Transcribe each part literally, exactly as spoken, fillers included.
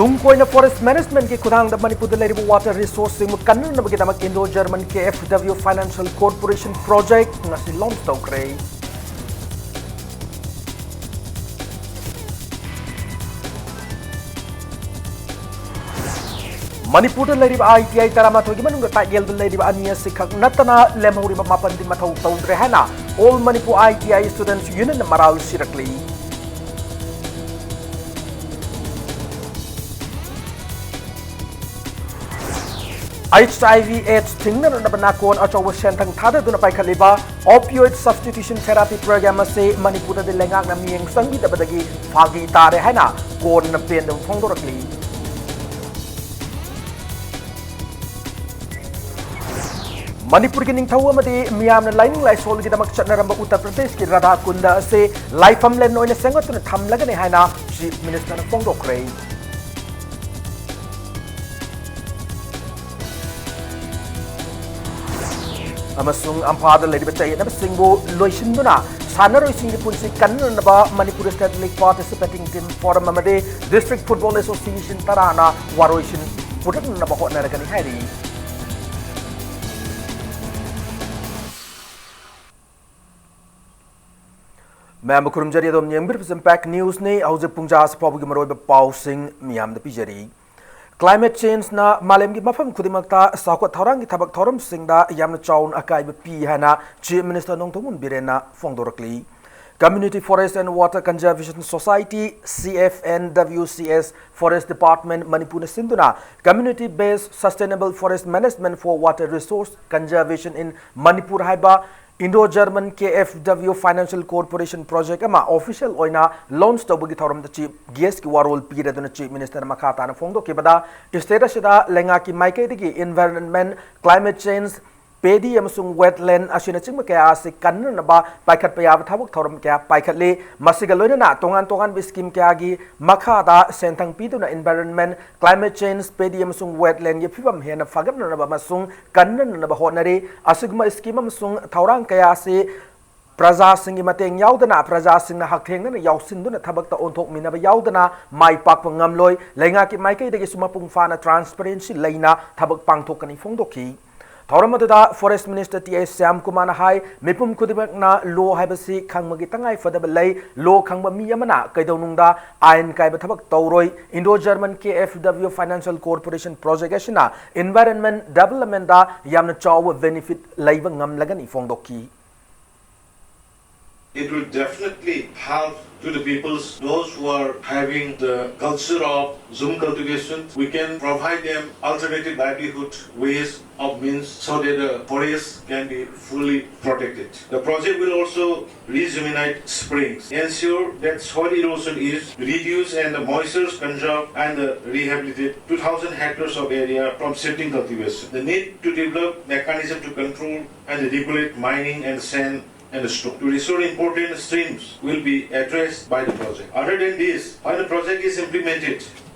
ꯇꯨꯡ ꯀꯣꯏꯅ forest managementꯀꯤ ꯈꯨꯠꯊꯥꯡꯗ ꯃꯅꯤꯄꯨꯔꯗ ꯂꯩꯔꯤꯕ water resourceꯁꯤꯡꯕꯨ ꯀꯟꯅꯅꯕꯒꯤꯗꯃꯛ Indo-German K F W Financial Corporation Project ꯉꯁꯤ launch ꯇꯧꯈ꯭ꯔꯦ꯫ ꯃꯅꯤꯄꯨꯔꯗ ꯂꯩꯔꯤꯕ I T I ꯇꯔꯥꯃꯥꯊꯣꯏꯒꯤ ꯃꯅꯨꯡꯗ ꯇꯥꯛꯌꯦꯜꯗ ꯂꯩꯔꯤꯕ ꯑꯅꯤ ꯑꯁꯤꯈꯛ ꯅꯠꯇꯅ ꯂꯦꯝꯍꯧꯔꯤꯕ ꯃꯥꯄꯟꯗꯤ ꯃꯊꯧ ꯇꯧꯗ꯭ꯔꯦ ꯍꯥꯏꯅ All Manipur I T I Students Union ꯃꯔꯥꯜ ꯁꯤꯔꯛꯂꯤ꯫ H I V AIDS ꯊꯤꯡꯅꯅꯕ ꯅꯥꯀꯣꯟ ꯑꯆꯧꯕ ꯁꯦꯟꯊꯪ ꯊꯥꯗꯗꯨꯅ ꯄꯥꯏꯈꯠꯂꯤꯕ opioid substitution therapy program ꯑꯁꯤ ꯃꯅꯤꯄꯨꯔꯗꯗꯤ ꯂꯩꯉꯥꯛꯅ ꯃꯤꯠꯌꯦꯡ ꯆꯪꯕꯤꯗꯕꯗꯒꯤ ꯐꯥꯒꯤ ꯇꯥꯔꯦ ꯍꯥꯏꯅ ꯀꯣꯟꯅ ꯄꯦꯟꯗꯕ ꯐꯣꯡꯗꯣꯔꯛꯂꯤ꯫ ꯃꯅꯤꯄꯨꯔꯒꯤ ꯅꯤꯡꯊꯧ ꯑꯃꯗꯤ ꯃꯤꯌꯥꯝꯅ ꯂꯥꯏꯅꯤꯡ ꯂꯥꯏꯁꯣꯜꯒꯤꯗꯃꯛ ꯆꯠꯅꯔꯝꯕ ꯎꯠꯇꯔ ꯄ꯭ꯔꯗꯦꯁꯀꯤ ꯔꯥꯙꯥ ꯀꯨꯟꯗ ꯑꯁꯤ ꯂꯥꯏꯐꯝꯂꯦꯟ ꯑꯣꯏꯅ ꯁꯦꯝꯒꯠꯇꯨꯅ ꯊꯝꯂꯒꯅꯤ ꯍꯥꯏꯅ Chief Ministerꯅ ꯐꯣꯡꯗꯣꯛꯈ꯭ꯔꯦ꯫ ꯑꯃꯁꯨꯡ ꯏꯝꯐꯥꯜꯗ ꯂꯩꯔꯤꯕ ꯆꯌꯦꯠꯅꯕꯁꯤꯡꯕꯨ ꯂꯣꯏꯁꯤꯟꯗꯨꯅ ꯁꯥꯟꯅꯔꯣꯏꯁꯤꯡꯒꯤ ꯄꯨꯟꯁꯤ ꯀꯟꯅꯅꯕ Manipur State League Participating Team Forum ꯑꯃꯗꯤ District Football Association ꯇꯔꯥꯅ ꯋꯥꯔꯣꯏꯁꯤꯟ ꯄꯨꯔꯛꯅꯅꯕ ꯍꯣꯠꯅꯔꯒꯅꯤ ꯍꯥꯏꯔꯤ꯫ ꯃꯌꯥꯝꯕꯨ ꯈꯨꯔꯨꯝꯖꯔꯤ, ꯑꯗꯣꯝ ꯌꯦꯡꯕꯤꯔꯤꯕꯁꯤ Impact Newsꯅꯤ꯫ ꯍꯧꯖꯤꯛ ꯄꯨꯡ ꯖꯥ ꯑꯁꯤ ꯐꯥꯎꯕꯒꯤ ꯃꯔꯨꯑꯣꯏꯕ ꯄꯥꯎꯁꯤꯡ ꯃꯤꯌꯥꯝꯗ ꯄꯤꯖꯔꯤ꯫ Climate changeꯅ ꯃꯥꯂꯦꯝꯒꯤ ꯃꯐꯝ ꯈꯨꯗꯤꯡꯃꯛꯇ ꯆꯥꯎꯈꯠ ꯊꯧꯔꯥꯡꯒꯤ ꯊꯕꯛ ꯊꯧꯔꯝꯁꯤꯡꯗ ꯌꯥꯝꯅ ꯆꯥꯎꯅ ꯑꯀꯥꯏꯕ ꯄꯤ ꯍꯥꯏꯅ Chief Minister Nongthombam ꯕꯤꯔꯦꯟꯅ ꯐꯣꯡꯗꯣꯔꯛꯂꯤ꯫ Community Forest and Water Conservation Society, C F N W C S, Forest Department ꯃꯅꯤꯄꯨꯔꯅ ꯁꯤꯟꯗꯨꯅ Community Based Sustainable Forest Management for Water Resource Conservation in Manipur ꯍꯥꯏꯕ Indo-German K F W Financial Corporation Project ꯑꯃ official ꯑꯣꯏꯅ launch ꯇꯧꯕꯒꯤ ꯊꯧꯔꯝꯗ Chief Guestꯀꯤ ꯋꯥꯔꯣꯜ ꯄꯤꯔꯗꯨꯅ Chief Ministerꯅ ꯃꯈꯥ ꯇꯥꯅ ꯐꯣꯡꯗꯣꯛꯈꯤꯕꯗ, state ꯑꯁꯤꯗ ꯂꯩꯉꯥꯛꯀꯤ ꯃꯥꯏꯀꯩꯗꯒꯤ environment, climate change, ꯄꯦꯗꯤ ꯑꯃꯁꯨꯡ wetland ꯑꯁꯤꯅꯆꯤꯡꯕ ꯀꯌꯥ ꯑꯁꯤ ꯀꯟꯅꯅꯕ ꯄꯥꯏꯈꯠꯄ ꯌꯥꯕ ꯊꯕꯛ ꯊꯧꯔꯝ ꯀꯌꯥ ꯄꯥꯏꯈꯠꯂꯤ꯫ ꯃꯁꯤꯒ ꯂꯣꯏꯅꯅ ꯇꯣꯉꯥꯟ ꯇꯣꯉꯥꯟꯕ scheme ꯀꯌꯥꯒꯤ ꯃꯈꯥꯗ ꯁꯦꯟꯊꯪ ꯄꯤꯗꯨꯅ environment, climate change, ꯄꯦꯗꯤ ꯑꯃꯁꯨꯡ wetlandꯒꯤ ꯐꯤꯕꯝ ꯍꯦꯟꯅ ꯐꯒꯠꯅꯅꯕ ꯑꯃꯁꯨꯡ ꯀꯟꯅꯅꯕ ꯍꯣꯠꯅꯔꯤ꯫ ꯑꯁꯤꯒꯨꯝꯕ scheme ꯑꯃꯁꯨꯡ ꯊꯧꯔꯥꯡ ꯀꯌꯥ ꯑꯁꯤ ꯄ꯭ꯔꯖꯥꯁꯤꯡꯒꯤ ꯃꯇꯦꯡ ꯌꯥꯎꯗꯅ, ꯄ꯭ꯔꯖꯥꯁꯤꯡꯅ ꯍꯛꯊꯦꯡꯅꯅ ꯌꯥꯎꯁꯤꯟꯗꯨꯅ ꯊꯕꯛꯇ ꯑꯣꯟꯊꯣꯛꯃꯤꯟꯅꯕ ꯌꯥꯎꯗꯅ ꯃꯥꯏ ꯄꯥꯛꯄ ꯉꯝꯂꯣꯏ꯫ ꯂꯩꯉꯥꯛꯀꯤ ꯃꯥꯏꯀꯩꯗꯒꯤꯁꯨ ꯃꯄꯨꯡ ꯐꯥꯅ transparency ꯂꯩꯅ ꯊꯕꯛ ꯄꯥꯡꯊꯣꯛꯀꯅꯤ ꯐꯣꯡꯗꯣꯛꯈꯤ꯫ ꯊꯧꯔꯝ ꯑꯗꯨꯗ Forest Minister ꯇꯤ ꯑꯩꯆ ꯁ꯭ꯌꯥꯝꯀꯨꯃꯥꯔꯅ ꯍꯥꯏ, ꯃꯤꯄꯨꯝ ꯈꯨꯗꯤꯡꯃꯛꯅ law ꯍꯥꯏꯕꯁꯤ ꯈꯪꯕꯒꯤ ꯇꯉꯥꯏ ꯐꯗꯕ ꯂꯩ꯫ Law ꯈꯪꯕ ꯃꯤ ꯑꯃꯅ ꯀꯩꯗꯧꯅꯨꯡꯗ ꯑꯥꯏꯟ ꯀꯥꯏꯕ ꯊꯕꯛ ꯇꯧꯔꯣꯏ꯫ Indo-German K F W Financial Cooperation Project ꯑꯁꯤꯅ environment developmentꯗ ꯌꯥꯝꯅ ꯆꯥꯎꯕ benefit ꯂꯩꯕ ꯉꯝꯂꯒꯅꯤ ꯐꯣꯡꯗꯣꯛꯈꯤ꯫ It will definitely help to the peoples, those who are having the culture of zoom cultivation. We can provide them alternative livelihood ways of means so that the forest can be fully protected. The project will also rejuvenate springs, ensure that soil erosion is reduced and the moisture conserved and the rehabilitate two thousand hectares of area from shifting cultivation. The need to develop mechanism to control and regulate mining and sand and the stone to restore important streams will be addressed by the project. Other than this, when the project is implemented,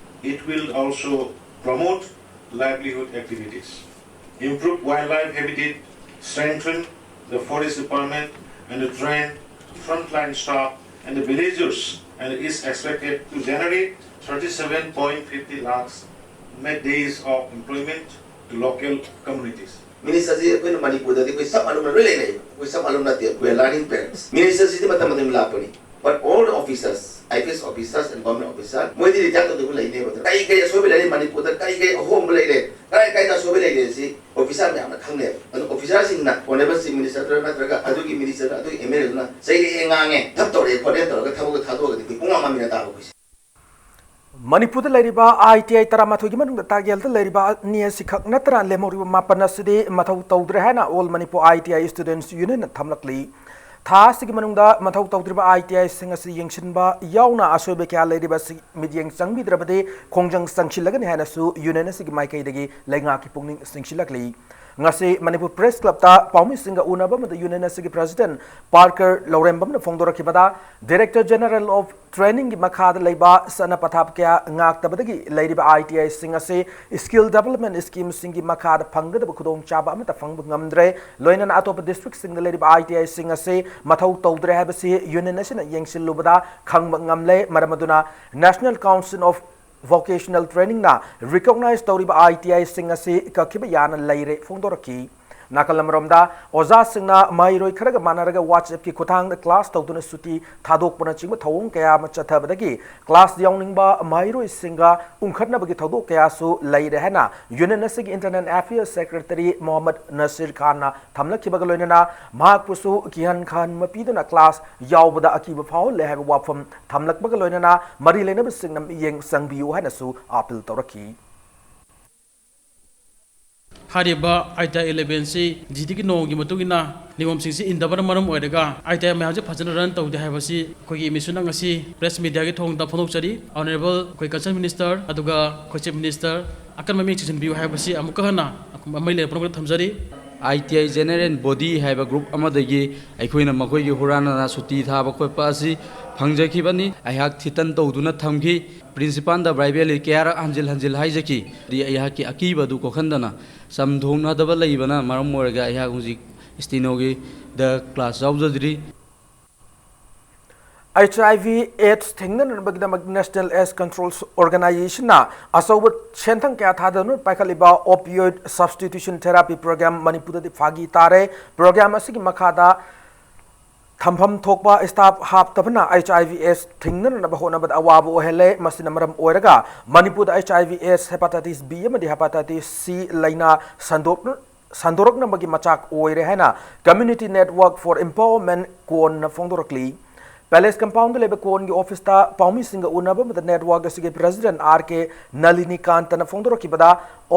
it will also promote livelihood activities, improve wildlife habitat, strengthen the forest department, and the train frontline staff and the villagers, and is expected to generate thirty-seven point fifty lakhs net days of employment to local communities. Minister ꯁꯤ ꯑꯩꯈꯣꯏꯅ ꯃꯅꯤꯄꯨꯔꯗꯗꯤ ꯑꯩꯈꯣꯏ sub ꯑꯂꯨꯝꯅ ꯂꯣꯏ ꯂꯩꯅꯩ꯫ ꯑꯩꯈꯣꯏ sub ꯑꯂꯨꯝ ꯅꯠꯇꯦ, we are learning parents. Minister ꯁꯤꯗꯤ ꯃꯇꯝ ꯃꯇꯝꯒꯤ ꯂꯥꯛꯄꯅꯤ꯫ But all the officers, I P S officers and government officer, ꯃꯣꯏꯗꯤ retire ꯇꯧꯗꯕ ꯂꯩꯅꯦꯕ꯫ ꯀꯔꯤ ꯀꯔꯤ ꯑꯁꯣꯏꯕ ꯂꯩꯔꯦ ꯃꯅꯤꯄꯨꯔꯗ, ꯀꯔꯤ ꯀꯔꯤ ꯑꯍꯣꯡꯕ ꯂꯩꯔꯦ, ꯀꯗꯥꯏ ꯀꯗꯥꯏꯗ ꯑꯁꯣꯏꯕ ꯂꯩꯔꯦ ꯁꯤ officer ꯃꯌꯥꯝꯅ ꯈꯪꯅꯩꯕ꯫ ꯑꯗꯣ officerꯁꯤꯡꯅ honourable chief ministerꯗꯨꯅ ꯅꯠꯇ꯭ꯔꯒ ꯑꯗꯨꯒꯤ ministerꯗꯨꯅ, ꯑꯗꯨꯒꯤ M L Aꯗꯨꯅ ꯆꯩꯔꯛꯑꯦ, ꯉꯥꯡꯉꯦ, ꯙꯞ ꯇꯧꯔꯛꯑꯦ ꯈꯣꯠꯂꯦ ꯇꯧꯔꯒ ꯊꯕꯛꯇꯣ ꯊꯥꯗꯣꯛꯑꯒꯗꯤ ꯑꯩꯈꯣꯏ ꯄꯨꯡꯃꯥꯡ ꯃꯥꯡꯃꯤꯟꯅ ꯇꯥꯕ ꯑꯩꯈꯣꯏꯁꯦ꯫ ꯃꯅꯤꯄꯨꯔꯗ ꯂꯩꯔꯤꯕ I T I ꯇꯔꯥꯃꯥꯊꯣꯏꯒꯤ ꯃꯅꯨꯡꯗ ꯇꯥꯛꯌꯦꯜꯗ ꯂꯩꯔꯤꯕ ꯑꯅꯤ ꯑꯁꯤꯈꯛ ꯅꯠꯇꯅ ꯂꯦꯝꯍꯧꯔꯤꯕ ꯃꯥꯄꯟ ꯑꯁꯤꯗꯤ ꯃꯊꯧ ꯇꯧꯗ꯭ꯔꯦ ꯍꯥꯏꯅ All Manipur I T I Students Unionꯅ ꯊꯝꯂꯛꯂꯤ꯫ ꯊꯥ ꯑꯁꯤꯒꯤ ꯃꯅꯨꯡꯗ ꯃꯊꯧ ꯇꯧꯗ꯭ꯔꯤꯕ I T Iꯁꯤꯡ ꯑꯁꯤ ꯌꯦꯡꯁꯤꯟꯕ ꯌꯥꯎꯅ ꯑꯁꯣꯏꯕ ꯀꯌꯥ ꯂꯩꯔꯤꯕ ꯑꯁꯤ ꯃꯤꯠꯌꯦꯡ ꯆꯪꯕꯤꯗ꯭ꯔꯕꯗꯤ ꯈꯣꯡꯖꯪ ꯆꯪꯁꯤꯜꯂꯒꯅꯤ ꯍꯥꯏꯅꯁꯨ union ꯑꯁꯤꯒꯤ ꯃꯥꯏꯀꯩꯗꯒꯤ ꯂꯩꯉꯥꯛꯀꯤ ꯄꯨꯛꯅꯤꯡ ꯆꯤꯡꯁꯤꯜꯂꯛꯂꯤ꯫ ꯉꯁꯤ ꯃꯅꯤꯄꯨꯔ ꯄ꯭ꯔꯦꯁ ꯀ꯭ꯂꯕꯇ ꯄꯥꯎꯃꯤꯁꯤꯡꯒ ꯎꯅꯕ ꯑꯃꯗ ꯌꯨꯅꯤꯌꯟ ꯑꯁꯤꯒꯤ ꯄ꯭ꯔꯁꯤꯗꯦꯟꯠ ꯄꯥꯔꯀꯔ ꯂꯧꯔꯦꯝꯕꯝꯅ ꯐꯣꯡꯗꯣꯔꯛꯈꯤꯕꯗ, ꯗꯥꯏꯔꯦꯛꯇꯔ ꯖꯦꯅꯔꯦꯜ ꯑꯣꯐ ꯇ꯭ꯔꯦꯅꯤꯡꯒꯤ ꯃꯈꯥꯗ ꯂꯩꯕ ꯆꯠꯅ ꯄꯊꯥꯞ ꯀꯌꯥ ꯉꯥꯛꯇꯕꯗꯒꯤ ꯂꯩꯔꯤꯕ ITIꯁꯤꯡ ꯑꯁꯤ ꯁ꯭ꯀꯤꯜ ꯗꯤꯕꯦꯂꯞꯃꯦꯟꯠ ꯁ꯭ꯀꯤꯝꯁꯤꯡꯒꯤ ꯃꯈꯥꯗ ꯐꯪꯒꯗꯕ ꯈꯨꯗꯣꯡꯆꯥꯕ ꯑꯃꯠꯇ ꯐꯪꯕ ꯉꯝꯗ꯭ꯔꯦ꯫ ꯂꯣꯏꯅꯅ ꯑꯇꯣꯞꯄ ꯗꯤꯁꯇ꯭ꯔꯤꯛꯁꯤꯡꯗ ꯂꯩꯔꯤꯕ ITIꯁꯤꯡ ꯑꯁꯤ ꯃꯊꯧ ꯇꯧꯗ꯭ꯔꯦ ꯍꯥꯏꯕꯁꯤ ꯌꯨꯅꯤꯌꯟ ꯑꯁꯤꯅ ꯌꯦꯡꯁꯤꯜꯂꯨꯕꯗ ꯈꯪꯕ ꯉꯝꯂꯦ꯫ ꯃꯔꯝ ꯑꯗꯨꯅ National Council of Vocational Trainingꯅ ꯔꯤꯀꯣꯛꯅꯥꯏꯖ ꯇꯧꯔꯤꯕ ITIꯁꯤꯡ ꯑꯁꯤ ꯀꯛꯈꯤꯕ ꯌꯥꯅ ꯂꯩꯔꯦ ꯐꯣꯡꯗꯣꯔꯛꯈꯤ꯫ ꯅꯥꯀꯜ ꯑꯃꯔꯣꯝꯗ, ꯑꯣꯖꯥꯁꯤꯡꯅ ꯃꯍꯩꯔꯣꯏ ꯈꯔꯒ ꯃꯥꯟꯅꯔꯒ WhatsAppꯀꯤ ꯈꯨꯠꯊꯥꯡꯗ ꯀ꯭ꯂꯥꯁ ꯇꯧꯗꯨꯅ ꯁꯨꯇꯤ ꯊꯥꯗꯣꯛꯄꯅꯆꯤꯡꯕ ꯊꯧꯑꯣꯡ ꯀꯌꯥ ꯑꯃ ꯆꯠꯊꯕꯗꯒꯤ ꯀ꯭ꯂꯥꯁ ꯌꯥꯎꯅꯤꯡꯕ ꯃꯍꯩꯔꯣꯏꯁꯤꯡꯒ ꯎꯪꯈꯠꯅꯕꯒꯤ ꯊꯧꯗꯣꯛ ꯀꯌꯥꯁꯨ ꯂꯩꯔꯦ ꯍꯥꯏꯅ ꯌꯨꯅꯤꯌꯟ ꯑꯁꯤꯒꯤ ꯏꯟꯇꯔꯅꯦꯜ ꯑꯦꯐꯤꯌꯔꯁ ꯁꯦꯀ꯭ꯔꯦꯇꯔꯤ ꯃꯣꯍꯝꯃꯗ ꯅꯁꯤꯔ ꯈꯥꯟꯅ ꯊꯝꯂꯛꯈꯤꯕꯒ ꯂꯣꯏꯅꯅ ꯃꯍꯥꯛꯄꯨꯁꯨ ꯀꯤꯍꯟ ꯈꯪꯍꯟꯕ ꯄꯤꯗꯨꯅ ꯀ꯭ꯂꯥꯁ ꯌꯥꯎꯕꯗ ꯑꯀꯤꯕ ꯐꯥꯎꯍꯜꯂꯦ ꯍꯥꯏꯕ ꯋꯥꯐꯝ ꯊꯝꯂꯛꯄꯒ ꯂꯣꯏꯅꯅ ꯃꯔꯤ ꯂꯩꯅꯕꯁꯤꯡꯅ ꯃꯤꯠꯌꯦꯡ ꯆꯪꯕꯤꯌꯨ ꯍꯥꯏꯅꯁꯨ ꯑꯥꯄꯤꯜ ꯇꯧꯔꯛꯈꯤ꯫ ꯍꯥꯏꯔꯤꯕ ITI elevenꯁꯤ ꯖꯤꯗꯤꯒꯤ ꯅꯣꯡꯒꯤ ꯃꯇꯨꯡ ꯏꯟꯅ ꯅꯤꯌꯣꯝꯁꯤꯡꯁꯤ ꯏꯟꯗꯕꯅ ꯃꯔꯝ ꯑꯣꯏꯔꯒ ITI ꯃꯌꯥꯝꯁꯤ ꯐꯖꯅ ꯔꯟ ꯇꯧꯗꯦ ꯍꯥꯏꯕꯁꯤ ꯑꯩꯈꯣꯏꯒꯤ ꯃꯤꯁꯨꯅ ꯉꯁꯤ ꯄ꯭ꯔꯦꯁ ꯃꯤꯗꯤꯌꯥꯒꯤ ꯊꯣꯡꯗ ꯐꯣꯡꯗꯣꯛꯆꯔꯤ꯫ ꯑꯣꯅꯔꯦꯕꯜ ꯑꯩꯈꯣꯏ ꯀꯟꯁꯔꯟ ꯃꯤꯅꯤꯁꯇꯔ ꯑꯗꯨꯒ ꯑꯩꯈꯣꯏ ꯆꯤꯐ ꯃꯤꯅꯤꯁꯇꯔ ꯑꯀꯟꯕ ꯃꯤꯠꯌꯦꯡ ꯆꯤꯡꯁꯤꯟꯕꯤꯌꯨ ꯍꯥꯏꯕꯁꯤ ꯑꯃꯨꯛꯀ ꯍꯟꯅ ꯃꯔꯤ ꯂꯩꯅꯕ ꯄꯨꯝꯅꯃꯛꯇ ꯊꯝꯖꯔꯤ꯫ ITI General Body ꯍꯥꯏꯕ ꯒ꯭ꯔꯨꯞ ꯑꯃꯗꯒꯤ ꯑꯩꯈꯣꯏꯅ ꯃꯈꯣꯏꯒꯤ ꯍꯨꯔꯥꯟꯅꯅ ꯁꯨꯇꯤ ꯊꯥꯕ ꯈꯣꯠꯄ ꯑꯁꯤ ꯐꯪꯖꯈꯤꯕꯅꯤ꯫ ꯑꯩꯍꯥꯛ ꯊꯤꯇꯟ ꯇꯧꯗꯨꯅ ꯊꯝꯈꯤ꯫ ꯄ꯭ꯔꯤꯟꯁꯤꯄꯥꯜꯗ ꯕ꯭ꯔꯥꯏꯕꯦꯜꯂꯤ ꯀꯌꯥꯔꯛ ꯍꯟꯖꯤꯜ ꯍꯟꯖꯤꯜ ꯍꯥꯏꯖꯈꯤ꯫ ꯑꯗꯨꯗꯤ ꯑꯩꯍꯥꯛꯀꯤ ꯑꯀꯤꯕ ꯑꯗꯨ ꯀꯣꯛꯍꯟꯗꯅ ꯆꯝꯊꯣꯛꯅꯗꯕ ꯂꯩꯕꯅ ꯃꯔꯝ ꯑꯣꯏꯔꯒ ꯑꯩꯍꯥꯛ ꯍꯧꯖꯤꯛ ꯁ꯭ꯇꯦꯅꯣꯒꯤꯗ ꯀ꯭ꯂꯥꯁ ꯌꯥꯎꯖꯗ꯭ꯔꯤ꯫ HIV AIDS ꯊꯦꯡꯅꯅꯕꯒꯤꯗꯃꯛ National AIDS Control Organizationꯅ ꯑꯆꯧꯕ ꯁꯦꯟꯊꯪ ꯀꯌꯥ ꯊꯥꯗꯗꯨꯅ ꯄꯥꯏꯈꯠꯂꯤꯕ opioid substitution therapy program ꯃꯅꯤꯄꯨꯔꯗꯗꯤ ꯐꯥꯒꯤ ꯇꯥꯔꯦ꯫ Program ꯑꯁꯤꯒꯤ ꯃꯈꯥꯗ ꯊꯝꯐꯝ ꯊꯣꯛꯄ staff ꯍꯥꯞꯇꯕꯅ HIV AIDS ꯊꯤꯡꯅꯅꯕ ꯍꯣꯠꯅꯕꯗ ꯑꯋꯥꯕ ꯑꯣꯏꯍꯜꯂꯦ꯫ ꯃꯁꯤꯅ ꯃꯔꯝ ꯑꯣꯏꯔꯒ ꯃꯅꯤꯄꯨꯔꯗ HIV AIDS, hepatitis B ꯑꯃꯗꯤ hepatitis C ꯂꯥꯏꯅꯥ ꯁꯟꯗꯣꯛ-, ꯁꯟꯗꯣꯔꯛꯅꯕꯒꯤ ꯃꯆꯥꯛ ꯑꯣꯏꯔꯦ ꯍꯥꯏꯅ Community Network for Empowerment, ꯀꯣꯟꯅ ꯐꯣꯡꯗꯣꯔꯛꯂꯤ꯫ Palace compound ꯗ ꯂꯩꯕ ꯀꯣꯟꯒꯤ office ꯇ ꯄꯥꯎꯃꯤꯁꯤꯡꯒ ꯎꯅꯕ ꯑꯃꯗ network ꯑꯁꯤꯒꯤ president R K ꯅꯂꯤꯅꯤꯀꯥꯟꯇꯅ ꯐꯣꯡꯗꯣꯔꯛꯈꯤꯕꯗ,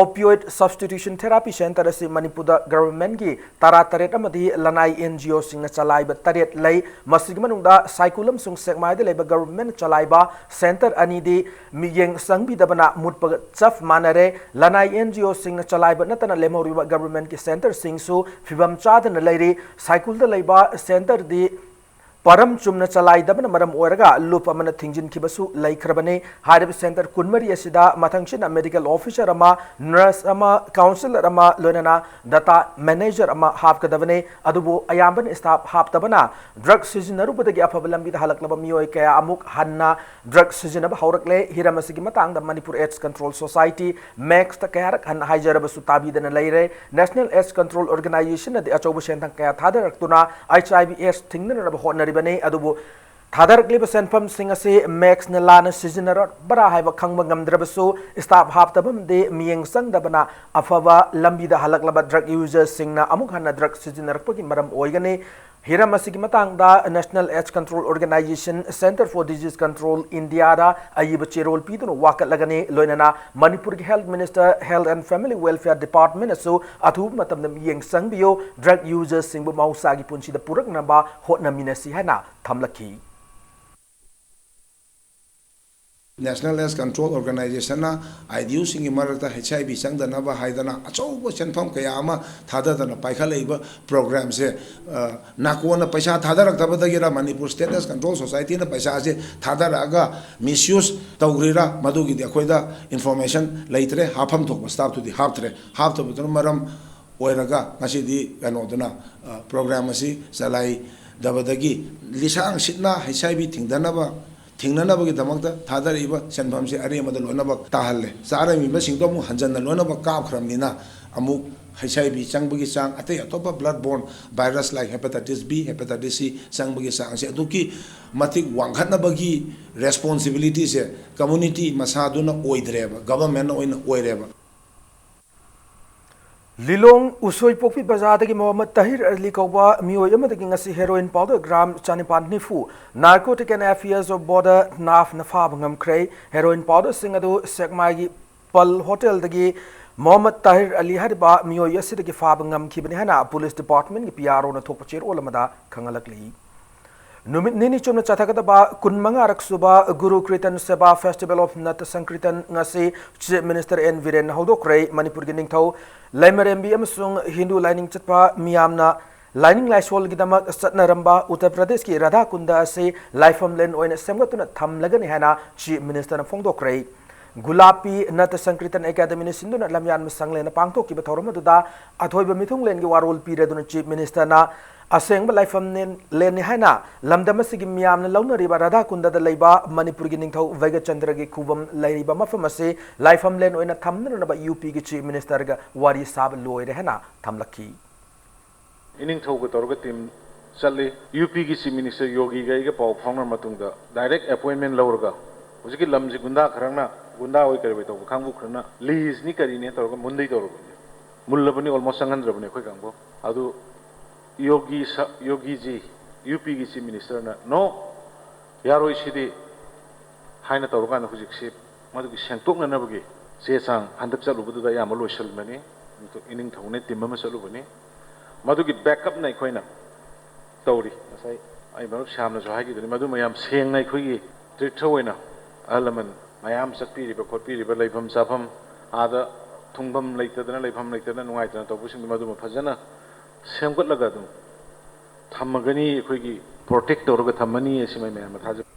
opioid substitution therapy center ꯑꯁꯤ ꯃꯅꯤꯄꯨꯔꯗ government ꯀꯤ ꯇꯔꯥꯇꯔꯦꯠ ꯑꯃꯗꯤ ꯂꯅꯥꯏ N G O ꯁꯤꯡꯅ ꯆꯂꯥꯏꯕ ꯇꯔꯦꯠ ꯂꯩ꯫ ꯃꯁꯤꯒꯤ ꯃꯅꯨꯡꯗ ꯁꯥꯏꯀꯨꯜ ꯑꯃꯁꯨꯡ ꯁꯦꯛꯃꯥꯏꯗ ꯂꯩꯕ government ꯆꯂꯥꯏꯕ center ꯑꯅꯤꯗꯤ ꯃꯤꯠꯌꯦꯡ ꯆꯪꯕꯤꯗꯕꯅ ꯃꯨꯠꯄꯒ ꯆꯞ ꯃꯥꯟꯅꯔꯦ꯫ ꯂꯅꯥꯏ N G O ꯁꯤꯡꯅ ꯆꯂꯥꯏꯕ ꯅꯠꯇꯅ ꯂꯦꯝꯍꯧꯔꯤꯕ government ꯀꯤ center ꯁꯤꯡꯁꯨ ꯐꯤꯕꯝ ꯆꯥꯗꯅ ꯂꯩꯔꯤ꯫ ꯁꯥꯏꯀꯨꯜꯗ ꯂꯩꯕ center ꯗꯤ ꯄꯔꯝ ꯆꯨꯝꯅ ꯆꯂꯥꯏꯗꯕꯅ ꯃꯔꯝ ꯑꯣꯏꯔꯒ ꯂꯨꯞ ꯑꯃꯅ ꯊꯤꯡꯖꯤꯟꯈꯤꯕꯁꯨ ꯂꯩꯈ꯭ꯔꯕꯅꯤ꯫ ꯍꯥꯏꯔꯤꯕ center ꯀꯨꯟꯃꯔꯤ ꯑꯁꯤꯗ ꯃꯊꯪꯁꯤꯠꯅ medical officer ꯑꯃ, nurse ꯑꯃ, counsellor ꯑꯃ, ꯂꯣꯏꯅꯅ data manager ꯑꯃ ꯍꯥꯞꯀꯗꯕꯅꯤ꯫ ꯑꯗꯨꯕꯨ ꯑꯌꯥꯝꯕꯅ staff ꯍꯥꯞꯇꯕꯅ drug ꯁꯤꯖꯤꯟꯅꯔꯨꯕꯗꯒꯤ ꯑꯐꯕ ꯂꯝꯕꯤꯗ ꯍꯜꯂꯛꯂꯕ ꯃꯤꯑꯣꯏ ꯀꯌꯥ ꯑꯃꯨꯛ ꯍꯟꯅ drug ꯁꯤꯖꯤꯟꯅꯕ ꯍꯧꯔꯛꯂꯦ꯫ ꯍꯤꯔꯝ ꯑꯁꯤꯒꯤ ꯃꯇꯥꯡꯗ Manipur AIDS Control Society, max ꯇ ꯀꯌꯥꯔꯛ ꯍꯟꯅ ꯍꯥꯏꯖꯔꯕꯁꯨ ꯇꯥꯕꯤꯗꯅ ꯂꯩꯔꯦ꯫ National AIDS Control Organisation ꯅꯗꯤ ꯑꯆꯧꯕ ꯁꯦꯟꯊꯪ ꯀꯌꯥ ꯊꯥꯗꯔꯛꯇꯨꯅ H I V AIDS ꯊꯤꯡꯅꯅꯕ ꯍꯣꯠꯅꯔꯤꯕꯅꯤ꯫ ꯑꯗꯨꯕꯨ ꯊꯥꯗꯔꯛꯂꯤꯕ ꯁꯦꯟꯐꯝꯁꯤꯡ ꯑꯁꯤ max ꯅ ꯂꯥꯟꯅ ꯁꯤꯖꯤꯟꯅꯔꯕ꯭ꯔꯥ ꯍꯥꯏꯕ ꯈꯪꯕ ꯉꯝꯗ꯭ꯔꯕꯁꯨ, staff ꯍꯥꯞꯇꯕ ꯑꯃꯗꯤ ꯃꯤꯠꯌꯦꯡ ꯆꯪꯗꯕꯅ ꯑꯐꯕ ꯂꯝꯕꯤꯗ ꯍꯜꯂꯛꯂꯕ drug user ꯁꯤꯡꯅ ꯑꯃꯨꯛ ꯍꯟꯅ drug ꯁꯤꯖꯤꯟꯅꯔꯛꯄꯒꯤ ꯃꯔꯝ ꯑꯣꯏꯒꯅꯤ꯫ ꯍꯤꯔꯝ ꯑꯁꯤꯒꯤ ꯃꯇꯥꯡꯗ National AIDS Control Organisation, Centre for Disease Control India ꯗ ꯑꯏꯕ ꯆꯦꯔꯣꯜ ꯄꯤꯗꯨꯅ ꯋꯥꯀꯠꯂꯒꯅꯤ꯫ ꯂꯣꯏꯅꯅ ꯃꯅꯤꯄꯨꯔꯒꯤ Health Minister, Health and Family Welfare Department ꯅꯁꯨ ꯑꯊꯨꯕ ꯃꯇꯝꯗ ꯃꯤꯠꯌꯦꯡ ꯆꯪꯕꯤꯌꯨ, drug user ꯁꯤꯡꯕꯨ ꯃꯍꯧꯁꯥꯒꯤ ꯄꯨꯟꯁꯤꯗ ꯄꯨꯔꯛꯅꯕ ꯍꯣꯠꯅꯃꯤꯟꯅꯁꯤ ꯍꯥꯏꯅ ꯊꯝꯂꯛꯈꯤ꯫ National AIDS Control Organisation ꯅ I D U ꯁꯤꯡꯒꯤ ꯃꯔꯛꯇ H I V ꯆꯪꯗꯅꯕ ꯍꯥꯏꯗꯅ ꯑꯆꯧꯕ ꯁꯦꯟꯐꯝ ꯀꯌꯥ ꯑꯃ ꯊꯥꯗꯗꯅ ꯄꯥꯏꯈꯠꯂꯛꯏꯕ program ꯁꯦ, ꯑ, ꯅꯥꯀꯣꯟꯅ ꯄꯩꯁꯥ ꯊꯥꯗꯔꯛꯇꯕꯗꯒꯤꯔ, Manipur State AIDS Control Society ꯅ ꯄꯩꯁꯥꯁꯦ ꯊꯥꯗꯔꯛꯑꯒ misuse ꯇꯧꯈ꯭ꯔꯤꯔꯥ, ꯃꯗꯨꯒꯤꯗꯤ ꯑꯩꯈꯣꯏꯗ information ꯂꯩꯇ꯭ꯔꯦ꯫ ꯍꯥꯞꯐꯝ ꯊꯣꯛꯄ staff ꯇꯨꯗꯤ ꯍꯥꯞꯇ꯭ꯔꯦ꯫ ꯍꯥꯞꯇꯕꯗꯨꯅ ꯃꯔꯝ ꯑꯣꯏꯔꯒ ꯉꯁꯤꯗꯤ ꯀꯩꯅꯣꯗꯨꯅ, ꯑ, program ꯑꯁꯤ ꯆꯂꯥꯏꯗꯕꯗꯒꯤ ꯂꯤꯁꯥꯡ ꯁꯤꯠꯅ H I V ꯊꯤꯡꯗꯅꯕ, ꯊꯤꯡꯅꯅꯕꯒꯤꯗꯃꯛꯇ ꯊꯥꯗꯔꯛꯏꯕ ꯁꯦꯟꯐꯝꯁꯤ ꯑꯔꯦꯝꯕꯗ ꯂꯣꯏꯅꯃꯛ ꯇꯥꯍꯜꯂꯦ꯫ ꯆꯥꯔꯝꯃꯤꯕꯁꯤꯡꯗꯣ ꯑꯃꯨꯛ ꯍꯟꯖꯟꯅ ꯂꯣꯏꯅꯃꯛ ꯀꯥꯞꯈ꯭ꯔꯕꯅꯤꯅ, ꯑꯃꯨꯛ H I V ꯆꯪꯕꯒꯤ ꯆꯥꯡ, ꯑꯇꯩ ꯑꯇꯣꯞꯄ blood borne virus like hepatitis B, hepatitis C ꯆꯪꯕꯒꯤ ꯆꯥꯡꯁꯦ ꯑꯗꯨꯛꯀꯤ ꯃꯇꯤꯛ ꯋꯥꯡꯈꯠꯅꯕꯒꯤ responsibility ꯁꯦ community ꯃꯁꯥꯗꯨꯅ ꯑꯣꯏꯗ꯭ꯔꯦꯕ, government ꯅ ꯑꯣꯏꯅ ꯑꯣꯏꯔꯦꯕ꯫ ꯂꯤꯂꯣꯡ ꯎꯁꯣꯏꯄꯣꯛꯄꯤ ꯕꯖꯥꯔꯗꯒꯤ ꯃꯣꯍꯝꯃꯗ ꯇꯥꯍꯤꯔ ꯑꯂꯤ ꯀꯧꯕ ꯃꯤꯑꯣꯏ ꯑꯃꯗꯒꯤ ꯉꯁꯤ heroin powder gram ꯆꯅꯤꯄꯥꯟ ꯅꯤꯐꯨ, Narcotic and Affairs of Border, NAF, ꯅ ꯐꯥꯕ ꯉꯝꯈ꯭ꯔꯦ꯫ Heroin powderꯁꯤꯡ ꯑꯗꯨ ꯁꯦꯛꯃꯥꯏꯒꯤ ꯄꯜ ꯍꯣꯇꯦꯜꯗꯒꯤ ꯃꯣꯍꯝꯃꯗ ꯇꯥꯍꯤꯔ ꯑꯂꯤ ꯍꯥꯏꯔꯤꯕ ꯃꯤꯑꯣꯏ ꯑꯁꯤꯗꯒꯤ ꯐꯥꯕ ꯉꯝꯈꯤꯕꯅꯤ ꯍꯥꯏꯅ police departmentꯀꯤ P R Oꯅ ꯊꯣꯛꯄ ꯆꯦꯔꯣꯜ ꯑꯃꯗ ꯈꯪꯍꯜꯂꯛꯂꯤ꯫ ꯅꯨꯃꯤꯠ ꯅꯤꯅꯤ ꯆꯨꯞꯅ ꯆꯠꯊꯒꯗꯕ ꯀꯨꯟꯃꯉꯥꯔꯛ ꯁꯨꯕ Guru Kirtan Seva Festival of Nat Sankirtan ꯉꯁꯤ Chief Minister N ꯕꯤꯔꯦꯟꯅ ꯍꯧꯗꯣꯛꯈ꯭ꯔꯦ꯫ ꯃꯅꯤꯄꯨꯔꯒꯤ ꯅꯤꯡꯊꯧ ꯂꯩꯃꯔꯦꯝꯕꯤ ꯑꯃꯁꯨꯡ ꯍꯤꯟꯗꯨ ꯂꯥꯏꯅꯤꯡ ꯆꯠꯄ ꯃꯤꯌꯥꯝꯅ ꯂꯥꯏꯅꯤꯡ ꯂꯥꯏꯁꯣꯜꯒꯤꯗꯃꯛ ꯆꯠꯅꯔꯝꯕ ꯎꯠꯇꯔ ꯄ꯭ꯔꯗꯦꯁꯀꯤ ꯔꯥꯙꯥ ꯀꯨꯟꯗ ꯑꯁꯤ ꯂꯥꯏꯐꯝꯂꯦꯟ ꯑꯣꯏꯅ ꯁꯦꯝꯒꯠꯇꯨꯅ ꯊꯝꯂꯒꯅꯤ ꯍꯥꯏꯅ Chief Ministerꯅ ꯐꯣꯡꯗꯣꯛꯈ꯭ꯔꯦ꯫ ꯒꯨꯂꯥꯄꯤ ꯅꯠꯇ ꯁꯪꯀ꯭ꯔꯤꯇꯟ ꯑꯦꯀꯥꯗꯃꯤꯅ ꯁꯤꯟꯗꯨꯅ ꯂꯝꯌꯥꯟꯕ ꯁꯪꯂꯦꯟꯅ ꯄꯥꯡꯊꯣꯛꯈꯤꯕ ꯊꯧꯔꯝ ꯑꯗꯨꯗ ꯑꯊꯣꯏꯕ ꯃꯤꯊꯨꯡꯂꯦꯟꯒꯤ ꯋꯥꯔꯣꯜ ꯄꯤꯔꯗꯨꯅ Chief Ministerꯅ ꯑꯁꯦꯡꯕ ꯂꯥꯏꯐꯝ ꯂꯦꯟ-, ꯂꯦꯟꯅꯤ ꯍꯥꯏꯅ ꯂꯝꯗꯝ ꯑꯁꯤꯒꯤ ꯃꯤꯌꯥꯝꯅ ꯂꯧꯅꯔꯤꯕ ꯔꯥꯙꯥ ꯀꯨꯟꯗꯗ ꯂꯩꯕ ꯃꯅꯤꯄꯨꯔꯒꯤ ꯅꯤꯡꯊꯧ ꯚꯩꯒꯆꯟꯗ꯭ꯔꯒꯤ ꯈꯨꯕꯝ ꯂꯩꯔꯤꯕ ꯃꯐꯝ ꯑꯁꯤ ꯂꯥꯏꯐꯝ ꯂꯦꯟ ꯑꯣꯏꯅ ꯊꯝꯅꯅꯕ ꯌꯨ ꯄꯤꯒꯤ Chief Ministerꯒ ꯋꯥꯔꯤ ꯁꯥꯕ ꯂꯣꯏꯔꯦ ꯍꯥꯏꯅ ꯊꯝꯂꯛꯈꯤ꯫ ꯏꯅꯤꯡꯊꯧꯒ ꯇꯧꯔꯒ team ꯆꯠꯂꯤ꯫ ꯌꯨ ꯄꯤꯒꯤ Chief Minister ꯌꯣꯒꯤꯒ ꯑꯩꯒ ꯄꯥꯎ ꯐꯥꯎꯅꯔ ꯃꯇꯨꯡꯗ direct appointment ꯂꯧꯔꯒ ꯍꯧꯖꯤꯛꯀꯤ ꯂꯝꯁꯤ ꯒꯨꯟꯗꯥ ꯈꯔꯅ, ꯒꯨꯟꯗꯥ ꯑꯣꯏ ꯀꯔꯤ ꯑꯣꯏ ꯇꯧꯕ ꯀꯥꯡꯕꯨ ꯈꯔꯅ leaseꯅꯤ ꯀꯔꯤꯅꯤ ꯇꯧꯔꯒ ꯃꯨꯟꯗꯩ ꯇꯧꯔꯕꯅꯤ꯫ ꯃꯨꯜꯂꯕꯅꯤ, almost ꯆꯪꯍꯟꯗ꯭ꯔꯕꯅꯤ ꯑꯩꯈꯣꯏ ꯀꯥꯡꯕꯨ꯫ ꯑꯗꯨ ꯌꯣꯒꯤ ꯁ-, ꯌꯣꯒꯤꯖꯤ, ꯌꯨ ꯄꯤꯒꯤ Chief Ministerꯅ "No, ꯌꯥꯔꯣꯏ ꯁꯤꯗꯤ" ꯍꯥꯏꯅ ꯇꯧꯔꯀꯥꯟꯗ ꯍꯧꯖꯤꯛꯁꯤ ꯃꯗꯨꯒꯤ ꯁꯦꯡꯇꯣꯛꯅꯅꯕꯒꯤ ꯆꯦ ꯆꯥꯡ ꯍꯟꯗꯛ ꯆꯠꯂꯨꯕꯗꯨꯗ ꯑꯌꯥꯝꯕ ꯂꯣꯏꯁꯤꯟꯕꯅꯤ꯫ ꯏꯅꯤꯡꯊꯧꯅꯦ team ꯑꯃ ꯆꯠꯂꯨꯕꯅꯤ꯫ ꯃꯗꯨꯒꯤ backupꯅ ꯑꯩꯈꯣꯏꯅ ꯇꯧꯔꯤ꯫ ꯉꯁꯥꯏ ꯑꯩ ꯃꯔꯨꯞ ꯁ꯭ꯌꯥꯝꯅꯁꯨ ꯍꯥꯏꯈꯤꯗꯨꯅꯤ, ꯃꯗꯨ ꯃꯌꯥꯝ ꯁꯦꯡꯅ ꯑꯩꯈꯣꯏꯒꯤ ꯇꯤꯔꯊ ꯑꯣꯏꯅ ꯑꯍꯜ ꯂꯃꯟ ꯃꯌꯥꯝ ꯆꯠꯄꯤꯔꯤꯕ ꯈꯣꯠꯄꯤꯔꯤꯕ ꯂꯩꯐꯝ ꯆꯥꯐꯝ, ꯑꯥꯗ ꯊꯨꯡꯐꯝ ꯂꯩꯇꯗꯅ, ꯂꯩꯐꯝ ꯂꯩꯇꯗꯅ ꯅꯨꯡꯉꯥꯏꯇꯅ ꯇꯧꯕꯁꯤꯡꯗꯨ ꯃꯗꯨꯃ ꯐꯖꯅ ꯁꯦꯝꯒꯠꯂꯒ ꯑꯗꯨꯝ ꯊꯝꯃꯒꯅꯤ꯫ ꯑꯩꯈꯣꯏꯒꯤ protect ꯇꯧꯔꯒ ꯊꯝꯃꯅꯤ, ꯑꯁꯤꯃ ꯃꯌꯥꯝꯅ ꯊꯥꯖꯕ꯫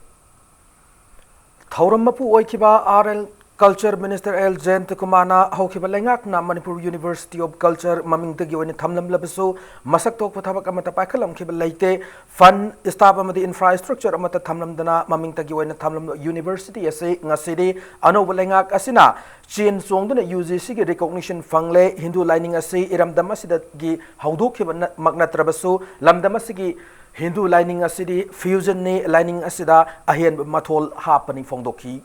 ꯊꯧꯔꯝ ꯃꯄꯨ ꯑꯣꯏꯈꯤꯕ R L Culture Minister L Jayantakumarꯅ ꯍꯧꯈꯤꯕ ꯂꯩꯉꯥꯛꯅ Manipur University of Culture ꯃꯃꯤꯡꯗꯒꯤ ꯑꯣꯏꯅ ꯊꯝꯂꯝꯂꯕꯁꯨ ꯃꯁꯛ ꯊꯣꯛꯄ ꯊꯕꯛ ꯑꯃꯠꯇ ꯄꯥꯏꯈꯠꯂꯝꯈꯤꯕ ꯂꯩꯇꯦ꯫ Fund, staff ꯑꯃꯗꯤ infrastructure ꯑꯃꯠꯇ ꯊꯝꯂꯝꯗꯅ ꯃꯃꯤꯡꯇꯒꯤ ꯑꯣꯏꯅ ꯊꯝꯂꯝꯕ university ꯑꯁꯤ ꯉꯁꯤꯗꯤ ꯑꯅꯧꯕ ꯂꯩꯉꯥꯛ ꯑꯁꯤꯅ ꯆꯦꯟ ꯆꯣꯡꯗꯨꯅ UGCꯒꯤ recognition ꯐꯪꯂꯦ꯫ ꯍꯤꯟꯗꯨ ꯂꯥꯏꯅꯤꯡ ꯑꯁꯤ ꯏꯔꯝꯗꯝ ꯑꯁꯤꯗꯒꯤ ꯍꯧꯗꯣꯛꯈꯤꯕ ꯅ-, ꯃꯛ ꯅꯠꯇ꯭ꯔꯕꯁꯨ ꯂꯝꯗꯝ ꯑꯁꯤꯒꯤ ꯍꯤꯟꯗꯨ ꯂꯥꯏꯅꯤꯡ ꯑꯁꯤꯗꯤ fusionꯅꯤ, ꯂꯥꯏꯅꯤꯡ ꯑꯁꯤꯗ ꯑꯍꯦꯟꯕ ꯃꯊꯣꯜ ꯍꯥꯞꯄꯅꯤ ꯐꯣꯡꯗꯣꯛꯈꯤ꯫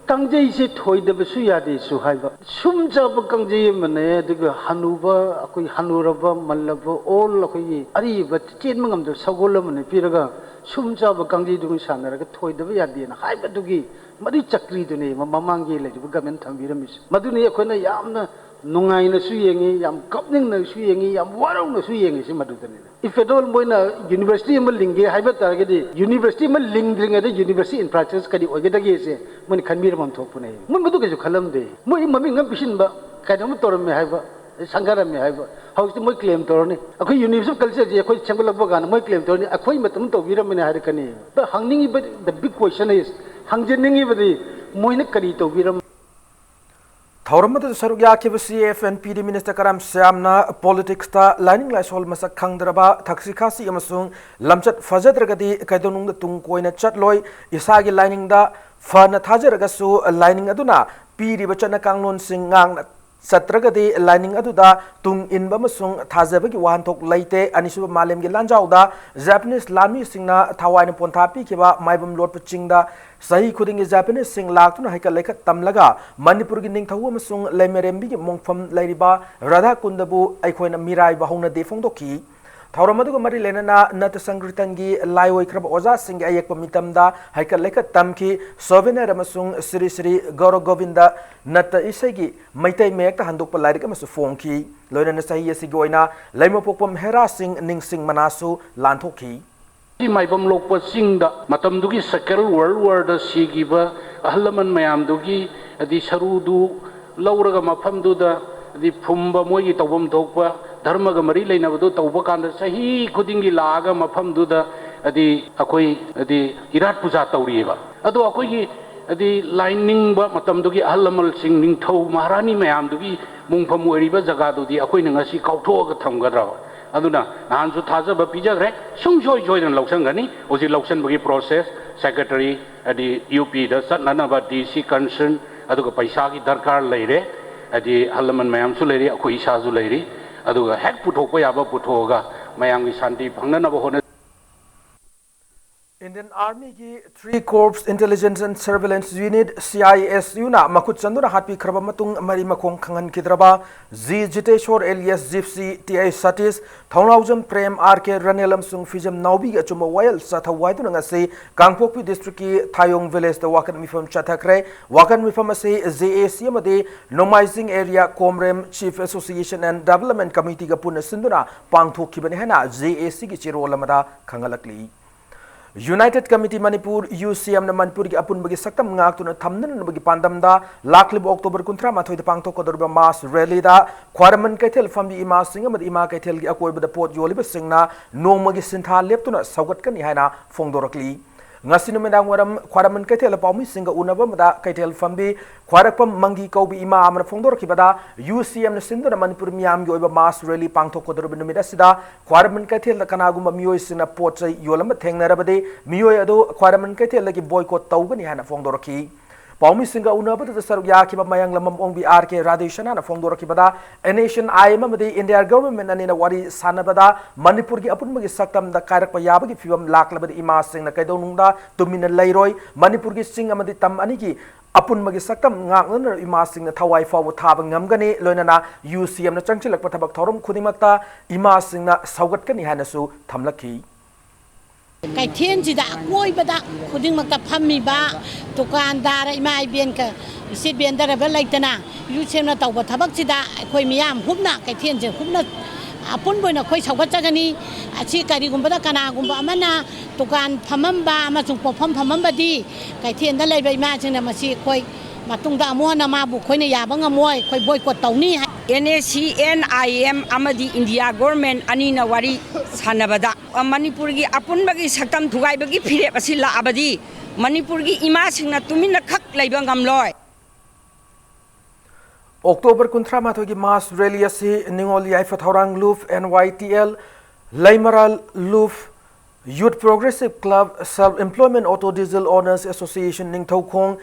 ꯀꯥꯡꯖꯩꯁꯦ ꯊꯣꯏꯗꯕꯁꯨ ꯌꯥꯗꯦꯁꯨ ꯍꯥꯏꯕ꯫ ꯁꯨꯝ ꯆꯥꯕ ꯀꯥꯡꯖꯩ ꯑꯃꯅꯦ, ꯑꯗꯨꯒ ꯍꯅꯨꯕ, ꯑꯩꯈꯣꯏ ꯍꯅꯨꯔꯕ, ꯃꯜꯂꯕ, ꯑꯣꯜ, ꯑꯩꯈꯣꯏꯒꯤ ꯑꯔꯤꯕ ꯆꯦꯟꯕ ꯉꯝꯗꯕ ꯁꯒꯣꯜ ꯑꯃꯅꯦ ꯄꯤꯔꯒ, ꯁꯨꯝ ꯆꯥꯕ ꯀꯥꯡꯖꯩꯗꯨꯒ ꯁꯥꯟꯅꯔꯒ ꯊꯣꯏꯗꯕ ꯌꯥꯗꯦꯅ ꯍꯥꯏꯕꯗꯨꯒꯤ ꯃꯗꯨꯒꯤ ꯆꯀ꯭ꯔꯤꯗꯨꯅꯦ ꯃ-, ꯃꯃꯥꯡꯒꯤ ꯂꯩꯔꯤꯕ ꯒꯃꯦꯟ ꯊꯝꯕꯤꯔꯝꯃꯤꯁꯦ꯫ ꯃꯗꯨꯅꯤ ꯑꯩꯈꯣꯏꯅ ꯌꯥꯝꯅ ꯅꯨꯡꯉꯥꯏꯅꯁꯨ ꯌꯦꯡꯉꯤ, ꯌꯥꯝ ꯀꯞꯅꯤꯡꯅꯁꯨ ꯌꯦꯡꯉꯤ, ꯌꯥꯝ ꯋꯥꯔꯧꯅꯁꯨ ꯌꯦꯡꯉꯤꯁꯤ ꯃꯗꯨꯗꯅꯤꯅꯦ꯫ If at all ꯃꯣꯏꯅ university ꯑꯃ ꯂꯤꯡꯒꯦ ꯍꯥꯏꯕ ꯇꯥꯔꯒꯗꯤ, university ꯑꯃ ꯂꯤꯡꯗ꯭ꯔꯤꯉꯩꯗ university infrastructure ꯀꯔꯤ ꯑꯣꯏꯒꯗꯒꯦꯁꯦ ꯃꯣꯏꯅ ꯈꯟꯕꯤꯔꯝꯐꯝ ꯊꯣꯛꯄꯅꯦ꯫ ꯃꯣꯏ ꯃꯗꯨ ꯀꯩꯁꯨ ꯈꯜꯂꯝꯗꯦ꯫ ꯃꯣꯏ ꯃꯃꯤꯡ ꯑꯃ ꯄꯤꯁꯤꯟꯕ, ꯀꯩꯅꯣꯝ ꯇꯧꯔꯝꯃꯦ ꯍꯥꯏꯕ, ꯁꯪꯒꯥꯔꯝꯃꯦ ꯍꯥꯏꯕ꯫ ꯍꯧꯖꯤꯛꯇꯤ ꯃꯣꯏ claim ꯇꯧꯔꯅꯤ, ꯑꯩꯈꯣꯏ University of Culture ꯁꯦ ꯑꯩꯈꯣꯏ ꯁꯦꯝꯒꯠꯂꯛꯄ ꯀꯥꯟꯗ ꯃꯣꯏ claim ꯇꯧꯔꯅꯤ, ꯑꯩꯈꯣꯏ ꯃꯇꯝ ꯇꯧꯕꯤꯔꯝꯕꯅꯤ ꯍꯥꯏꯔꯛꯀꯅꯤ꯫ ꯑꯗ ꯍꯪꯅꯤꯡꯉꯤꯕ, the big question is, ꯍꯪꯖꯅꯤꯡꯉꯤꯕꯗꯤ ꯃꯣꯏꯅ ꯀꯔꯤ ꯇꯧꯕꯤꯔꯝ ꯊꯧꯔꯝ ꯑꯗꯨꯗ ꯁꯔꯨꯛ ꯌꯥꯈꯤꯕ C F and P D Minister ꯀꯔꯝ ꯁ꯭ꯌꯥꯝꯅ politics ꯇ ꯂꯥꯏꯅꯤꯡ ꯂꯥꯏꯁꯣꯜ ꯃꯁꯛ ꯈꯪꯗ꯭ꯔꯕ, ꯊꯛꯁꯤ ꯈꯥꯁꯤ ꯑꯃꯁꯨꯡ ꯂꯝꯆꯠ ꯐꯖꯗ꯭ꯔꯒꯗꯤ ꯀꯩꯗꯧꯅꯨꯡꯗ ꯇꯨꯡ ꯀꯣꯏꯅ ꯆꯠꯂꯣꯏ, ꯏꯁꯥꯒꯤ ꯂꯥꯏꯅꯤꯡꯗ ꯐꯅ ꯊꯥꯖꯔꯒꯁꯨ ꯂꯥꯏꯅꯤꯡ ꯑꯗꯨꯅ ꯄꯤꯔꯤꯕ ꯆꯠꯅ ꯀꯥꯡꯂꯣꯟꯁꯤꯡ ꯉꯥꯛꯅ ꯆꯠꯇ꯭ꯔꯒꯗꯤ ꯂꯥꯏꯅꯤꯡ ꯑꯗꯨꯗ ꯇꯨꯡ ꯏꯟꯕ ꯑꯃꯁꯨꯡ ꯊꯥꯖꯕꯒꯤ ꯋꯥꯍꯟꯊꯣꯛ ꯂꯩꯇꯦ꯫ ꯑꯅꯤꯁꯨꯕ ꯃꯥꯂꯦꯝꯒꯤ ꯂꯥꯟꯖꯥꯎꯗ Japanese ꯂꯥꯟꯃꯤꯁꯤꯡꯅ ꯊꯋꯥꯏꯅ ꯄꯣꯟꯊꯥ ꯄꯤꯈꯤꯕ ꯃꯥꯏꯕꯝ ꯂꯣꯠꯄ ꯆꯤꯡꯗ ꯆꯍꯤ ꯈꯨꯗꯤꯡꯒꯤ Japanese ꯁꯤꯡ ꯂꯥꯛꯇꯨꯅ ꯍꯩꯀꯠ ꯂꯩꯀꯠ ꯇꯝꯂꯒ ꯃꯅꯤꯄꯨꯔꯒꯤ ꯅꯤꯡꯊꯧ ꯑꯃꯁꯨꯡ ꯂꯩꯃꯔꯦꯝꯕꯤꯒꯤ ꯃꯣꯡꯐꯝ ꯂꯩꯔꯤꯕ ꯔꯥꯙꯥ ꯀꯨꯟꯗꯕꯨ ꯑꯩꯈꯣꯏꯅ ꯃꯤꯔꯥꯏꯕ ꯍꯧꯅꯗꯦ ꯐꯣꯡꯗꯣꯛꯈꯤ꯫ ꯊꯧꯔꯝ ꯑꯗꯨꯒ ꯃꯔꯤ ꯂꯩꯅꯅ ꯅꯥꯇ꯭ꯌ ꯁꯪꯀꯤꯔꯇꯟꯒꯤ ꯂꯥꯏ ꯑꯣꯏꯈ꯭ꯔꯕ ꯑꯣꯖꯥꯁꯤꯡꯒꯤ ꯑꯌꯦꯛꯄ ꯃꯤꯇꯝꯗ ꯍꯩꯀꯠ ꯂꯩꯀꯠ ꯇꯝꯈꯤ꯫ Souvenir ꯑꯃꯁꯨꯡ ꯁ꯭ꯔꯤ ꯁ꯭ꯔꯤ ꯒꯧꯔ ꯒꯣꯕꯤꯟꯗ ꯅꯥꯇ꯭ꯌ ꯏꯁꯩꯒꯤ ꯃꯩꯇꯩ ꯃꯌꯦꯛꯇ ꯍꯟꯗꯣꯛꯄ ꯂꯥꯏꯔꯤꯛ ꯑꯃꯁꯨ ꯐꯣꯡꯈꯤ꯫ ꯂꯣꯏꯅꯅ ꯆꯍꯤ ꯑꯁꯤꯒꯤ ꯑꯣꯏꯅ ꯂꯩꯃꯄꯣꯛꯄꯝ ꯍꯦꯔꯥ ꯁꯤꯡ ꯅꯤꯡꯁꯤꯡ ꯃꯅꯥꯁꯨ ꯂꯥꯟꯊꯣꯛꯈꯤ꯫ ꯃꯥꯏꯕꯝ ꯂꯣꯛꯄ ꯆꯤꯡꯗ ꯃꯇꯝꯗꯨꯒꯤ Second World War ꯗ ꯁꯤꯈꯤꯕ ꯑꯍꯜ ꯂꯃꯟ ꯃꯌꯥꯝꯗꯨꯒꯤ ꯍꯥꯏꯗꯤ ꯁꯔꯨꯗꯨ ꯂꯧꯔꯒ ꯃꯐꯝꯗꯨꯗ ꯍꯥꯏꯗꯤ ꯐꯨꯝꯕ, ꯃꯣꯏꯒꯤ ꯇꯧꯐꯝ ꯊꯣꯛꯄ ꯙꯔꯃꯒ ꯃꯔꯤ ꯂꯩꯅꯕꯗꯨ ꯇꯧꯕ ꯀꯥꯟꯗ ꯆꯍꯤ ꯈꯨꯗꯤꯡꯒꯤ ꯂꯥꯛꯑꯒ ꯃꯐꯝꯗꯨꯗ ꯍꯥꯏꯗꯤ ꯑꯩꯈꯣꯏ ꯍꯥꯏꯗꯤ ꯏꯔꯥꯠ ꯄꯨꯖꯥ ꯇꯧꯔꯤꯑꯕ꯫ ꯑꯗꯣ ꯑꯩꯈꯣꯏꯒꯤ ꯍꯥꯏꯗꯤ ꯂꯥꯏꯅꯤꯡꯕ ꯃꯇꯝꯗꯨꯒꯤ ꯑꯍꯜ ꯂꯃꯟꯁꯤꯡ, ꯅꯤꯡꯊꯧ ꯃꯍꯥꯔꯥꯅꯤ ꯃꯌꯥꯝꯗꯨꯒꯤ ꯃꯣꯡꯐꯝ ꯑꯣꯏꯔꯤꯕ ꯖꯒꯥꯗꯨꯗꯤ ꯑꯩꯈꯣꯏꯅ ꯉꯁꯤ ꯀꯥꯎꯊꯣꯛꯑꯒ ꯊꯝꯒꯗ꯭ꯔꯕ? ꯑꯗꯨꯅ ꯅꯍꯥꯟꯁꯨ ꯊꯥꯖꯕ ꯄꯤꯖꯈ꯭ꯔꯦ, ꯁꯨꯡꯁꯣꯏ ꯁꯣꯏꯗꯅ ꯂꯧꯁꯟꯒꯅꯤ꯫ ꯍꯧꯖꯤꯛ ꯂꯧꯁꯟꯕꯒꯤ process, secretary ꯍꯥꯏꯗꯤ UP ꯗ ꯆꯠꯅꯅꯕ DC concern, ꯑꯗꯨꯒ ꯄꯩꯁꯥꯒꯤ ꯗꯔꯀꯥꯔ ꯂꯩꯔꯦ, ꯍꯥꯏꯗꯤ ꯑꯍꯜ ꯂꯃꯟ ꯃꯌꯥꯝꯁꯨ ꯂꯩꯔꯤ, ꯑꯩꯈꯣꯏ ꯏꯁꯥꯁꯨ ꯂꯩꯔꯤ, ꯑꯗꯨꯒ ꯍꯦꯛ ꯄꯨꯊꯣꯛꯄ ꯌꯥꯕ ꯄꯨꯊꯣꯛꯑꯒ ꯃꯌꯥꯝꯒꯤ ꯁꯥꯟꯇꯤ ꯐꯪꯅꯅꯕ ꯍꯣꯠꯅ Indian Army ꯒꯤ Three Corps Intelligence and Surveillance Unit, C I S U ꯅ ꯃꯈꯨꯠ ꯆꯟꯗꯨꯅ ꯍꯥꯠꯄꯤꯈ꯭ꯔꯕ ꯃꯇꯨꯡ ꯃꯔꯤ ꯃꯈꯣꯡ ꯈꯪꯍꯟꯈꯤꯗ꯭ꯔꯕ G Jiteshor alias Gypsy, T I Satish, Thounaojam Prem, R K Ranel ꯑꯃꯁꯨꯡ ꯐꯤꯖꯝ ꯅꯥꯎꯕꯤꯒꯤ ꯑꯆꯨꯝꯕ ꯋꯥꯌꯦꯜ ꯆꯠꯊꯧ ꯍꯥꯏꯗꯨꯅ ꯉꯁꯤ ꯀꯥꯡꯄꯣꯛꯄꯤ district ꯀꯤ ꯊꯥꯌꯣꯡ village ꯇ ꯋꯥꯀꯠ ꯃꯤꯐꯝ ꯆꯠꯊꯈ꯭ꯔꯦ꯫ ꯋꯥꯀꯠ ꯃꯤꯐꯝ ꯑꯁꯤ J A C ꯑꯃꯗꯤ ꯅꯣꯡꯃꯥꯏꯖꯤꯡ area Komrem Chief Association and Development Committee ꯒ ꯄꯨꯟꯅ ꯁꯤꯟꯗꯨꯅ ꯄꯥꯡꯊꯣꯛꯈꯤꯕꯅꯤ ꯍꯥꯏꯅ J A C ꯒꯤ ꯆꯦꯔꯣꯜ ꯑꯃꯗ ꯈꯪꯍꯜꯂꯛꯂꯤ꯫ United Committee Manipur, U C M ꯅ ꯃꯅꯤꯄꯨꯔꯒꯤ ꯑꯄꯨꯟꯕꯒꯤ ꯁꯛꯇꯝ ꯉꯥꯛꯇꯨꯅ ꯊꯝꯅꯅꯕꯒꯤ ꯄꯥꯟꯗꯝꯗ ꯂꯥꯛꯂꯤꯕ October ꯀꯨꯟꯊ꯭ꯔꯥ ꯃꯥꯊꯣꯏꯗ ꯄꯥꯡꯊꯣꯛꯀꯗꯧꯔꯤꯕ mass rally ꯗ ꯈ꯭ꯋꯥꯏꯔꯝꯕꯟ ꯀꯩꯊꯦꯜ ꯐꯝꯕꯤ ꯏꯃꯥꯁꯤꯡ ꯑꯃꯗꯤ ꯏꯃꯥ ꯀꯩꯊꯦꯜꯒꯤ ꯑꯀꯣꯏꯕꯗ ꯄꯣꯠ ꯌꯣꯜꯂꯤꯕꯁꯤꯡꯅ ꯅꯣꯡꯃꯒꯤ ꯁꯤꯟꯊꯥ ꯂꯦꯞꯇꯨꯅ ꯁꯧꯒꯠꯀꯅꯤ ꯍꯥꯏꯅ ꯐꯣꯡꯗꯣꯔꯛꯂꯤ꯫ ꯉꯁꯤ ꯅꯨꯃꯤꯗꯥꯡ ꯋꯥꯏꯔꯝ ꯈ꯭ꯋꯥꯏꯔꯝꯕꯟ ꯀꯩꯊꯦꯜꯗ ꯄꯥꯎꯃꯤꯁꯤꯡꯒ ꯎꯅꯕ ꯑꯃꯗ ꯀꯩꯊꯦꯜ ꯐꯝꯕꯤ ꯈ꯭ꯋꯥꯏꯔꯛꯄꯝ ꯃꯪꯒꯤ ꯀꯧꯕꯤ ꯏꯃꯥ ꯑꯃꯅ ꯐꯣꯡꯗꯣꯔꯛꯈꯤꯕꯗ, U C M ꯅ ꯁꯤꯟꯗꯨꯅ ꯃꯅꯤꯄꯨꯔ ꯃꯤꯌꯥꯝꯒꯤ ꯑꯣꯏꯕ mass rally ꯄꯥꯡꯊꯣꯛꯀꯗꯧꯔꯤꯕ ꯅꯨꯃꯤꯠ ꯑꯁꯤꯗ ꯈ꯭ꯋꯥꯏꯔꯝꯕꯟ ꯀꯩꯊꯦꯜꯗ ꯀꯅꯥꯒꯨꯝꯕ ꯃꯤꯑꯣꯏꯁꯤꯡꯅ ꯄꯣꯠ ꯆꯩ ꯌꯣꯜꯂꯝꯕ ꯊꯦꯡꯅꯔꯕꯗꯤ ꯃꯤꯑꯣꯏ ꯑꯗꯨ ꯈ꯭ꯋꯥꯏꯔꯝꯕꯟ ꯀꯩꯊꯦꯜꯗꯒꯤ boycott ꯇꯧꯒꯅꯤ ꯍꯥꯏꯅ ꯐꯣꯡꯗꯣꯔꯛꯈꯤ꯫ ꯄꯥꯎꯃꯤꯁꯤꯡꯒ ꯎꯅꯕꯗꯨꯗ ꯁꯔꯨꯛ ꯌꯥꯈꯤꯕ ꯃꯌꯥꯡꯂꯝꯕꯝ ꯑꯣꯡꯕꯤ R K ꯔꯥꯙꯦꯁꯅꯥꯅ ꯐꯣꯡꯗꯣꯔꯛꯈꯤꯕꯗ, N S C N I M ꯑꯃꯗꯤ India government ꯑꯅꯤꯅ ꯋꯥꯔꯤ ꯁꯥꯟꯅꯕꯗ ꯃꯅꯤꯄꯨꯔꯒꯤ ꯑꯄꯨꯟꯕꯒꯤ ꯁꯛꯇꯝꯗ ꯀꯥꯏꯔꯛꯄ ꯌꯥꯕꯒꯤ ꯐꯤꯕꯝ ꯂꯥꯛꯂꯕꯗꯤ ꯏꯃꯥꯁꯤꯡꯅ ꯀꯩꯗꯧꯅꯨꯡꯗ ꯇꯨꯃꯤꯟꯅ ꯂꯩꯔꯣꯏ꯫ ꯃꯅꯤꯄꯨꯔꯒꯤ ꯆꯤꯡ ꯑꯃꯗꯤ ꯇꯝ ꯑꯅꯤꯒꯤ ꯑꯄꯨꯟꯕꯒꯤ ꯁꯛꯇꯝ ꯉꯥꯛꯅꯅ ꯏꯃꯥꯁꯤꯡꯅ ꯊꯋꯥꯏ ꯐꯥꯎꯕ ꯊꯥꯕ ꯉꯝꯒꯅꯤ꯫ ꯂꯣꯏꯅꯅ U C M ꯅ ꯆꯪꯁꯤꯜꯂꯛꯄ ꯊꯕꯛ ꯊꯧꯔꯝ ꯈꯨꯗꯤꯡꯃꯛꯇ ꯏꯃꯥꯁꯤꯡꯅ ꯁꯧꯒꯠꯀꯅꯤ ꯍꯥꯏꯅꯁꯨ ꯊꯝꯂꯛꯈꯤ꯫ ꯀꯩꯊꯦꯜꯁꯤꯗ ꯑꯀꯣꯏꯕꯗ ꯈꯨꯗꯤꯡꯃꯛꯇ ꯐꯝꯃꯤꯕ ꯗꯨꯀꯥꯟꯗꯥꯔ ꯏꯃꯥ ꯏꯕꯦꯟ ꯀ-, ꯏꯆꯦ ꯕꯦꯟꯗꯔꯕ ꯂꯩꯇꯅ U C M ꯅ ꯇꯧꯕ ꯊꯕꯛꯁꯤꯗ ꯑꯩꯈꯣꯏ ꯃꯤꯌꯥꯝ ꯍꯨꯞꯅ ꯀꯩꯊꯦꯜꯁꯦ ꯍꯨꯞꯅ ꯑꯄꯨꯟꯕ ꯑꯣꯏꯅ ꯑꯩꯈꯣꯏ ꯁꯧꯒꯠꯆꯒꯅꯤ꯫ ꯑꯁꯤ ꯀꯔꯤꯒꯨꯝꯕꯗ ꯀꯅꯥꯒꯨꯝꯕ ꯑꯃꯅ ꯗꯨꯀꯥꯟ ꯐꯝꯃꯝꯕ ꯑꯃꯁꯨꯡ ꯄꯣꯠꯐꯝ ꯐꯝꯃꯝꯕꯗꯤ ꯀꯩꯊꯦꯜꯗ ꯂꯩꯕ ꯏꯃꯥꯁꯤꯡꯅ ꯃꯁꯤ ꯑꯩꯈꯣꯏ ꯃꯇꯨꯡꯗ ꯑꯃꯨꯛ ꯍꯟꯅ ꯃꯥꯕꯨ ꯑꯩꯈꯣꯏꯅ ꯌꯥꯕ ꯉꯝꯃꯣꯏ, ꯑꯩꯈꯣꯏ boycott ꯇꯧꯅꯤ ꯍꯥꯏ꯫ N S C N I M ꯑꯃꯗꯤ India government ꯑꯅꯤꯅ ꯋꯥꯔꯤ ꯁꯥꯟꯅꯕꯗ, ꯑ, ꯃꯅꯤꯄꯨꯔꯒꯤ ꯑꯄꯨꯟꯕꯒꯤ ꯁꯛꯇꯝ ꯊꯨꯒꯥꯏꯕꯒꯤ ꯐꯤꯔꯦꯞ ꯑꯁꯤ ꯂꯥꯛꯑꯕꯗꯤ ꯃꯅꯤꯄꯨꯔꯒꯤ ꯏꯃꯥꯁꯤꯡꯅ ꯇꯨꯃꯤꯟꯅ ꯈꯛ ꯂꯩꯕ ꯉꯝꯂꯣꯏ꯫ October ꯀꯨꯟꯊ꯭ꯔꯥ ꯃꯥꯊꯣꯏꯒꯤ mass rally ꯑꯁꯤ ꯅꯤꯉꯣꯜ ꯌꯥꯏꯐ ꯊꯧꯔꯥꯡ ꯂꯨꯞ, N Y T L, ꯂꯩꯃꯔꯥꯜ ꯂꯨꯞ, Youth Progressive Club, Self Employment Auto Diesel Owners Association Ningthoukhong,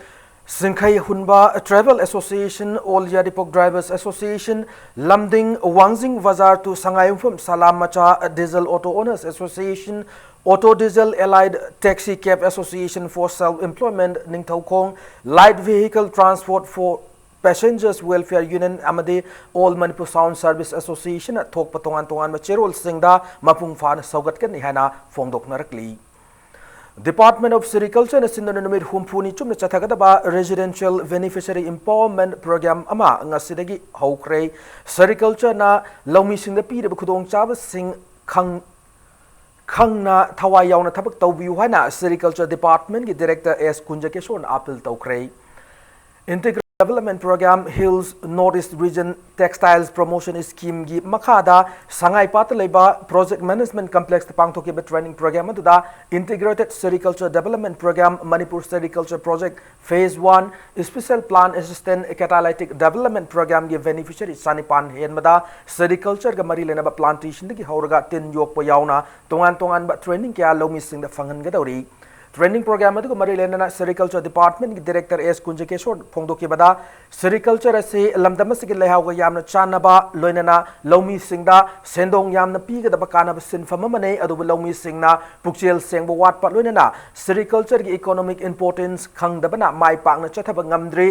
Singkhei Hunba Travel Association, All Yairipok Drivers Association, Lamding Wangjing Bazar to Sangaiyumpham Salam Macha Diesel Auto Owners Association, Auto Diesel Allied Taxi Cab Association for Self-Employment, Ningthoukhong Light Vehicle Transport for Passengers Welfare Union ꯑꯃꯗꯤ All Manipur Sound Service Association ꯊꯣꯛꯄ ꯇꯣꯉꯥꯟ ꯇꯣꯉꯥꯟꯕ ꯆꯦꯔꯣꯜꯁꯤꯡꯗ ꯃꯄꯨꯡ ꯐꯥꯅ ꯁꯧꯒꯠꯀꯅꯤ ꯍꯥꯏꯅ ꯐꯣꯡꯗꯣꯛꯅꯔꯛꯂꯤ꯫ Department of Sericultureꯅ ꯁꯤꯟꯗꯨꯅ ꯅꯨꯃꯤꯠ ꯍꯨꯝꯐꯨꯅꯤ ꯆꯨꯞꯅ ꯆꯠꯊꯒꯗꯕ Residential Beneficiary Empowerment Program ꯑꯃ ꯉꯁꯤꯗꯒꯤ ꯍꯧꯈ꯭ꯔꯦ꯫ Sericultureꯅ ꯂꯧꯃꯤꯁꯤꯡꯗ ꯄꯤꯔꯤꯕ ꯈꯨꯗꯣꯡꯆꯥꯕꯁꯤꯡ ꯈꯪ-, ꯈꯪꯅ ꯊꯋꯥꯏ ꯌꯥꯎꯅ ꯊꯕꯛ ꯇꯧꯕꯤꯌꯨ ꯍꯥꯏꯅ Sericulture Departmentꯀꯤ Director ꯑꯦꯁ ꯀꯨꯟꯖꯀꯦꯁꯣꯔꯅ appeal ꯇꯧꯈ꯭ꯔꯦ꯫ Integrated Development Program Hills North East Region Textiles Promotion Schemeꯒꯤ ꯃꯈꯥꯗ ꯁꯉꯥꯏꯄꯥꯠꯇ ꯂꯩꯕ Project Management Complexꯇ ꯄꯥꯡꯊꯣꯛꯈꯤꯕ training program ꯑꯗꯨꯗ Integrated Sericulture Development Program, Manipur Sericulture Project Phase one, Special Plant Assistance Catalytic Development Programꯒꯤ beneficiary ꯆꯥꯅꯤꯄꯥꯟ ꯍꯦꯟꯕꯗ sericultureꯒ ꯃꯔꯤ ꯂꯩꯅꯕ plantationꯗꯒꯤ ꯍꯧꯔꯒ ꯇꯤꯟ ꯌꯣꯛꯄ ꯌꯥꯎꯅ ꯇꯣꯉꯥꯟ ꯇꯣꯉꯥꯟꯕ training ꯀꯌꯥ ꯂꯧꯃꯤꯁꯤꯡꯗ ꯐꯪꯍꯟꯒꯗꯧꯔꯤ꯫ Training program ꯑꯗꯨꯒ ꯃꯔꯤ ꯂꯩꯅꯅ Sericulture Departmentꯀꯤ Director ꯑꯦꯁ ꯀꯨꯟꯖꯀꯦꯁꯣꯔ ꯐꯣꯡꯗꯣꯛꯈꯤꯕꯗ, sericulture ꯑꯁꯤ ꯂꯝꯗꯝ ꯑꯁꯤꯒꯤ ꯂꯩꯍꯥꯎꯒ ꯌꯥꯝꯅ ꯆꯥꯟꯅꯕ, ꯂꯣꯏꯅꯅ ꯂꯧꯃꯤꯁꯤꯡꯗ ꯁꯦꯟꯗꯣꯡ ꯌꯥꯝꯅ ꯄꯤꯒꯗꯕ ꯀꯥꯟꯅꯕ ꯁꯤꯟꯐꯝ ꯑꯃꯅꯤ꯫ ꯑꯗꯨꯕꯨ ꯂꯧꯃꯤꯁꯤꯡꯅ ꯄꯨꯛꯆꯦꯜ ꯁꯦꯡꯕ ꯋꯥꯠꯄ, ꯂꯣꯏꯅꯅ sericultureꯒꯤ economic importance ꯈꯪꯗꯕꯅ ꯃꯥꯏ ꯄꯥꯛꯅ ꯆꯠꯊꯕ ꯉꯝꯗ꯭ꯔꯤ꯫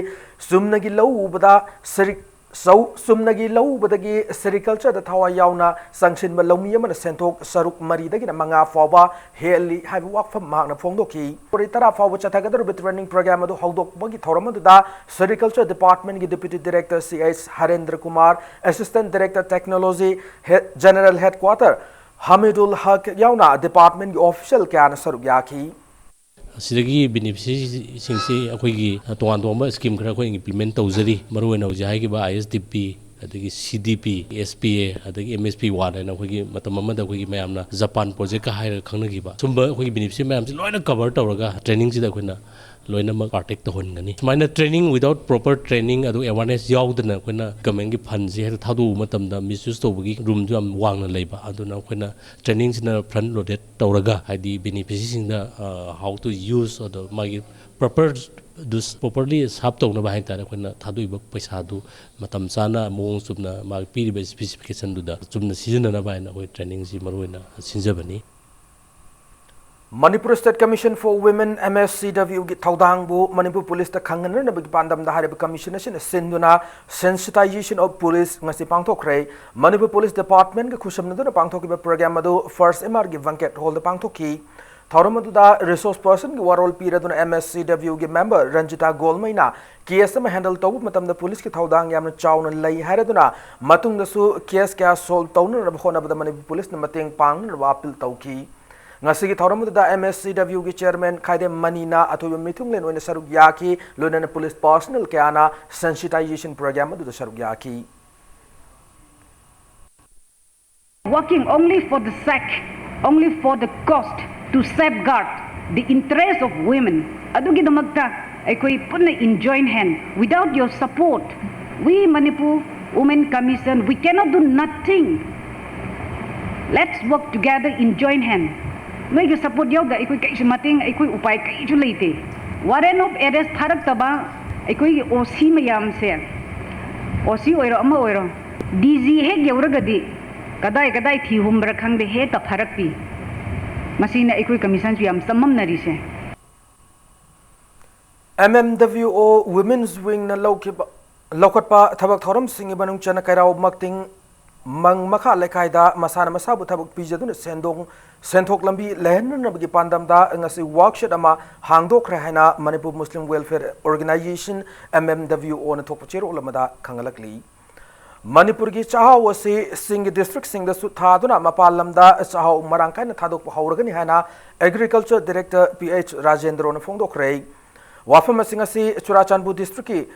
ꯆꯨꯝꯅꯒꯤ ꯂꯧ ꯎꯕꯗ seri-, ꯆꯧ-, ꯆꯨꯝꯅꯒꯤ ꯂꯧ ꯎꯕꯗꯒꯤ sericultureꯗ ꯊꯋꯥꯏ ꯌꯥꯎꯅ ꯆꯪꯁꯤꯟꯕ ꯂꯧꯃꯤ ꯑꯃꯅ ꯁꯦꯟꯊꯣꯛ ꯁꯔꯨꯛ ꯃꯔꯤꯗꯒꯤꯅ ꯃꯉꯥ ꯐꯥꯎꯕ ꯍꯦꯜꯂꯤ ꯍꯥꯏꯕ ꯋꯥꯐꯝ ꯃꯍꯥꯛꯅ ꯐꯣꯡꯗꯣꯛꯈꯤ꯫ ꯐꯦꯕ꯭ꯔꯨꯋꯥꯔꯤ ꯇꯔꯥ ꯐꯥꯎꯕ ꯆꯠꯊꯒꯗꯧꯔꯤꯕ training program ꯑꯗꯨ ꯍꯧꯗꯣꯛꯄꯒꯤ ꯊꯧꯔꯝ ꯑꯗꯨꯗ Sericulture Departmentꯀꯤ Deputy Director C H Harendra Kumar, Assistant Director Technology, He-, General Headquarter Hamidul Haque ꯌꯥꯎꯅ departmentꯀꯤ official ꯀꯌꯥꯅ ꯁꯔꯨꯛ ꯌꯥꯈꯤ꯫ ꯑꯁꯤꯗꯒꯤ beneficiaryꯁꯤꯡꯁꯤ ꯑꯩꯈꯣꯏꯒꯤ ꯇꯣꯉꯥꯟ ꯇꯣꯉꯥꯟꯕ scheme ꯈꯔ ꯑꯩꯈꯣꯏ implement ꯇꯧꯖꯔꯤ꯫ ꯃꯔꯨꯑꯣꯏꯅ ꯍꯧꯖꯤꯛ ꯍꯥꯏꯈꯤꯕ ꯑꯥꯏ ꯑꯦꯁ ꯗꯤ ꯄꯤ, ꯑꯗꯒꯤ ꯁꯤ ꯗꯤ ꯄꯤ, ꯑꯦꯁ ꯄꯤ ꯑꯦ, ꯑꯗꯒꯤ ꯑꯦꯝ ꯑꯦꯁ ꯄꯤ ꯋꯥꯟ ꯍꯥꯏꯅ ꯑꯩꯈꯣꯏꯒꯤ ꯃꯇꯝ ꯑꯃꯗ ꯑꯩꯈꯣꯏꯒꯤ ꯃꯌꯥꯝꯅ ꯖꯄꯥꯟ projectꯀ ꯍꯥꯏꯔꯒ ꯈꯪꯅꯈꯤꯕ, ꯁꯨꯝꯕ ꯑꯩꯈꯣꯏꯒꯤ beneficiary ꯃꯌꯥꯝꯁꯤ ꯂꯣꯏꯅ cover ꯇꯧꯔꯒ trainingꯁꯤꯗ ꯑꯩꯈꯣꯏꯅ ꯂꯣꯏꯅꯃꯛ partake ꯇꯧꯍꯟꯒꯅꯤ꯫ ꯁꯨꯃꯥꯏꯅ training without proper training ꯑꯗꯨ awareness ꯌꯥꯎꯗꯅ ꯑꯩꯈꯣꯏꯅ governmentꯀꯤ fundꯁꯤ ꯍꯦꯛꯇ ꯊꯥꯗꯣꯛꯎꯕ ꯃꯇꯝꯗ misuse ꯇꯧꯕꯒꯤ roomꯁꯨ ꯌꯥꯝ ꯋꯥꯡꯅ ꯂꯩꯕ꯫ ꯑꯗꯨꯅ ꯑꯩꯈꯣꯏꯅ trainingꯁꯤꯅ front loaded ꯇꯧꯔꯒ, ꯍꯥꯏꯗꯤ beneficiaryꯁꯤꯡꯗ, ꯑ, how to use, ꯑꯗꯣ ꯃꯥꯒꯤ proper ꯑꯗꯨ ꯄ꯭ꯔꯣꯄꯔꯂꯤ ꯁꯥꯔꯞ ꯇꯧꯅꯕ ꯍꯥꯏ ꯇꯥꯔꯦ, ꯑꯩꯈꯣꯏꯅ ꯊꯥꯗꯣꯛꯏꯕ ꯄꯩꯁꯥꯗꯨ ꯃꯇꯝ ꯆꯥꯅ, ꯃꯑꯣꯡ ꯆꯨꯝꯅ, ꯃꯥꯒꯤ ꯄꯤꯔꯤꯕ ꯏꯁꯄꯤꯁꯤꯐꯤꯀꯦꯁꯟꯗꯨꯗ ꯆꯨꯝꯅ ꯁꯤꯖꯤꯟꯅꯅꯕ ꯍꯥꯏꯅ ꯑꯩꯈꯣꯏ ꯇ꯭ꯔꯦꯅꯤꯡꯁꯤ ꯃꯔꯨꯑꯣꯏꯅ ꯁꯤꯟꯖꯕꯅꯤ꯫ Manipur State Commission for Women, M S C W ꯒꯤ ꯊꯧꯗꯥꯡꯕꯨ ꯃꯅꯤꯄꯨꯔ ꯄꯨꯂꯤꯁꯇ ꯈꯪꯍꯟꯅꯅꯕꯒꯤ ꯄꯥꯟꯗꯝꯗ ꯍꯥꯏꯔꯤꯕ ꯀꯃꯤꯁꯟ ꯑꯁꯤꯅ ꯁꯤꯟꯗꯨꯅ Sensitization of Police ꯉꯁꯤ ꯄꯥꯡꯊꯣꯛꯈ꯭ꯔꯦ꯫ ꯃꯅꯤꯄꯨꯔ ꯄꯨꯂꯤꯁ ꯗꯤꯄꯥꯔꯠꯃꯦꯟꯒ ꯈꯨꯠꯁꯝꯅꯗꯨꯅ ꯄꯥꯡꯊꯣꯛꯈꯤꯕ ꯄ꯭ꯔꯣꯒ꯭ꯔꯥꯝ ꯑꯗꯨ ꯐꯥꯔꯁ ꯑꯦꯝ ꯑꯥꯔꯒꯤ ꯕꯦꯡꯀꯦꯠ ꯍꯣꯜꯗ ꯄꯥꯡꯊꯣꯛꯈꯤ꯫ ꯊꯧꯔꯝ ꯑꯗꯨꯗ ꯔꯤꯁꯣꯔꯁ ꯄꯔꯁꯟꯒꯤ ꯋꯥꯔꯣꯜ ꯄꯤꯔꯗꯨꯅ M S C W ꯒꯤ ꯃꯦꯝꯕꯔ ꯔꯟꯖꯤꯇꯥ ꯒꯣꯜꯃꯩꯅ ꯀꯦꯁ ꯑꯃ ꯍꯦꯟꯗꯜ ꯇꯧꯕ ꯃꯇꯝꯗ ꯄꯨꯂꯤꯁꯀꯤ ꯊꯧꯗꯥꯡ ꯌꯥꯝꯅ ꯆꯥꯎꯅ ꯂꯩ ꯍꯥꯏꯔꯗꯨꯅ, ꯃꯇꯨꯡꯗꯁꯨ ꯀꯦꯁ ꯀꯌꯥ ꯁꯣꯜꯕ ꯇꯧꯅꯅꯕ ꯍꯣꯠꯅꯕꯗ ꯃꯅꯤꯄꯨꯔ ꯄꯨꯂꯤꯁꯅ ꯃꯇꯦꯡ ꯄꯥꯡꯅꯅꯕ ꯑꯄꯤꯜ ꯇꯧꯈꯤ꯫ ꯉꯁꯤꯒꯤ ꯊꯧꯔꯝ ꯑꯗꯨꯗ M S C W ꯒꯤ ꯆꯦꯌꯔꯃꯦꯟ ꯈꯥꯏꯗꯦꯝ ꯃꯅꯤꯅ ꯑꯊꯣꯏꯕ ꯃꯤꯊꯨꯡꯂꯦꯟ ꯑꯣꯏꯅ ꯁꯔꯨꯛ ꯌꯥꯈꯤ, ꯂꯣꯏꯅꯅ ꯄꯨꯂꯤꯁ ꯄꯥꯔꯁꯅꯦꯜ ꯀꯌꯥꯅ ꯁꯦꯟꯁꯤꯇꯥꯏꯖꯦꯁꯟ ꯄ꯭ꯔꯣꯒ꯭ꯔꯥꯝ ꯑꯗꯨꯗ ꯁꯔꯨꯛ ꯌꯥꯈꯤ꯫ Working only for the sake, only for the cost to safeguard the interest of women. ꯑꯗꯨꯒꯤꯗꯃꯛꯇ ꯑꯩꯈꯣꯏ ꯄꯨꯟꯅ in joint hand, without your support, we Manipur Women Commission, we cannot do nothing. Let's work together in joint hand. ꯅꯣꯏꯒꯤ support ꯌꯥꯎꯗ ꯑꯩꯈꯣꯏ ꯀꯩꯁꯨ ꯃꯇꯦꯡ, ꯑꯩꯈꯣꯏ ꯎꯄꯥꯏ ꯀꯩꯁꯨ ꯂꯩꯇꯦ꯫ ꯋꯥꯔꯦꯟ ꯑꯣꯐ ꯑꯦꯔꯦꯁ ꯊꯥꯔꯛꯇꯕ ꯑꯩꯈꯣꯏꯒꯤ ꯑꯣ ꯁꯤ ꯃꯌꯥꯝꯁꯦ, ꯑꯣ ꯁꯤ ꯑꯣꯏꯔꯣ, ꯑꯃ ꯑꯣꯏꯔꯣ, ꯗꯤ ꯖꯤ ꯍꯦꯛ ꯌꯧꯔꯒꯗꯤ ꯀꯗꯥꯏ ꯀꯗꯥꯏ ꯊꯤ ꯍꯨꯝꯕ꯭ꯔꯥ ꯈꯪꯗꯦ, ꯍꯦꯛꯇ ꯐꯥꯔꯛꯄꯤ꯫ ꯃꯁꯤꯅ ꯑꯩꯈꯣꯏ ꯀꯃꯤꯁꯟꯁꯨ ꯌꯥꯝ ꯆꯃꯝꯅꯔꯤꯁꯦ꯫ M M W O Women's Wingꯅ ꯂꯧꯈꯤꯕ, ꯂꯧꯈꯠꯄ ꯊꯕꯛ ꯊꯧꯔꯝꯁꯤꯡꯒꯤ ꯃꯅꯨꯡ ꯆꯟꯅ ꯀꯩꯔꯥꯎ ꯃꯛꯇꯤꯡ ꯃꯪ ꯃꯈꯥ ꯂꯩꯀꯥꯏꯗ ꯃꯁꯥꯅ ꯃꯁꯥꯕꯨ ꯊꯕꯛ ꯄꯤꯖꯗꯨꯅ ꯁꯦꯟꯗꯣꯡ, ꯁꯦꯟꯊꯣꯛ ꯂꯝꯕꯤ ꯂꯩꯍꯟꯅꯅꯕꯒꯤ ꯄꯥꯟꯗꯝꯗ ꯉꯁꯤ ꯋꯥꯔꯛꯁꯦꯠ ꯑꯃ ꯍꯥꯡꯗꯣꯛꯈ꯭ꯔꯦ ꯍꯥꯏꯅ Manipur Muslim welfare organisation, M M W O ꯅ ꯊꯣꯛꯄ ꯆꯦꯔꯣꯜ ꯑꯃꯗ ꯈꯪꯍꯜꯂꯛꯂꯤ꯫ ꯃꯅꯤꯄꯨꯔꯒꯤ ꯆꯥꯛꯍꯥꯎ ꯑꯁꯤ ꯆꯤꯡꯒꯤ ꯗꯤꯁꯇ꯭ꯔꯤꯛꯁꯤꯡꯗꯁꯨ ꯊꯥꯗꯨꯅ ꯃꯄꯥꯟ ꯂꯝꯗ ꯆꯥꯛꯍꯥꯎ ꯃꯔꯥꯡ ꯀꯥꯏꯅ ꯊꯥꯗꯣꯛꯄ ꯍꯧꯔꯒꯅꯤ ꯍꯥꯏꯅ ꯑꯦꯒ꯭ꯔꯤꯀꯜꯆꯔ ꯗꯤꯔꯦꯛꯇꯔ ꯄꯤ ꯑꯩꯆ ꯔꯥꯖꯦꯟꯗ꯭ꯔꯣꯅ ꯐꯣꯡꯗꯣꯛꯈ꯭ꯔꯦ꯫ ꯋꯥꯐꯝ ꯑꯁꯤ ꯉꯁꯤ ꯆꯨꯔꯥꯆꯥꯟꯄꯨꯔ ꯗꯤꯁꯇ꯭ꯔꯤꯛꯀꯤ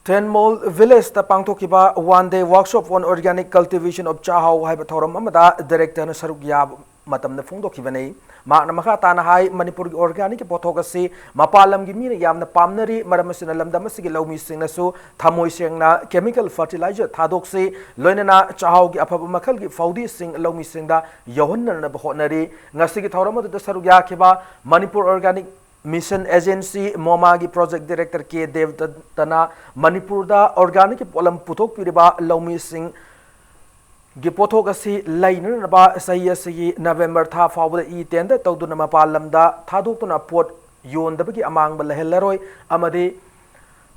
ꯊꯦꯟꯃꯣꯜ ꯚꯤꯂꯦꯖꯇ ꯄꯥꯡꯊꯣꯛꯈꯤꯕ One Day Workshop on Organic Cultivation of ꯆꯥꯛꯍꯥꯎ ꯍꯥꯏꯕ ꯊꯧꯔꯝ ꯑꯃꯗ ꯗꯤꯔꯦꯛꯇꯔꯅ ꯁꯔꯨꯛ ꯌꯥꯕ ꯃꯇꯝꯗ ꯐꯣꯡꯗꯣꯛꯈꯤꯕꯅꯤ꯫ ꯃꯍꯥꯛꯅ ꯃꯈꯥ ꯇꯥꯅ ꯍꯥꯏ, ꯃꯅꯤꯄꯨꯔꯒꯤ ꯑꯣꯔꯒꯥꯅꯤꯛꯀꯤ ꯄꯣꯠꯊꯣꯛ ꯑꯁꯤ ꯃꯄꯥꯟ ꯂꯝꯒꯤ ꯃꯤꯅ ꯌꯥꯝꯅ ꯄꯥꯝꯅꯔꯤ, ꯃꯔꯝ ꯑꯁꯤꯅ ꯂꯝꯗꯝ ꯑꯁꯤꯒꯤ ꯂꯧꯃꯤꯁꯤꯡꯅꯁꯨ ꯊꯃꯣꯏ ꯁꯦꯡꯅ ꯀꯦꯃꯤꯀꯦꯜ ꯐꯔꯇꯤꯂꯥꯏꯖꯔ ꯊꯥꯗꯣꯛꯁꯤ, ꯂꯣꯏꯅꯅ ꯆꯥꯛꯍꯥꯎꯒꯤ ꯑꯐꯕ ꯃꯈꯜꯒꯤ ꯐꯧꯗꯤꯁꯤꯡ ꯂꯧꯃꯤꯁꯤꯡꯗ ꯌꯧꯍꯟꯅꯅꯕ ꯍꯣꯠꯅꯔꯤ꯫ ꯉꯁꯤꯒꯤ ꯊꯧꯔꯝ ꯑꯗꯨꯗ ꯁꯔꯨꯛ ꯌꯥꯈꯤꯕ ꯃꯅꯤꯄꯨꯔ ꯑꯣꯔꯒꯥꯅꯤꯛ Mission Agency ꯃꯣꯃꯥꯒꯤ Project Director ꯀꯦ ꯗꯦꯕꯗꯠꯇꯅ ꯃꯅꯤꯄꯨꯔꯗ organic ꯄꯣꯠꯂꯝ ꯄꯨꯊꯣꯛꯄꯤꯔꯤꯕ ꯂꯧꯃꯤꯁꯤꯡꯒꯤ ꯄꯣꯠꯊꯣꯛ ꯑꯁꯤ ꯂꯩꯅꯅꯕ ꯆꯍꯤ ꯑꯁꯤꯒꯤ November ꯊꯥ ꯐꯥꯎꯕꯗ e-tender ꯇꯧꯗꯨꯅ ꯃꯄꯥꯟ ꯂꯝꯗ ꯊꯥꯗꯣꯛꯇꯨꯅ ꯄꯣꯠ ꯌꯣꯟꯗꯕꯒꯤ ꯑꯃꯥꯡꯕ ꯂꯩꯍꯜꯂꯔꯣꯏ ꯑꯃꯗꯤ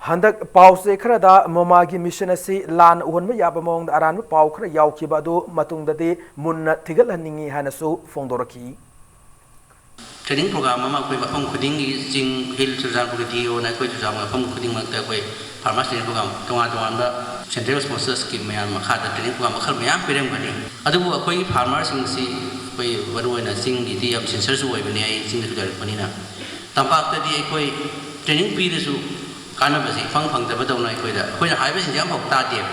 ꯍꯟꯗꯛ ꯄꯥꯎꯆꯦ ꯈꯔꯗ ꯃꯣꯃꯥꯒꯤ mission ꯑꯁꯤ ꯂꯥꯟ ꯎꯍꯟꯕ ꯌꯥꯕ ꯃꯑꯣꯡꯗ ꯑꯔꯥꯟꯕ ꯄꯥꯎ ꯈꯔ ꯌꯥꯎꯈꯤꯕ ꯑꯗꯨ ꯃꯇꯨꯡꯗꯗꯤ ꯃꯨꯟꯅ ꯊꯤꯒꯠꯍꯟꯅꯤꯡꯏ ꯍꯥꯏꯅꯁꯨ ꯐꯣꯡꯗꯣꯔꯛꯈꯤ꯫ Training program ꯑꯃ ꯑꯩꯈꯣꯏ ꯃꯐꯝ ꯈꯨꯗꯤꯡꯒꯤ ꯆꯤꯡ, hill, ꯆꯨꯔꯆꯥꯟꯄꯨꯔꯒꯤ D O ꯅ ꯑꯩꯈꯣꯏ ꯆꯨꯔꯆꯥꯟꯄꯨꯔ ꯃꯐꯝ ꯈꯨꯗꯤꯡꯃꯛꯇ ꯑꯩꯈꯣꯏ farmers training program ꯇꯣꯉꯥꯟ ꯇꯣꯉꯥꯟꯕ central sponsor scheme ꯃꯌꯥꯝ ꯃꯈꯥꯗ training program ꯃꯈꯜ ꯃꯌꯥꯝ ꯄꯤꯔꯝꯒꯅꯤ꯫ ꯑꯗꯨꯕꯨ ꯑꯩꯈꯣꯏꯒꯤ farmer ꯁꯤꯡꯁꯤ ꯑꯩꯈꯣꯏ ꯃꯔꯨꯑꯣꯏꯅ ꯆꯤꯡꯒꯤꯗꯤ ꯌꯥꯝ sincereꯁꯨ ꯑꯣꯏꯕꯅꯤ, ꯑꯩ ꯆꯤꯡꯗꯁꯨ ꯂꯩꯔꯛꯄꯅꯤꯅ꯫ ꯇꯝꯄꯥꯛꯇꯗꯤ ꯑꯩꯈꯣꯏ training ꯄꯤꯔꯁꯨ ꯀꯥꯟꯅꯕꯁꯤ ꯏꯐꯪ ꯐꯪꯗꯕꯗꯧꯅ ꯑꯩꯈꯣꯏꯗ, ꯑꯩꯈꯣꯏꯅ ꯍꯥꯏꯕꯁꯤꯡꯁꯦ ꯑꯃꯐꯥꯎ ꯇꯥꯗꯦꯕ꯫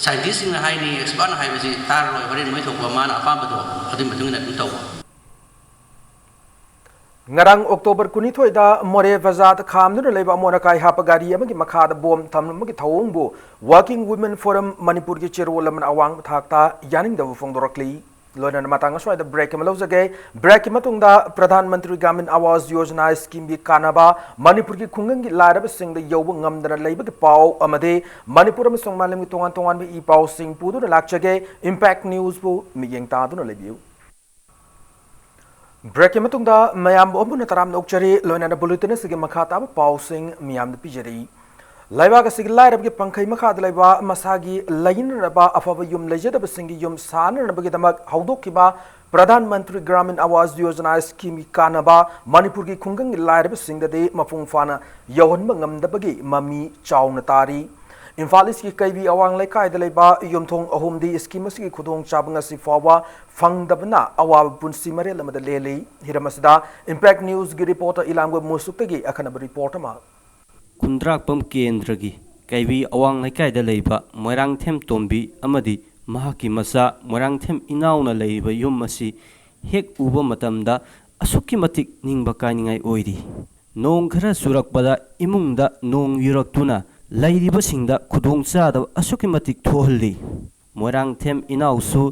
Scientistꯁꯤꯡꯅ ꯍꯥꯏꯅꯤ, expertꯅ ꯍꯥꯏꯕꯁꯤ ꯇꯥꯔꯔꯣꯏ, ꯍꯣꯔꯦꯟ ꯃꯣꯏ ꯊꯣꯛꯄ ꯃꯥꯅ ꯑꯄꯥꯝꯕꯗꯣ ꯑꯗꯨꯒꯤ ꯃꯇꯨꯡ ꯏꯟꯅ ꯑꯗꯨꯝ ꯇꯧꯕ꯫ ꯉꯔꯥꯡ October ꯀꯨꯟꯅꯤꯊꯣꯏꯗ ꯃꯣꯔꯦ ꯕꯖꯥꯔꯗ ꯈꯥꯝꯗꯨꯅ ꯂꯩꯕ ꯑꯃꯣꯠ ꯑꯀꯥꯏ ꯍꯥꯞꯄ ꯒꯥꯔꯤ ꯑꯃꯒꯤ ꯃꯈꯥꯗ ꯕꯣꯝ ꯊꯝꯂꯝꯕꯒꯤ ꯊꯧꯑꯣꯡꯕꯨ Working Women Forum ꯃꯅꯤꯄꯨꯔꯒꯤ ꯆꯦꯔꯣꯜ ꯑꯃꯅ ꯑꯋꯥꯡꯕ ꯊꯥꯛꯇ ꯌꯥꯅꯤꯡꯗꯕ ꯐꯣꯡꯗꯣꯔꯛꯂꯤ꯫ ꯂꯣꯏꯅꯅ ꯃꯇꯥꯡ ꯑꯁ꯭ꯋꯥꯏꯗ break ꯑꯃ ꯂꯧꯖꯒꯦ꯫ Breakꯀꯤ ꯃꯇꯨꯡꯗ ꯄ꯭ꯔꯙꯥꯟ ꯃꯟꯇ꯭ꯔꯤ ꯒ꯭ꯔꯥꯃꯤꯟ ꯑꯋꯥꯁ ꯌꯣꯖꯅꯥ schemeꯒꯤ ꯀꯥꯟꯅꯕ ꯃꯅꯤꯄꯨꯔꯒꯤ ꯈꯨꯡꯒꯪꯒꯤ ꯂꯥꯏꯔꯕꯁꯤꯡꯗ ꯌꯧꯕ ꯉꯝꯗꯅ ꯂꯩꯕꯒꯤ ꯄꯥꯎ ꯑꯃꯗꯤ ꯃꯅꯤꯄꯨꯔ ꯑꯃꯁꯨꯡ ꯃꯥꯂꯦꯝꯒꯤ ꯇꯣꯉꯥꯟ ꯇꯣꯉꯥꯟꯕ e-pawꯁꯤꯡ ꯄꯨꯗꯨꯅ ꯂꯥꯛꯆꯒꯦ꯫ Impact Newsꯕꯨ ꯃꯤꯠꯌꯦꯡ ꯇꯥꯗꯨꯅ ꯂꯩꯕꯤꯌꯨ꯫ Breakꯀꯤ ꯃꯇꯨꯡꯗ ꯃꯌꯥꯝꯕꯨ ꯑꯃꯨꯟꯅ ꯇꯔꯥꯝꯅ ꯑꯣꯛꯆꯔꯤ꯫ ꯂꯣꯏꯅꯅ bulletin ꯑꯁꯤꯒꯤ ꯃꯈꯥ ꯇꯥꯕ ꯄꯥꯎꯁꯤꯡ ꯃꯤꯌꯥꯝꯗ ꯄꯤꯖꯔꯤ꯫ ꯂꯩꯕꯥꯛ ꯑꯁꯤꯒꯤ ꯂꯥꯏꯔꯕꯒꯤ ꯄꯪꯈꯩ ꯃꯈꯥꯗ ꯂꯩꯕ ꯃꯁꯥꯒꯤ ꯂꯩꯅꯅꯕ ꯑꯐꯕ ꯌꯨꯝ ꯂꯩꯖꯗꯕꯁꯤꯡꯒꯤ ꯌꯨꯝ ꯁꯥꯅꯅꯕꯒꯤꯗꯃꯛ ꯍꯧꯗꯣꯛꯈꯤꯕ ꯄ꯭ꯔꯙꯥꯟ ꯃꯟꯇ꯭ꯔꯤ ꯒ꯭ꯔꯥꯃꯤꯟ ꯑꯋꯥꯁ ꯌꯣꯖꯅꯥ schemeꯒꯤ ꯀꯥꯟꯅꯕ ꯃꯅꯤꯄꯨꯔꯒꯤ ꯈꯨꯡꯒꯪꯒꯤ ꯂꯥꯏꯔꯕꯁꯤꯡꯗꯗꯤ ꯃꯄꯨꯡ ꯐꯥꯅ ꯌꯧꯍꯟꯕ ꯉꯝꯗꯕꯒꯤ ꯃꯃꯤ ꯆꯥꯎꯅ ꯇꯥꯔꯤ꯫ ꯏꯝꯐꯥꯜ ꯏꯁꯀꯤ ꯀꯩꯕꯤ ꯑꯋꯥꯡ ꯂꯩꯀꯥꯏꯗ ꯂꯩꯕ ꯌꯨꯝꯊꯣꯡ ꯑꯍꯨꯝꯗꯤ scheme ꯑꯁꯤꯒꯤ ꯈꯨꯗꯣꯡꯆꯥꯕ ꯉꯁꯤ ꯐꯥꯎꯕ ꯐꯪꯗꯕꯅ ꯑꯋꯥꯕ ꯄꯨꯟꯁꯤ ꯃꯔꯦꯜ ꯑꯃꯗ ꯂꯦꯜꯂꯤ꯫ ꯍꯤꯔꯝ ꯑꯁꯤꯗ Impact Newsꯒꯤ reporter ꯏꯂꯥꯝꯒꯣꯏ ꯃꯨꯁꯨꯛꯇꯒꯤ ꯑꯈꯟꯅꯕ report ꯑꯃ꯫ ꯈꯨꯟꯗ꯭ꯔꯥꯛꯄꯝ ꯀꯦꯟꯗ꯭ꯔꯒꯤ ꯀꯩꯕꯤ ꯑꯋꯥꯡ ꯂꯩꯀꯥꯏꯗ ꯂꯩꯕ ꯃꯣꯏꯔꯥꯡꯊꯦꯝ ꯇꯣꯝꯕꯤ ꯑꯃꯗꯤ ꯃꯍꯥꯛꯀꯤ ꯃꯆꯥ ꯃꯣꯏꯔꯥꯡꯊꯦꯝ ꯏꯅꯥꯎꯅ ꯂꯩꯔꯤꯕ ꯌꯨꯝ ꯑꯁꯤ ꯍꯦꯛ ꯎꯕ ꯃꯇꯝꯗ ꯑꯁꯨꯛꯀꯤ ꯃꯇꯤꯛ ꯅꯤꯡꯕ ꯀꯥꯏꯅꯤꯡꯉꯥꯏ ꯑꯣꯏꯔꯤ꯫ ꯅꯣꯡ ꯈꯔ ꯆꯨꯔꯛꯄꯗ ꯏꯃꯨꯡꯗ ꯅꯣꯡ ꯌꯨꯔꯛꯇꯨꯅ ꯂꯩꯔꯤꯕꯁꯤꯡꯗ ꯈꯨꯗꯣꯡꯆꯥꯗꯕ ꯑꯁꯨꯛꯀꯤ ꯃꯇꯤꯛ ꯊꯣꯛꯍꯜꯂꯤ꯫ ꯃꯣꯏꯔꯥꯡꯊꯦꯝ ꯏꯅꯥꯎꯁꯨ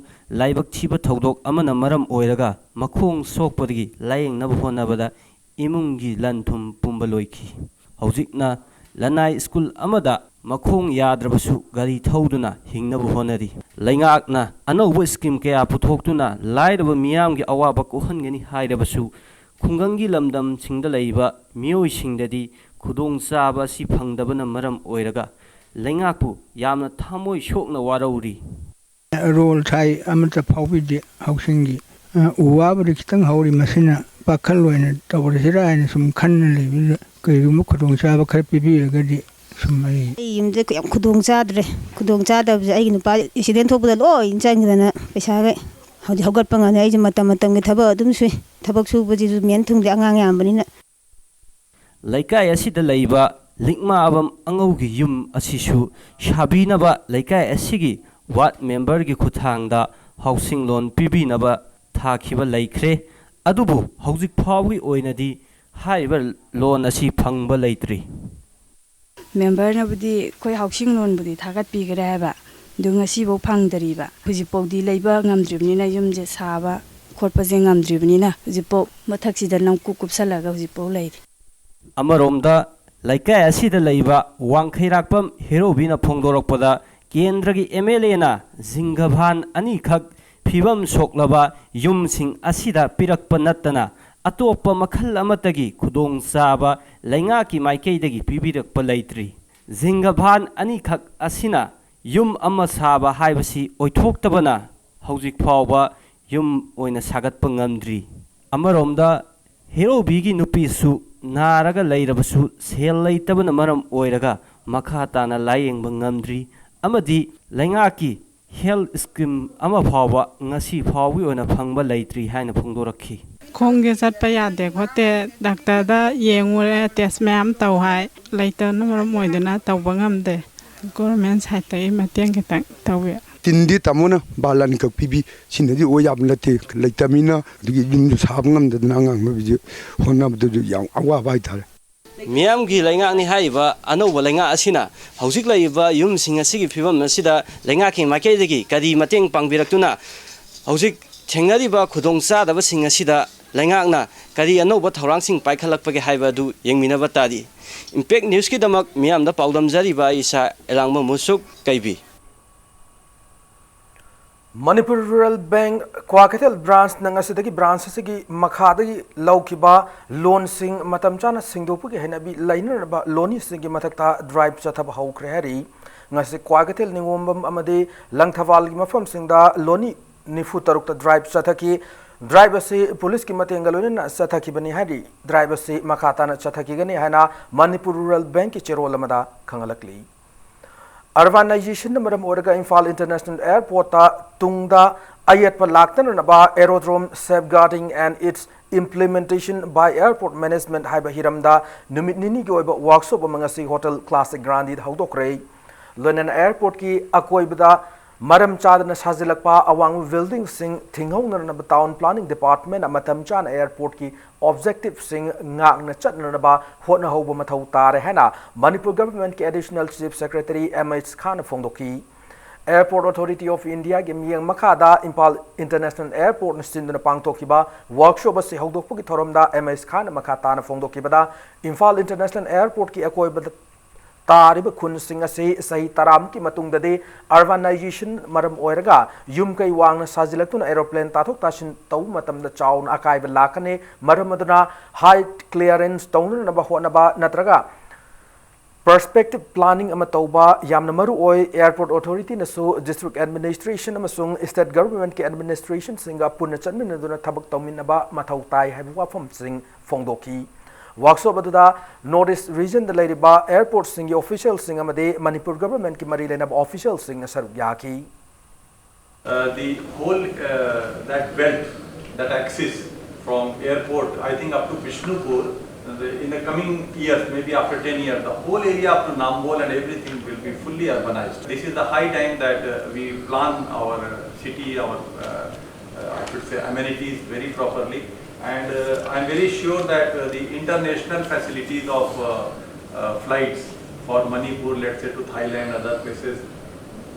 ꯂꯥꯏꯕꯛ ꯊꯤꯕ ꯊꯧꯗꯣꯛ ꯑꯃꯅ ꯃꯔꯝ ꯑꯣꯏꯔꯒ ꯃꯈꯣꯡ ꯁꯣꯛꯄꯗꯒꯤ ꯂꯥꯌꯦꯡꯅꯕ ꯍꯣꯠꯅꯕꯗ ꯏꯃꯨꯡꯒꯤ ꯂꯟ ꯊꯨꯝ ꯄꯨꯝꯕ ꯂꯣꯏꯈꯤ꯫ ꯍꯧꯖꯤꯛꯅ ꯂꯅꯥꯏ ꯁ꯭ꯀꯨꯜ ꯑꯃꯗ ꯃꯈꯣꯡ ꯌꯥꯗ꯭ꯔꯕꯁꯨ ꯒꯥꯔꯤ ꯊꯧꯗꯨꯅ ꯍꯤꯡꯅꯕ ꯍꯣꯠꯅꯔꯤ꯫ ꯂꯩꯉꯥꯛꯅ ꯑꯅꯧꯕ ꯁ꯭ꯀꯤꯝ ꯀꯌꯥ ꯄꯨꯊꯣꯛꯇꯨꯅ ꯂꯥꯏꯔꯕ ꯃꯤꯌꯥꯝꯒꯤ ꯑꯋꯥꯕ ꯀꯣꯛꯍꯟꯒꯅꯤ ꯍꯥꯏꯔꯕꯁꯨ, ꯈꯨꯡꯒꯪꯒꯤ ꯂꯝꯗꯝꯁꯤꯡꯗ ꯂꯩꯕ ꯃꯤꯑꯣꯏꯁꯤꯡꯗꯗꯤ ꯈꯨꯗꯣꯡꯆꯥꯕ ꯑꯁꯤ ꯐꯪꯗꯕꯅ ꯃꯔꯝ ꯑꯣꯏꯔꯒ ꯂꯩꯉꯥꯛꯄꯨ ꯌꯥꯝꯅ ꯊꯃꯣꯏ ꯁꯣꯛꯅ ꯋꯥꯔꯧꯔꯤ꯫ ꯔꯣꯜ ꯁꯥꯏ ꯑꯃꯠꯇ ꯐꯥꯎꯕꯤꯗꯦ ꯍꯥꯎꯁꯤꯡꯒꯤ꯫ ꯑ, ꯎ ꯋꯥꯕꯨꯗꯤ ꯈꯤꯇꯪ ꯍꯧꯔꯤ, ꯃꯁꯤꯅ ꯄꯥꯈꯜ ꯑꯣꯏꯅ ꯇꯧꯔꯁꯤꯔꯥ ꯍꯥꯏꯅ ꯁꯨꯝ ꯈꯟꯅ ꯂꯩꯕꯗꯨꯗ, ꯀꯔꯤꯒꯨꯝꯕ ꯈꯨꯗꯣꯡꯆꯥꯕ ꯈꯔ ꯄꯤꯕꯤꯔꯒꯗꯤ ꯁꯨꯝ ꯑꯩ ꯑꯩ ꯌꯨꯝꯁꯦ ꯌꯥꯝ ꯈꯨꯗꯣꯡ ꯆꯥꯗ꯭ꯔꯦ꯫ ꯈꯨꯗꯣꯡ ꯆꯥꯗꯕꯁꯦ ꯑꯩꯒꯤ ꯅꯨꯄꯥ ꯑꯦꯛꯁꯤꯗꯦꯟ ꯊꯣꯛꯄꯗ ꯂꯣꯏ ꯆꯪꯈꯤꯗꯅ ꯄꯩꯁꯥꯒ ꯍꯧꯖꯤꯛ ꯍꯧꯒꯠꯄ ꯉꯝꯗꯦ꯫ ꯑꯩꯁꯦ ꯃꯇꯝ ꯃꯇꯝꯒꯤ ꯊꯕꯛ ꯑꯗꯨꯝ ꯁꯨꯏ꯫ ꯊꯕꯛ ꯁꯨꯕꯁꯤꯁꯨ ꯃꯦꯟ ꯊꯨꯡꯗꯦ, ꯑꯉꯥꯡ ꯌꯥꯝꯕꯅꯤꯅ꯫ ꯂꯩꯀꯥꯏ ꯑꯁꯤꯗ ꯂꯩꯕ ꯂꯤꯛꯃꯥꯕꯝ ꯑꯉꯧꯒꯤ ꯌꯨꯝ ꯑꯁꯤꯁꯨ ꯁꯥꯕꯤꯅꯕ ꯂꯩꯀꯥꯏ ꯑꯁꯤꯒꯤ ꯋꯥꯔꯗ ꯃꯦꯝꯕꯔꯒꯤ ꯈꯨꯠꯊꯥꯡꯗ ꯍꯥꯎꯁꯤꯡ ꯂꯣꯟ ꯄꯤꯕꯤꯅꯕ ꯊꯥꯈꯤꯕ ꯂꯩꯈ꯭ꯔꯦ꯫ ꯑꯗꯨꯕꯨ ꯍꯧꯖꯤꯛ ꯐꯥꯎꯕꯒꯤ ꯑꯣꯏꯅꯗꯤ ꯍꯥꯏꯔꯤꯕ ꯂꯣꯟ ꯑꯁꯤ ꯐꯪꯕ ꯂꯩꯇ꯭ꯔꯤ꯫ ꯃꯦꯝꯕꯔꯅꯕꯨꯗꯤ ꯑꯩꯈꯣꯏ ꯍꯥꯎꯁꯤꯡ ꯂꯣꯟꯕꯨꯗꯤ ꯊꯥꯒꯠꯄꯤꯈ꯭ꯔꯦ ꯍꯥꯏꯕ, ꯑꯗꯨ ꯉꯁꯤꯐꯥꯎ ꯐꯪꯗꯔꯤꯕ꯫ ꯍꯧꯖꯤꯛꯐꯥꯎꯗꯤ ꯂꯩꯕ ꯉꯝꯗ꯭ꯔꯤꯕꯅꯤꯅ, ꯌꯨꯝꯁꯦ ꯁꯥꯕ ꯈꯣꯠꯄꯁꯦ ꯉꯝꯗ꯭ꯔꯤꯕꯅꯤꯅ, ꯍꯧꯖꯤꯛꯐꯥꯎ ꯃꯊꯛꯁꯤꯗ ꯅꯝꯀꯨꯞ ꯀꯨꯞꯁꯜꯂꯒ ꯍꯧꯖꯤꯛꯐꯥꯎ ꯂꯩꯔꯤ꯫ ꯑꯃꯔꯣꯝꯗ, ꯂꯩꯀꯥꯏ ꯑꯁꯤꯗ ꯂꯩꯕ ꯋꯥꯡꯈꯩꯔꯥꯛꯄꯝ ꯍꯦꯔꯣꯕꯤꯅ ꯐꯣꯡꯗꯣꯔꯛꯄꯗ, ꯀꯦꯟꯗ꯭ꯔꯒꯤ ꯑꯦꯝ ꯑꯦꯜ ꯑꯦꯅ ꯖꯤꯡꯒ ꯚꯥꯟ ꯑꯅꯤꯈꯛ ꯐꯤꯕꯝ ꯁꯣꯛꯂꯕ ꯌꯨꯝꯁꯤꯡ ꯑꯁꯤꯗ ꯄꯤꯔꯛꯄ ꯅꯠꯇꯅ ꯑꯇꯣꯞꯄ ꯃꯈꯜ ꯑꯃꯠꯇꯒꯤ ꯈꯨꯗꯣꯡꯆꯥꯕ ꯂꯩꯉꯥꯛꯀꯤ ꯃꯥꯏꯀꯩꯗꯒꯤ ꯄꯤꯕꯤꯔꯛꯄ ꯂꯩꯇ꯭ꯔꯤ꯫ ꯖꯤꯡꯒ ꯚꯥꯟ ꯑꯅꯤꯈꯛ ꯑꯁꯤꯅ ꯌꯨꯝ ꯑꯃ ꯁꯥꯕ ꯍꯥꯏꯕꯁꯤ ꯑꯣꯏꯊꯣꯛꯇꯕꯅ ꯍꯧꯖꯤꯛ ꯐꯥꯎꯕ ꯌꯨꯝ ꯑꯣꯏꯅ ꯁꯥꯒꯠꯄ ꯉꯝꯗ꯭ꯔꯤ꯫ ꯑꯃꯔꯣꯝꯗ, ꯍꯦꯔꯣꯕꯤꯒꯤ ꯅꯨꯄꯤꯁꯨ ꯅꯥꯔꯒ ꯂꯩꯔꯕꯁꯨ, ꯁꯦꯜ ꯂꯩꯇꯕꯅ ꯃꯔꯝ ꯑꯣꯏꯔꯒ ꯃꯈꯥ ꯇꯥꯅ ꯂꯥꯌꯦꯡꯕ ꯉꯝꯗ꯭ꯔꯤ ꯑꯃꯗꯤ ꯂꯩꯉꯥꯛꯀꯤ ꯍꯦꯜꯊ ꯁ꯭ꯀꯤꯝ ꯑꯃ ꯐꯥꯎꯕ ꯉꯁꯤ ꯐꯥꯎꯕꯒꯤ ꯑꯣꯏꯅ ꯐꯪꯕ ꯂꯩꯇ꯭ꯔꯤ ꯍꯥꯏꯅ ꯐꯣꯡꯗꯣꯔꯛꯈꯤ꯫ ꯈꯣꯡꯁꯦ ꯆꯠꯄ ꯌꯥꯗꯦ ꯈꯣꯠꯇꯦ, ꯗꯥꯛꯇꯔꯗ ꯌꯦꯡꯉꯨꯔꯦ, ꯇꯦꯁ ꯃꯌꯥꯝ ꯇꯧ ꯍꯥꯏ, ꯂꯩꯇꯕꯅ ꯃꯔꯝ ꯑꯣꯏꯗꯨꯅ ꯇꯧꯕ ꯉꯝꯗꯦ꯫ ꯒꯣꯔꯃꯦꯟ ꯁꯥꯏꯠꯇꯒꯤ ꯃꯇꯦꯡ ꯈꯤꯇꯪ ꯇꯧꯕꯤꯌꯨ꯫ ꯇꯤꯟꯗꯤ ꯇꯥꯃꯣꯅ ꯕꯥꯂꯟ ꯈꯛ ꯄꯤꯕꯤ, ꯁꯤꯅꯗꯤ ꯑꯣꯏ ꯌꯥꯕ ꯅꯠꯇꯦ꯫ ꯂꯩꯇꯃꯤꯅ, ꯑꯗꯨꯒꯤ ꯌꯨꯝꯗꯨ ꯁꯥꯕ ꯉꯝꯗꯗꯅ ꯑꯉꯥꯡ ꯃꯈꯩꯁꯦ ꯍꯣꯠꯅꯕꯗꯁꯨ ꯌꯥꯝ ꯑꯋꯥꯕ ꯍꯥꯏꯇꯥꯔꯦ꯫ ꯃꯤꯌꯥꯝꯒꯤ ꯂꯩꯉꯥꯛꯅꯤ ꯍꯥꯏꯔꯤꯕ ꯑꯅꯧꯕ ꯂꯩꯉꯥꯛ ꯑꯁꯤꯅ ꯍꯧꯖꯤꯛ ꯂꯩꯔꯤꯕ ꯌꯨꯝꯁꯤꯡ ꯑꯁꯤꯒꯤ ꯐꯤꯕꯝ ꯑꯁꯤꯗ ꯂꯩꯉꯥꯛꯀꯤ ꯃꯥꯏꯀꯩꯗꯒꯤ ꯀꯔꯤ ꯃꯇꯦꯡ ꯄꯥꯡꯕꯤꯔꯛꯇꯨꯅ ꯍꯧꯖꯤꯛ ꯊꯦꯡꯅꯔꯤꯕ ꯈꯨꯗꯣꯡꯆꯥꯗꯕꯁꯤꯡ ꯑꯁꯤꯗ ꯂꯩꯉꯥꯛꯅ ꯀꯔꯤ ꯑꯅꯧꯕ ꯊꯧꯔꯥꯡꯁꯤꯡ ꯄꯥꯏꯈꯠꯂꯛꯄꯒꯦ ꯍꯥꯏꯕ ꯑꯗꯨ ꯌꯦꯡꯃꯤꯟꯅꯕ ꯇꯥꯔꯤ꯫ ꯏꯝꯄꯦꯛ ꯅ꯭ꯌꯨꯁꯀꯤꯗꯃꯛ ꯃꯤꯌꯥꯝꯗ ꯄꯥꯎꯗꯝꯖꯔꯤꯕ ꯑꯩ ꯏꯁꯥ ꯑꯦꯂꯥꯡꯕꯝ ꯃꯨꯁꯨꯛ ꯀꯩꯕꯤ꯫ ꯃꯅꯤꯄꯨꯔ ꯔꯨꯔꯦꯜ ꯕꯦꯡꯛ ꯀ꯭ꯋꯥꯀꯩꯊꯦꯜ ꯕ꯭ꯔꯥꯟꯁꯅ ꯉꯁꯤꯗꯒꯤ ꯕ꯭ꯔꯥꯟꯁ ꯑꯁꯤꯒꯤ ꯃꯈꯥꯗꯒꯤ ꯂꯧꯈꯤꯕ ꯂꯣꯟꯁꯤꯡ ꯃꯇꯝ ꯆꯥꯅ ꯁꯤꯡꯗꯣꯛꯄꯒꯤ ꯍꯩꯅꯕꯤ ꯂꯩꯅꯅꯕ ꯂꯣꯟꯃꯤꯁꯤꯡꯒꯤ ꯃꯊꯛꯇ ꯗ꯭ꯔꯥꯏꯚ ꯆꯠꯊꯕ ꯍꯧꯈ꯭ꯔꯦ ꯍꯥꯏꯔꯤ꯫ ꯉꯁꯤ ꯀ꯭ꯋꯥꯀꯩꯊꯦꯜ, ꯅꯤꯉꯣꯝꯕꯝ ꯑꯃꯗꯤ ꯂꯪꯊꯕꯥꯜꯒꯤ ꯃꯐꯝꯁꯤꯡꯗ ꯂꯣꯟꯃꯤ ꯅꯤꯐꯨ ꯇꯔꯨꯛꯇ ꯗ꯭ꯔꯥꯏꯚ ꯆꯠꯊꯈꯤ꯫ ꯗ꯭ꯔꯥꯏꯚ ꯑꯁꯤ ꯄꯨꯂꯤꯁꯀꯤ ꯃꯇꯦꯡꯒ ꯂꯣꯏꯅꯅ ꯆꯠꯊꯈꯤꯕꯅꯤ ꯍꯥꯏꯔꯤ꯫ ꯗ꯭ꯔꯥꯏꯚ ꯑꯁꯤ ꯃꯈꯥ ꯇꯥꯅ ꯆꯠꯊꯈꯤꯒꯅꯤ ꯍꯥꯏꯅ ꯃꯅꯤꯄꯨꯔ ꯔꯨꯔꯦꯜ ꯕꯦꯡꯛꯀꯤ ꯆꯦꯔꯣꯜ ꯑꯃꯗ ꯈꯪꯍꯜꯂꯛꯂꯤ꯫ ꯑꯔꯕꯥꯅꯥꯏꯖꯦꯁꯟꯅ ꯃꯔꯝ ꯑꯣꯏꯔꯒ ꯏꯝꯐꯥꯜ ꯏꯟꯇꯔꯅꯦꯁꯅꯦꯜ ꯑꯦꯌꯔꯄꯣꯔꯠꯇ ꯇꯨꯡꯗ ꯑꯌꯦꯠꯄ ꯂꯥꯛꯇꯅꯅꯕ Aerodrome Safeguarding and Its Implementation by Airport Management ꯍꯥꯏꯕ ꯍꯤꯔꯝꯗ ꯅꯨꯃꯤꯠ ꯅꯤꯅꯤꯒꯤ ꯑꯣꯏꯕ ꯋꯥꯔꯛꯁꯣꯞ ꯑꯃ ꯉꯁꯤ ꯍꯣꯇꯦꯜ ꯀ꯭ꯂꯥꯁꯤꯛ ꯒ꯭ꯔꯥꯟꯗꯤꯗ ꯍꯧꯗꯣꯛꯈ꯭ꯔꯦ꯫ ꯂꯣꯏꯅꯅ ꯑꯦꯌꯔꯄꯣꯔꯠꯀꯤ ꯑꯀꯣꯏꯕꯗ ꯃꯔꯝ ꯆꯥꯗꯅ ꯁꯥꯖꯤꯜꯂꯛꯄ ꯑꯋꯥꯡꯕ ꯕꯤꯜꯗꯤꯡꯁꯤꯡ ꯊꯤꯡꯍꯧꯅꯅꯕ ꯇꯥꯎꯟ ꯄ꯭ꯂꯥꯅꯤꯡ ꯗꯤꯄꯥꯔꯠꯃꯦꯟꯅ ꯃꯇꯝ ꯆꯥꯅ ꯑꯦꯌꯔꯄꯣꯔꯠꯀꯤ ꯑꯣꯕꯖꯦꯛꯇꯤꯚꯁꯤꯡ ꯉꯥꯛꯅ ꯆꯠꯅꯅꯕ ꯍꯣꯠꯅꯍꯧꯕ ꯃꯊꯧ ꯇꯥꯔꯦ ꯍꯥꯏꯅ ꯃꯅꯤꯄꯨꯔ ꯒꯚꯔꯟꯃꯦꯟꯠꯀꯤ additional chief secretary M H ꯈꯥꯟꯅ ꯐꯣꯡꯗꯣꯛꯈꯤ꯫ Airport Authority of Indiaꯒꯤ ꯃꯤꯠꯌꯦꯡ ꯃꯈꯥꯗ ꯏꯝꯐꯥꯜ ꯏꯟꯇꯔꯅꯦꯁꯅꯦꯜ ꯑꯦꯌꯔꯄꯣꯔꯠꯅ ꯁꯤꯟꯗꯨꯅ ꯄꯥꯡꯊꯣꯛꯈꯤꯕ ꯋꯥꯔꯛꯁꯣꯞ ꯑꯁꯤ ꯍꯧꯗꯣꯛꯄꯒꯤ ꯊꯧꯔꯝꯗ ꯑꯦꯝ ꯑꯩꯆ ꯈꯥꯟꯅ ꯃꯈꯥ ꯇꯥꯅ ꯐꯣꯡꯗꯣꯛꯈꯤꯕꯗ, ꯏꯝꯐꯥꯜ ꯏꯟꯇꯔꯅꯦꯁꯅꯦꯜ ꯑꯦꯌꯔꯄꯣꯔꯠꯀꯤ ꯑꯀꯣꯏꯕꯗ ꯇꯥꯔꯤꯕ ꯈꯨꯟꯁꯤꯡ ꯑꯁꯤ ꯆꯍꯤ ꯇꯔꯥꯃꯨꯛꯀꯤ ꯃꯇꯨꯡꯗꯗꯤ ꯑꯔꯕꯥꯅꯥꯏꯖꯦꯁꯟ ꯃꯔꯝ ꯑꯣꯏꯔꯒ ꯌꯨꯝ ꯀꯩ ꯋꯥꯡꯅ ꯁꯥꯖꯤꯜꯂꯛꯇꯨꯅ ꯑꯦꯔꯣꯄ꯭ꯂꯦꯟ ꯇꯥꯊꯣꯛ ꯇꯥꯁꯤꯟ ꯇꯧꯕ ꯃꯇꯝꯗ ꯆꯥꯎꯅ ꯑꯀꯥꯏꯕ ꯂꯥꯛꯀꯅꯤ꯫ ꯃꯔꯝ ꯑꯗꯨꯅ ꯍꯥꯏꯠ ꯀ꯭ꯂꯤꯌꯥꯔꯦꯟꯁ ꯇꯧꯅꯅꯕ ꯍꯣꯠꯅꯕ ꯅꯠꯇ꯭ꯔꯒ ꯄꯔꯁꯄꯦꯛꯇꯤꯚ ꯄ꯭ꯂꯥꯅꯤꯡ ꯑꯃ ꯇꯧꯕ ꯌꯥꯝꯅ ꯃꯔꯨ ꯑꯣꯏ꯫ ꯑꯦꯌꯔꯄꯣꯔꯠ ꯑꯣꯊꯣꯔꯤꯇꯤꯅꯁꯨ ꯗꯤꯁꯇ꯭ꯔꯤꯛ ꯑꯦꯗꯃꯤꯅꯤꯁꯇ꯭ꯔꯦꯁꯟ ꯑꯃꯁꯨꯡ ꯁ꯭ꯇꯦꯠ ꯒꯚꯔꯟꯃꯦꯟꯠꯀꯤ ꯑꯦꯗꯃꯤꯅꯤꯁꯇ꯭ꯔꯦꯁꯟꯁꯤꯡꯒ ꯄꯨꯟꯅ ꯆꯠꯃꯤꯟꯅꯗꯨꯅ ꯊꯕꯛ ꯇꯧꯃꯤꯟꯅꯕ ꯃꯊꯧ ꯇꯥꯏ ꯍꯥꯏꯕ ꯋꯥꯐꯝꯁꯤꯡ ꯐꯣꯡꯗꯣꯛꯈꯤ꯫ ꯋꯥꯔꯛꯁꯣꯞ ꯑꯗꯨꯗ ꯅꯣꯔꯠ ꯏꯁ꯭ꯠ ꯔꯤꯖꯟꯗ ꯂꯩꯔꯤꯕ ꯑꯦꯌꯔꯄꯣꯔꯠꯁꯤꯡꯒꯤ ꯑꯣꯐꯤꯁꯤꯌꯦꯜꯁꯤꯡ ꯑꯃꯗꯤ ꯃꯅꯤꯄꯨꯔ ꯒꯚꯔꯟꯃꯦꯟꯠꯀꯤ ꯃꯔꯤ ꯂꯩꯅꯕ ꯑꯣꯐꯤꯁꯤꯌꯦꯜꯁꯤꯡꯅ ꯁꯔꯨꯛ ꯌꯥꯈꯤ꯫ Uh, the whole, uh, that belt that exists from airport, I think, up to Bishnupur, uh, the, in the coming years, maybe after ten years, the whole area up to Nambol and everything will be fully urbanized. This is the high time that, uh, we plan our, uh, city, our, uh, uh, I should say, amenities very properly. And, uh, I'm very sure that, uh, the international facilities of, uh, uh, flights for Manipur, let's say, to Thailand, other places,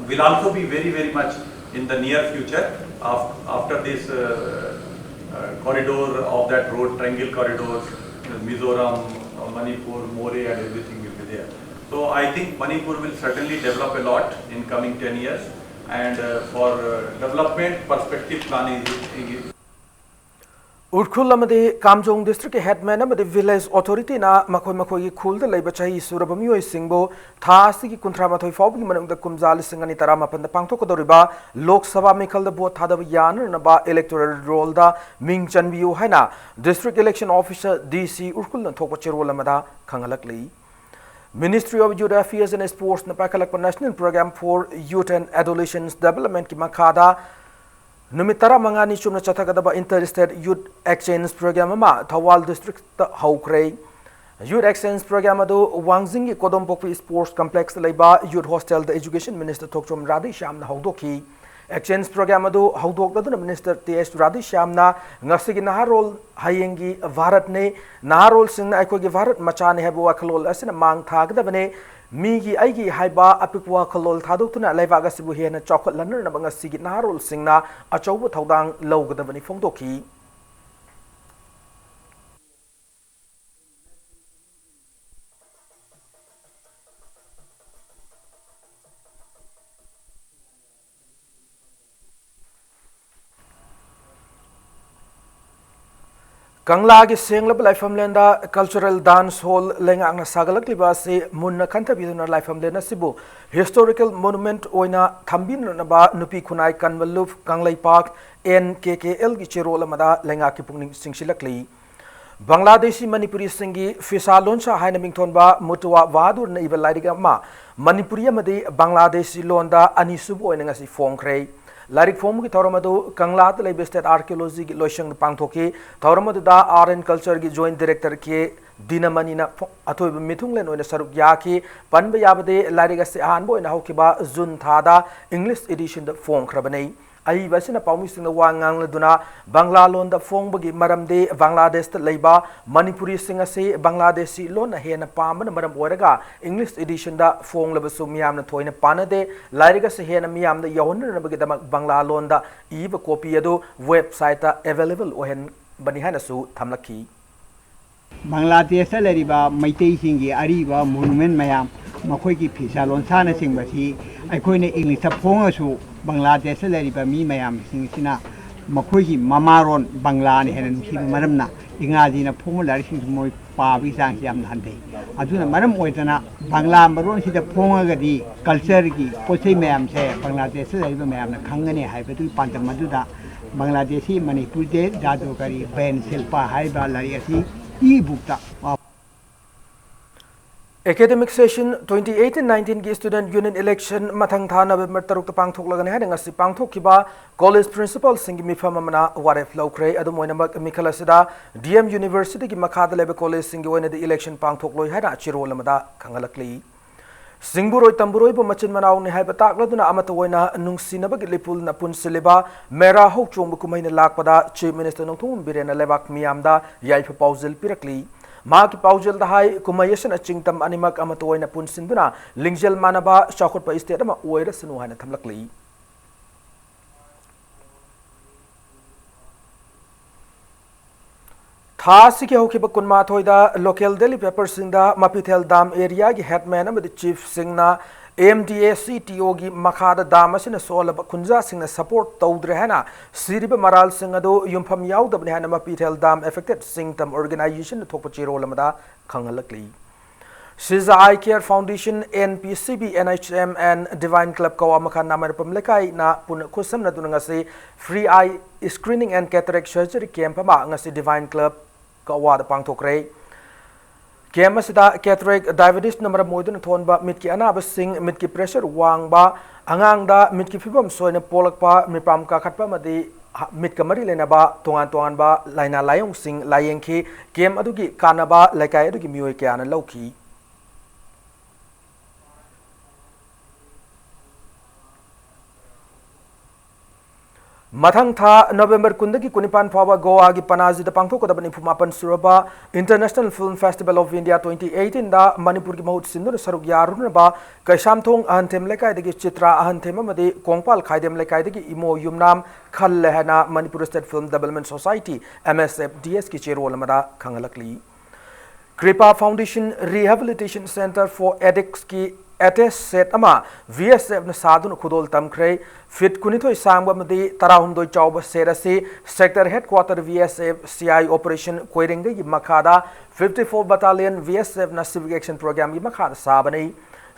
will also be very, very much in the near future af-, after this, uh, uh, corridor of that road, triangle corridor, Mizoram, uh, Manipur, Moreh, and everything will be there. So I think Manipur will certainly develop a lot in coming ten years, and uh, for uh, development perspective planning is, is Ukhrul ꯑꯃꯗꯤ ꯀꯥꯝꯖꯣꯡ ꯗꯤꯁꯇ꯭ꯔꯤꯛꯀꯤ ꯍꯦꯗꯃꯦꯟ ꯑꯃꯗꯤ village ꯑꯣꯊꯣꯔꯤꯇꯤꯅ ꯃꯈꯣꯏ ꯃꯈꯣꯏꯒꯤ ꯈꯨꯜꯗ ꯂꯩꯕ ꯆꯍꯤ ꯁꯨꯔꯕ ꯃꯤꯑꯣꯏꯁꯤꯡꯕꯨ ꯊꯥ ꯑꯁꯤꯒꯤ ꯀꯨꯟꯊ꯭ꯔꯥ ꯃꯥꯊꯣꯏ ꯐꯥꯎꯕꯒꯤ ꯃꯅꯨꯡꯗ ꯀꯨꯝꯖꯥ ꯂꯤꯁꯤꯡ ꯑꯅꯤ ꯇꯔꯥꯃꯥꯄꯟꯗ ꯄꯥꯡꯊꯣꯛꯀꯗꯧꯔꯤꯕ ꯂꯣꯛ ꯁꯚꯥ ꯃꯤꯈꯜꯗ ꯚꯣꯠ ꯊꯥꯗꯕ ꯌꯥꯅꯅꯕ ꯏꯂꯦꯛꯇꯣꯔꯦꯜ ꯔꯣꯜꯗ ꯃꯤꯡ ꯆꯟꯕꯤꯌꯨ ꯍꯥꯏꯅ ꯗꯤꯁꯇ꯭ꯔꯤꯛ ꯏꯂꯦꯛꯁꯟ ꯑꯣꯐꯤꯁꯔ, ꯗꯤ ꯁꯤ, ꯎꯔꯈꯨꯜꯅ ꯊꯣꯛꯄ ꯆꯦꯔꯣꯜ ꯑꯃꯗ ꯈꯪꯍꯜꯂꯛꯂꯤ꯫ Ministry of Youth Affairs and Sportsꯅ ꯄꯥꯏꯈꯠꯂꯛꯄ National Programme for Youth and Adolescents Developmentꯀꯤ ꯃꯈꯥꯗ ꯅꯨꯃꯤꯠ ꯇꯔꯥꯃꯉꯥꯅꯤ ꯆꯨꯞꯅ ꯆꯠꯊꯒꯗꯕ Inter State Youth Exchange Programme ꯑꯃ ꯊꯧꯕꯥꯜ ꯗꯤꯁꯇ꯭ꯔꯤꯛꯇ ꯍꯧꯈ꯭ꯔꯦ꯫ Youth Exchange Programme ꯑꯗꯨ ꯋꯥꯡꯖꯤꯡꯒꯤ ꯀꯣꯗꯣꯝꯄꯣꯛꯄꯤ ꯁ꯭ꯄꯣꯔꯠꯁ ꯀꯝꯄ꯭ꯂꯦꯛꯁꯇ ꯂꯩꯕ ꯌꯨꯠ ꯍꯣꯁꯇꯦꯜꯗ ꯏꯖꯨꯀꯦꯁꯟ ꯃꯤꯅꯤꯁꯇꯔ ꯊꯣꯛꯆꯣꯝ ꯔꯥꯙꯦꯁ꯭ꯌꯥꯝꯅ ꯍꯧꯗꯣꯛꯈꯤ꯫ ꯑꯦꯛꯁꯆꯦꯟꯖ ꯄ꯭ꯔꯣꯒ꯭ꯔꯥꯝ ꯑꯗꯨ ꯍꯧꯗꯣꯛꯂꯗꯨꯅ ꯃꯤꯅꯤꯁꯇꯔ ꯇꯤ ꯑꯦꯁ ꯔꯥꯙꯦꯁ꯭ꯌꯥꯝꯅ ꯉꯁꯤꯒꯤ ꯅꯍꯥꯔꯣꯜ ꯍꯌꯦꯡꯒꯤ ꯚꯥꯔꯠꯅꯤ, ꯅꯍꯥꯔꯣꯜꯁꯤꯡꯅ ꯑꯩꯈꯣꯏꯒꯤ ꯚꯥꯔꯠ ꯃꯆꯥꯅꯤ ꯍꯥꯏꯕ ꯋꯥꯈꯜꯂꯣꯟ ꯑꯁꯤꯅ ꯃꯥꯡ ꯊꯥꯒꯗꯕꯅꯤ, ꯃꯤꯒꯤ ꯑꯩꯒꯤ ꯍꯥꯏꯕ ꯑꯄꯤꯛꯄ ꯋꯥꯈꯜꯂꯣꯟ ꯊꯥꯗꯣꯛꯇꯨꯅ ꯂꯩꯕꯥꯛ ꯑꯁꯤꯕꯨ ꯍꯦꯟꯅ ꯆꯥꯎꯈꯠꯍꯟꯅꯅꯕ ꯉꯁꯤꯒꯤ ꯅꯍꯥꯔꯣꯜꯁꯤꯡꯅ ꯑꯆꯧꯕ ꯊꯧꯗꯥꯡ ꯂꯧꯒꯗꯕꯅꯤ ꯐꯣꯡꯗꯣꯛꯈꯤ꯫ ꯀꯪꯂꯥꯒꯤ ꯁꯦꯡꯂꯕ ꯂꯥꯏꯐꯝꯂꯦꯟꯗ ꯀꯜꯆꯔꯦꯜ ꯗꯥꯟꯁ ꯍꯣꯜ ꯂꯩꯉꯥꯛꯅ ꯁꯥꯒꯠꯂꯛꯂꯤꯕ ꯑꯁꯤ ꯃꯨꯟꯅ ꯈꯟꯊꯕꯤꯗꯨꯅ ꯂꯥꯏꯐꯝꯂꯦꯟ ꯑꯁꯤꯕꯨ ꯍꯤꯁꯇꯣꯔꯤꯀꯦꯜ ꯃꯣꯅꯨꯃꯦꯟꯠ ꯑꯣꯏꯅ ꯊꯝꯕꯤꯅꯅꯕ ꯅꯨꯄꯤ ꯈꯨꯟꯅꯥꯏ ꯀꯟꯕ ꯂꯨꯞ ꯀꯪꯂꯩꯄꯥꯛ, ꯑꯦꯟ ꯀꯦ ꯀꯦ ꯑꯦꯜꯒꯤ ꯆꯦꯔꯣꯜ ꯑꯃꯗ ꯂꯩꯉꯥꯛꯀꯤ ꯄꯨꯛꯅꯤꯡ ꯆꯤꯡꯁꯤꯜꯂꯛꯂꯤ꯫ ꯕꯪꯒ꯭ꯂꯥꯗꯦꯁꯤ ꯃꯅꯤꯄꯨꯔꯤꯁꯤꯡꯒꯤ ꯐꯤꯁꯥ ꯂꯣꯟꯁꯥ ꯍꯥꯏꯅ ꯃꯤꯡꯊꯣꯟꯕ ꯃꯨꯇꯨꯋꯥ ꯕꯍꯥꯗꯨꯔꯅ ꯏꯕ ꯂꯥꯏꯔꯤꯛ ꯑꯃ ꯃꯅꯤꯄꯨꯔꯤ ꯑꯃꯗꯤ ꯕꯪꯒ꯭ꯂꯥꯗꯦꯁꯤ ꯂꯣꯟꯗ ꯑꯅꯤꯁꯨꯕ ꯑꯣꯏꯅ ꯉꯁꯤ ꯐꯣꯡꯈ꯭ꯔꯦ꯫ ꯂꯥꯏꯔꯤꯛ ꯐꯣꯡꯕꯒꯤ ꯊꯧꯔꯝ ꯑꯗꯨ ꯀꯪꯂꯥꯗ ꯂꯩꯕ ꯁ꯭ꯇꯦꯠ ꯑꯥꯔꯀꯤꯑꯣꯂꯣꯖꯤꯒꯤ ꯂꯣꯏꯁꯪꯗ ꯄꯥꯡꯊꯣꯛꯈꯤ꯫ ꯊꯧꯔꯝ ꯑꯗꯨꯗ ꯑꯥꯔꯠ ꯑꯦꯟ ꯀꯜꯆꯔꯒꯤ ꯖꯣꯏꯟꯠ ꯗꯤꯔꯦꯛꯇꯔ ꯀꯦ ꯗꯤꯅꯃꯅꯤꯅ ꯐꯣ-, ꯑꯊꯣꯏꯕ ꯃꯤꯊꯨꯡꯂꯦꯟ ꯑꯣꯏꯅ ꯁꯔꯨꯛ ꯌꯥꯈꯤ꯫ ꯄꯟꯕ ꯌꯥꯕꯗꯤ ꯂꯥꯏꯔꯤꯛ ꯑꯁꯤ ꯑꯍꯥꯟꯕ ꯑꯣꯏꯅ ꯍꯧꯈꯤꯕ ꯖꯨꯟ ꯊꯥꯗ ꯏꯪꯂꯤꯁ ꯏꯗꯤꯁꯟꯗ ꯐꯣꯡꯈ꯭ꯔꯕꯅꯤ꯫ ꯑꯏꯕ ꯑꯁꯤꯅ ꯄꯥꯎꯃꯤꯁꯤꯡꯗ ꯋꯥ ꯉꯥꯡꯂꯗꯨꯅ ꯕꯪꯒ꯭ꯂꯥ ꯂꯣꯟꯗ ꯐꯣꯡꯕꯒꯤ ꯃꯔꯝꯗꯤ ꯕꯪꯒ꯭ꯂꯥꯗꯦꯁꯇ ꯂꯩꯕ ꯃꯅꯤꯄꯨꯔꯤꯁꯤꯡ ꯑꯁꯤ ꯕꯪꯒ꯭ꯂꯥꯗꯦꯁꯤ ꯂꯣꯟꯅ ꯍꯦꯟꯅ ꯄꯥꯝꯕꯅ ꯃꯔꯝ ꯑꯣꯏꯔꯒ ꯏꯪꯂꯤꯁ ꯏꯗꯤꯁꯟꯗ ꯐꯣꯡꯂꯕꯁꯨ ꯃꯤꯌꯥꯝꯅ ꯊꯣꯏꯅ ꯄꯥꯅꯗꯦ꯫ ꯂꯥꯏꯔꯤꯛ ꯑꯁꯤ ꯍꯦꯟꯅ ꯃꯤꯌꯥꯝꯗ ꯌꯧꯍꯟꯅꯅꯕꯒꯤꯗꯃꯛ ꯕꯪꯒ꯭ꯂꯥ ꯂꯣꯟꯗ ꯏꯕ ꯀꯣꯄꯤ ꯑꯗꯨ ꯋꯦꯕꯁꯥꯏꯠꯇ ꯑꯦꯚꯦꯂꯦꯕꯜ ꯑꯣꯏꯍꯟꯕꯅꯤ ꯍꯥꯏꯅꯁꯨ ꯊꯝꯂꯛꯈꯤ꯫ ꯕꯪꯒ꯭ꯂꯥꯗꯦꯁꯇ ꯂꯩꯔꯤꯕ ꯃꯩꯇꯩꯁꯤꯡꯒꯤ ꯑꯔꯤꯕ ꯃꯣꯅꯨꯃꯦꯟ ꯃꯌꯥꯝ, ꯃꯈꯣꯏꯒꯤ ꯐꯤꯁꯥ ꯂꯣꯟꯁꯥꯅꯆꯤꯡꯕꯁꯤ ꯑꯩꯈꯣꯏꯅ ꯏꯪꯂꯤꯁꯇ ꯐꯣꯡꯉꯁꯨ, ꯕꯪꯒ꯭ꯂꯥꯗꯦꯁꯇ ꯂꯩꯔꯤꯕ ꯃꯤ ꯃꯌꯥꯝꯁꯤꯡꯁꯤꯅ ꯃꯈꯣꯏꯒꯤ ꯃꯃꯥꯔꯣꯟ ꯕꯪꯒ꯭ꯂꯥꯅ ꯍꯦꯟꯅ ꯅꯨꯡꯁꯤꯕ ꯃꯔꯝꯅ, ꯏꯪꯒ꯭ꯔꯥꯖꯤꯅ ꯐꯣꯡꯕ ꯂꯥꯏꯔꯤꯛꯁꯤꯡꯁꯨ ꯃꯣꯏ ꯄꯥꯕꯒꯤ ꯆꯥꯡꯁꯤ ꯌꯥꯝꯅ ꯍꯟꯊꯩ꯫ ꯑꯗꯨꯅ ꯃꯔꯝ ꯑꯣꯏꯗꯅ ꯕꯪꯒ꯭ꯂꯥ ꯃꯔꯣꯟꯁꯤꯗ ꯐꯣꯡꯉꯒꯗꯤ ꯀꯜꯆꯔꯒꯤ ꯄꯣꯠ ꯆꯩ ꯃꯌꯥꯝꯁꯦ ꯕꯪꯒ꯭ꯂꯥꯗꯦꯁꯇ ꯂꯩꯔꯤꯕ ꯃꯌꯥꯝꯅ ꯈꯪꯒꯅꯤ ꯍꯥꯏꯕꯗꯨꯒꯤ ꯄꯥꯟꯗꯝ ꯑꯗꯨꯗ ꯕꯪꯒ꯭ꯂꯥꯗꯦꯁꯤ ꯃꯅꯤꯄꯨꯔꯗ ꯖꯥꯗꯨꯀꯔꯤ ꯕꯦꯟ ꯁꯤꯜꯄꯥ ꯍꯥꯏꯔꯤꯕ ꯂꯥꯏꯔꯤꯛ ꯑꯁꯤ E ꯕꯨꯛꯇ academic session twenty eighteen ꯅꯥꯏꯟꯇꯤꯟꯒꯤ ꯁ꯭ꯇꯨꯗꯦꯟꯠ ꯌꯨꯅꯤꯌꯟ ꯏꯂꯦꯛꯁꯟ ꯃꯊꯪ ꯊꯥ ꯅꯕꯦꯝꯕꯔ ꯇꯔꯨꯛꯇ ꯄꯥꯡꯊꯣꯛꯂꯒꯅꯤ ꯍꯥꯏꯅ ꯉꯁꯤ ꯄꯥꯡꯊꯣꯛꯈꯤꯕ ꯀꯣꯂꯦꯖ ꯄ꯭ꯔꯤꯟꯁꯤꯄꯥꯜꯁꯤꯡꯒꯤ ꯃꯤꯐꯝ ꯑꯃꯅ ꯋꯥꯔꯦꯞ ꯂꯧꯈ꯭ꯔꯦ꯫ ꯑꯗꯨꯝ ꯑꯣꯏꯅꯃꯛ, ꯃꯤꯈꯜ ꯑꯁꯤꯗ ꯗꯤ ꯑꯦꯝ ꯌꯨꯅꯤꯚꯔꯁꯤꯇꯤꯒꯤ ꯃꯈꯥꯗ ꯂꯩꯕ ꯀꯣꯂꯦꯖꯁꯤꯡꯒꯤ ꯑꯣꯏꯅꯗꯤ ꯏꯂꯦꯛꯁꯟ ꯄꯥꯡꯊꯣꯛꯂꯣꯏ ꯍꯥꯏꯅ ꯆꯦꯔꯣꯜ ꯑꯃꯗ ꯈꯪꯍꯜꯂꯛꯂꯤ꯫ ꯁꯤꯡꯕꯨꯔꯣꯏ ꯇꯝꯕꯨꯔꯣꯏꯕꯨ ꯃꯆꯤꯟ ꯃꯅꯥꯎꯅꯤ ꯍꯥꯏꯕ ꯇꯥꯛꯂꯗꯨꯅ ꯑꯃꯠꯇ ꯑꯣꯏꯅ ꯅꯨꯡꯁꯤꯅꯕꯒꯤ ꯂꯩꯄꯨꯜꯅ ꯄꯨꯟꯁꯤꯜꯂꯤꯕ ꯃꯦꯔꯥ ꯍꯧꯆꯣꯡꯕ ꯀꯨꯝꯍꯩꯅ ꯂꯥꯛꯄꯗ ꯆꯤꯐ ꯃꯤꯅꯤꯁꯇꯔ ꯅꯣꯡꯊꯣꯝꯕꯝ ꯕꯤꯔꯦꯟꯅ ꯂꯩꯕꯥꯛ ꯃꯤꯌꯥꯝꯗ ꯌꯥꯏꯐ ꯄꯥꯎꯖꯦꯜ ꯄꯤꯔꯛꯂꯤ꯫ ꯃꯍꯥꯛꯀꯤ ꯄꯥꯎꯖꯦꯜꯗ ꯍꯥꯏ, ꯀꯨꯝꯍꯩ ꯑꯁꯤꯅ ꯆꯤꯡꯇꯝ ꯑꯅꯤꯃꯛ ꯑꯃꯠꯇ ꯑꯣꯏꯅ ꯄꯨꯟꯁꯤꯟꯗꯨꯅ ꯂꯤꯡꯖꯦꯜ ꯃꯥꯟꯅꯕ ꯆꯥꯎꯈꯠꯄ ꯁ꯭ꯇꯦꯠ ꯑꯃ ꯑꯣꯏꯔꯁꯅꯨ ꯍꯥꯏꯅ ꯊꯝꯂꯛꯂꯤ꯫ ꯊꯥ ꯑꯁꯤꯒꯤ ꯍꯧꯈꯤꯕ ꯀꯨꯟꯃꯥꯊꯣꯏꯗ ꯂꯣꯀꯦꯜ ꯗꯦꯂꯤ ꯄꯦꯄꯔꯁꯤꯡꯗ ꯃꯄꯤꯊꯦꯜ ꯗꯥꯝ ꯑꯦꯔꯤꯌꯥꯒꯤ ꯍꯦꯗꯃꯦꯟ ꯑꯃꯗꯤ ꯆꯤꯐꯁꯤꯡꯅ ꯑꯦꯝ ꯗꯤ ꯑꯦ ꯁꯤ ꯇꯤ ꯑꯣꯒꯤ ꯃꯈꯥꯗ ꯗꯥꯝ ꯑꯁꯤꯅ ꯁꯣꯛꯍꯜꯂꯕ ꯈꯨꯟꯖꯥꯁꯤꯡꯅ ꯁꯄꯣꯔꯠ ꯇꯧꯗ꯭ꯔꯦ ꯍꯥꯏꯅ ꯁꯤꯔꯤꯕ ꯃꯔꯥꯜꯁꯤꯡ ꯑꯗꯨ ꯌꯨꯝꯐꯝ ꯌꯥꯎꯗꯕꯅꯤ ꯍꯥꯏꯅ ꯃꯄꯤꯊꯦꯜ ꯗꯥꯝ ꯑꯦꯐꯦꯛꯇꯦꯗ ꯆꯤꯡꯇꯝ ꯑꯣꯔꯒꯅꯥꯏꯖꯦꯁꯟꯅ ꯊꯣꯛꯄ ꯆꯦꯔꯣꯜ ꯑꯃꯗ ꯈꯪꯍꯜꯂꯛꯂꯤ꯫ Shija I care foundation, N P C B, N H M and divine club ꯀꯋꯥ ꯃꯈꯥ ꯅꯥꯃꯔꯄꯝ ꯂꯩꯀꯥꯏꯅ ꯄꯨꯟꯅ ꯈꯨꯠꯁꯝꯅꯗꯨꯅ ꯉꯁꯤ free eye screening and cataract surgery camp ꯑꯃ ꯉꯁꯤ ꯗꯤꯚꯥꯏꯟ ꯀ꯭ꯂꯕ ꯀꯋꯥꯗ ꯄꯥꯡꯊꯣꯛꯈ꯭ꯔꯦ꯫ ꯀꯦꯝꯞ ꯑꯁꯤꯗ ꯀꯦꯇꯔꯦꯛ, ꯗꯥꯏꯕꯦꯇꯤꯁꯅ ꯃꯔꯝ ꯑꯣꯏꯗꯨꯅ ꯊꯣꯟꯕ ꯃꯤꯠꯀꯤ ꯑꯅꯥꯕꯁꯤꯡ, ꯃꯤꯠꯀꯤ ꯄ꯭ꯔꯦꯁꯔ ꯋꯥꯡꯕ, ꯑꯉꯥꯡꯗ ꯃꯤꯠꯀꯤ ꯐꯤꯕꯝ ꯁꯣꯏꯅ ꯄꯣꯛꯂꯛꯄ, ꯃꯤꯠꯄꯥꯝ ꯀꯥꯈꯠꯄ ꯑꯃꯗꯤ ꯃꯤꯠꯀ ꯃꯔꯤ ꯂꯩꯅꯕ ꯇꯣꯉꯥꯟ ꯇꯣꯉꯥꯟꯕ ꯂꯥꯏꯅꯥ ꯂꯥꯏꯌꯣꯡꯁꯤꯡ ꯂꯥꯏꯌꯦꯡꯈꯤ꯫ ꯀꯦꯝꯞ ꯑꯗꯨꯒꯤ ꯀꯥꯟꯅꯕ ꯂꯩꯀꯥꯏ ꯑꯗꯨꯒꯤ ꯃꯤꯑꯣꯏ ꯀꯌꯥꯅ ꯂꯧꯈꯤ꯫ ꯃꯊꯪ ꯊꯥ ꯅꯣꯕꯦꯝꯕꯔ ꯀꯨꯟꯗꯒꯤ ꯀꯨꯟꯅꯤꯄꯥꯟ ꯐꯥꯎꯕ ꯒꯣꯋꯥꯒꯤ ꯄꯅꯥꯖꯤꯗ ꯄꯥꯡꯊꯣꯛꯀꯗꯕ ꯅꯤꯐꯨ ꯃꯥꯄꯟ ꯁꯨꯔꯕ International Film Festival of India twenty eighteen ꯗ ꯃꯅꯤꯄꯨꯔꯒꯤ ꯃꯍꯨꯠ ꯁꯤꯟꯗꯨꯅ ꯁꯔꯨꯛ ꯌꯥꯔꯨꯅꯕ ꯀꯩꯁꯥꯝꯊꯣꯡ ꯑꯍꯟꯊꯦꯝ ꯂꯩꯀꯥꯏꯗꯒꯤ ꯆꯤꯇ꯭ꯔꯥ ꯑꯍꯟꯊꯦꯝ ꯑꯃꯗꯤ ꯀꯣꯡꯄꯥꯜ ꯈꯥꯏꯗꯦꯝ ꯂꯩꯀꯥꯏꯗꯒꯤ ꯏꯃꯣ ꯌꯨꯝꯅꯥꯝ ꯈꯜꯂꯦ ꯍꯥꯏꯅ Manipur State Film Development Society, M S F D S ꯀꯤ ꯆꯦꯔꯣꯜ ꯑꯃꯗ ꯈꯪꯍꯜꯂꯛꯂꯤ꯫ ꯀ꯭ꯔꯤꯄꯥ Foundation Rehabilitation Centre for Addicts ꯀꯤ attached shed ꯑꯃ V S F ꯅ ꯁꯥꯗꯨꯅ ꯈꯨꯗꯣꯜ ꯇꯝꯈ꯭ꯔꯦ꯫ Feet ꯀꯨꯟꯅꯤꯊꯣꯏ ꯁꯥꯡꯕ ꯑꯃꯗꯤ ꯇꯔꯥꯍꯨꯝꯗꯣꯏ ꯆꯥꯎꯕ shed ꯑꯁꯤ Sector Headquarter V S F C I Operation ꯀꯣꯏꯔꯦꯡꯒꯩꯒꯤ ꯃꯈꯥꯗ fifty-four Battalion V S F ꯅ Civic Action Program ꯒꯤ ꯃꯈꯥꯗ ꯁꯥꯕꯅꯤ꯫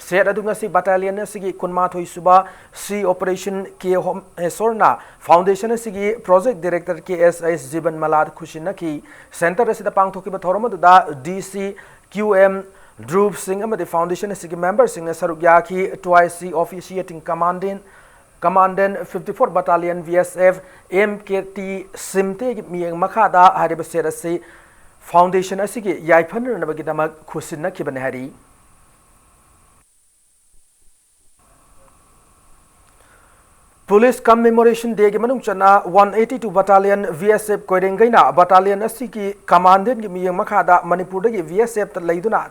Shed ꯑꯗꯨ ꯉꯁꯤ battalion ꯑꯁꯤꯒꯤ ꯀꯨꯟꯃꯥꯊꯣꯏ ꯁꯨꯕ C Operation K ꯍꯣꯃꯦꯁꯣꯔꯅ Foundation ꯑꯁꯤꯒꯤ Project Director K S S ꯖꯤꯕꯟ ꯃꯂꯥꯗ ꯈꯨꯠꯁꯤꯟꯅꯈꯤ꯫ Centre ꯑꯁꯤꯗ ꯄꯥꯡꯊꯣꯛꯈꯤꯕ ꯊꯧꯔꯝ ꯑꯗꯨꯗ D C, Q M, Dhruv Singh ꯑꯃꯗꯤ Foundation ꯑꯁꯤꯒꯤ member ꯁꯤꯡꯅ ꯁꯔꯨꯛ ꯌꯥꯈꯤ꯫ Twice C Officiating Commandant, Commandant fifty-four Battalion V S F M K T Simte ꯒꯤ ꯃꯤꯠꯌꯦꯡ ꯃꯈꯥꯗ ꯍꯥꯏꯔꯤꯕ shed ꯑꯁꯤ Foundation ꯑꯁꯤꯒꯤ ꯌꯥꯏꯐꯅꯅꯕꯒꯤꯗꯃꯛ ꯈꯨꯠꯁꯤꯟꯅꯈꯤꯕꯅꯤ ꯍꯥꯏꯔꯤ꯫ Police Commemoration Day ꯒꯤ ꯃꯅꯨꯡ ꯆꯟꯅ one eighty-two Battalion V S F ꯀꯣꯏꯔꯦꯡꯒꯩꯅ battalion ꯑꯁꯤꯒꯤ Commandant ꯀꯤ ꯃꯤꯠꯌꯦꯡ ꯃꯈꯥꯗ ꯃꯅꯤꯄꯨꯔꯗꯒꯤ V S F ꯇ ꯂꯩꯗꯨꯅ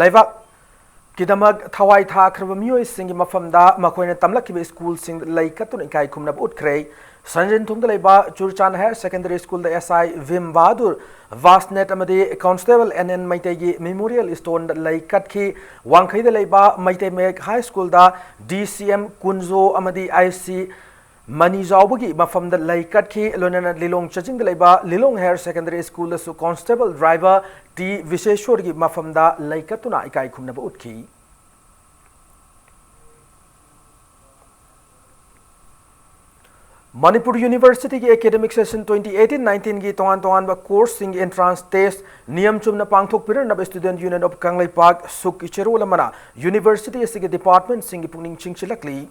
ꯂꯩꯕꯥꯛꯀꯤꯗꯃꯛ ꯊꯋꯥꯏ ꯊꯥꯈ꯭ꯔꯕ ꯃꯤꯑꯣꯏꯁꯤꯡꯒꯤ ꯃꯐꯝꯗ ꯃꯈꯣꯏꯅ ꯇꯝꯂꯛꯈꯤꯕ school ꯁꯤꯡꯗ ꯂꯩ ꯀꯠꯇꯨꯅ ꯏꯀꯥꯏ ꯈꯨꯝꯅꯕ ꯎꯠꯈ꯭ꯔꯦ꯫ ꯁꯟꯖꯦꯟꯊꯣꯡꯗ ꯂꯩꯕ ꯆꯨꯔꯆꯥꯟ Higher Secondary School the S I ꯚꯤꯝ ꯕꯍꯥꯗꯨꯔ ꯚꯥꯁꯅꯦꯠ ꯑꯃꯗꯤ Constable N N ꯃꯩꯇꯩꯒꯤ Memorial Stone ꯗ ꯂꯩ ꯀꯠꯈꯤ꯫ ꯋꯥꯡꯈꯩꯗ ꯂꯩꯕ ꯃꯩꯇꯩ ꯃꯌꯦꯛ High School ꯗ D C M ꯀꯨꯟꯖꯣ ꯑꯃꯗꯤ I C ꯃꯅꯤꯖꯥꯎꯕꯒꯤ ꯃꯐꯝꯗ ꯂꯩ ꯀꯠꯈꯤ꯫ ꯂꯣꯏꯅꯅ ꯂꯤꯂꯣꯡ ꯆꯥꯖꯤꯡꯗ ꯂꯩꯕ ꯂꯤꯂꯣꯡ Higher Secondary School ꯗꯁꯨ Constable Driver T ꯕꯤꯁꯦꯁꯣꯔꯒꯤ ꯃꯐꯝꯗ ꯂꯩ ꯀꯠꯇꯨꯅ ꯏꯀꯥꯏ ꯈꯨꯝꯅꯕ ꯎꯠꯈꯤ꯫ ꯃꯅꯤꯄꯨꯔ University ꯒꯤ academic session twenty eighteen nineteen ꯒꯤ ꯇꯣꯉꯥꯟ ꯇꯣꯉꯥꯟꯕ course ꯁꯤꯡꯒꯤ entrance test ꯅꯤꯌꯝ ꯆꯨꯝꯅ ꯄꯥꯡꯊꯣꯛꯄꯤꯔꯅꯕ Student Union of ꯀꯪꯂꯩꯄꯥꯛ, ꯁꯨꯛꯀꯤ ꯆꯦꯔꯣꯜ ꯑꯃꯅ university ꯑꯁꯤꯒꯤ department ꯁꯤꯡꯒꯤ ꯄꯨꯛꯅꯤꯡ ꯆꯤꯡꯁꯤꯜꯂꯛꯂꯤ꯫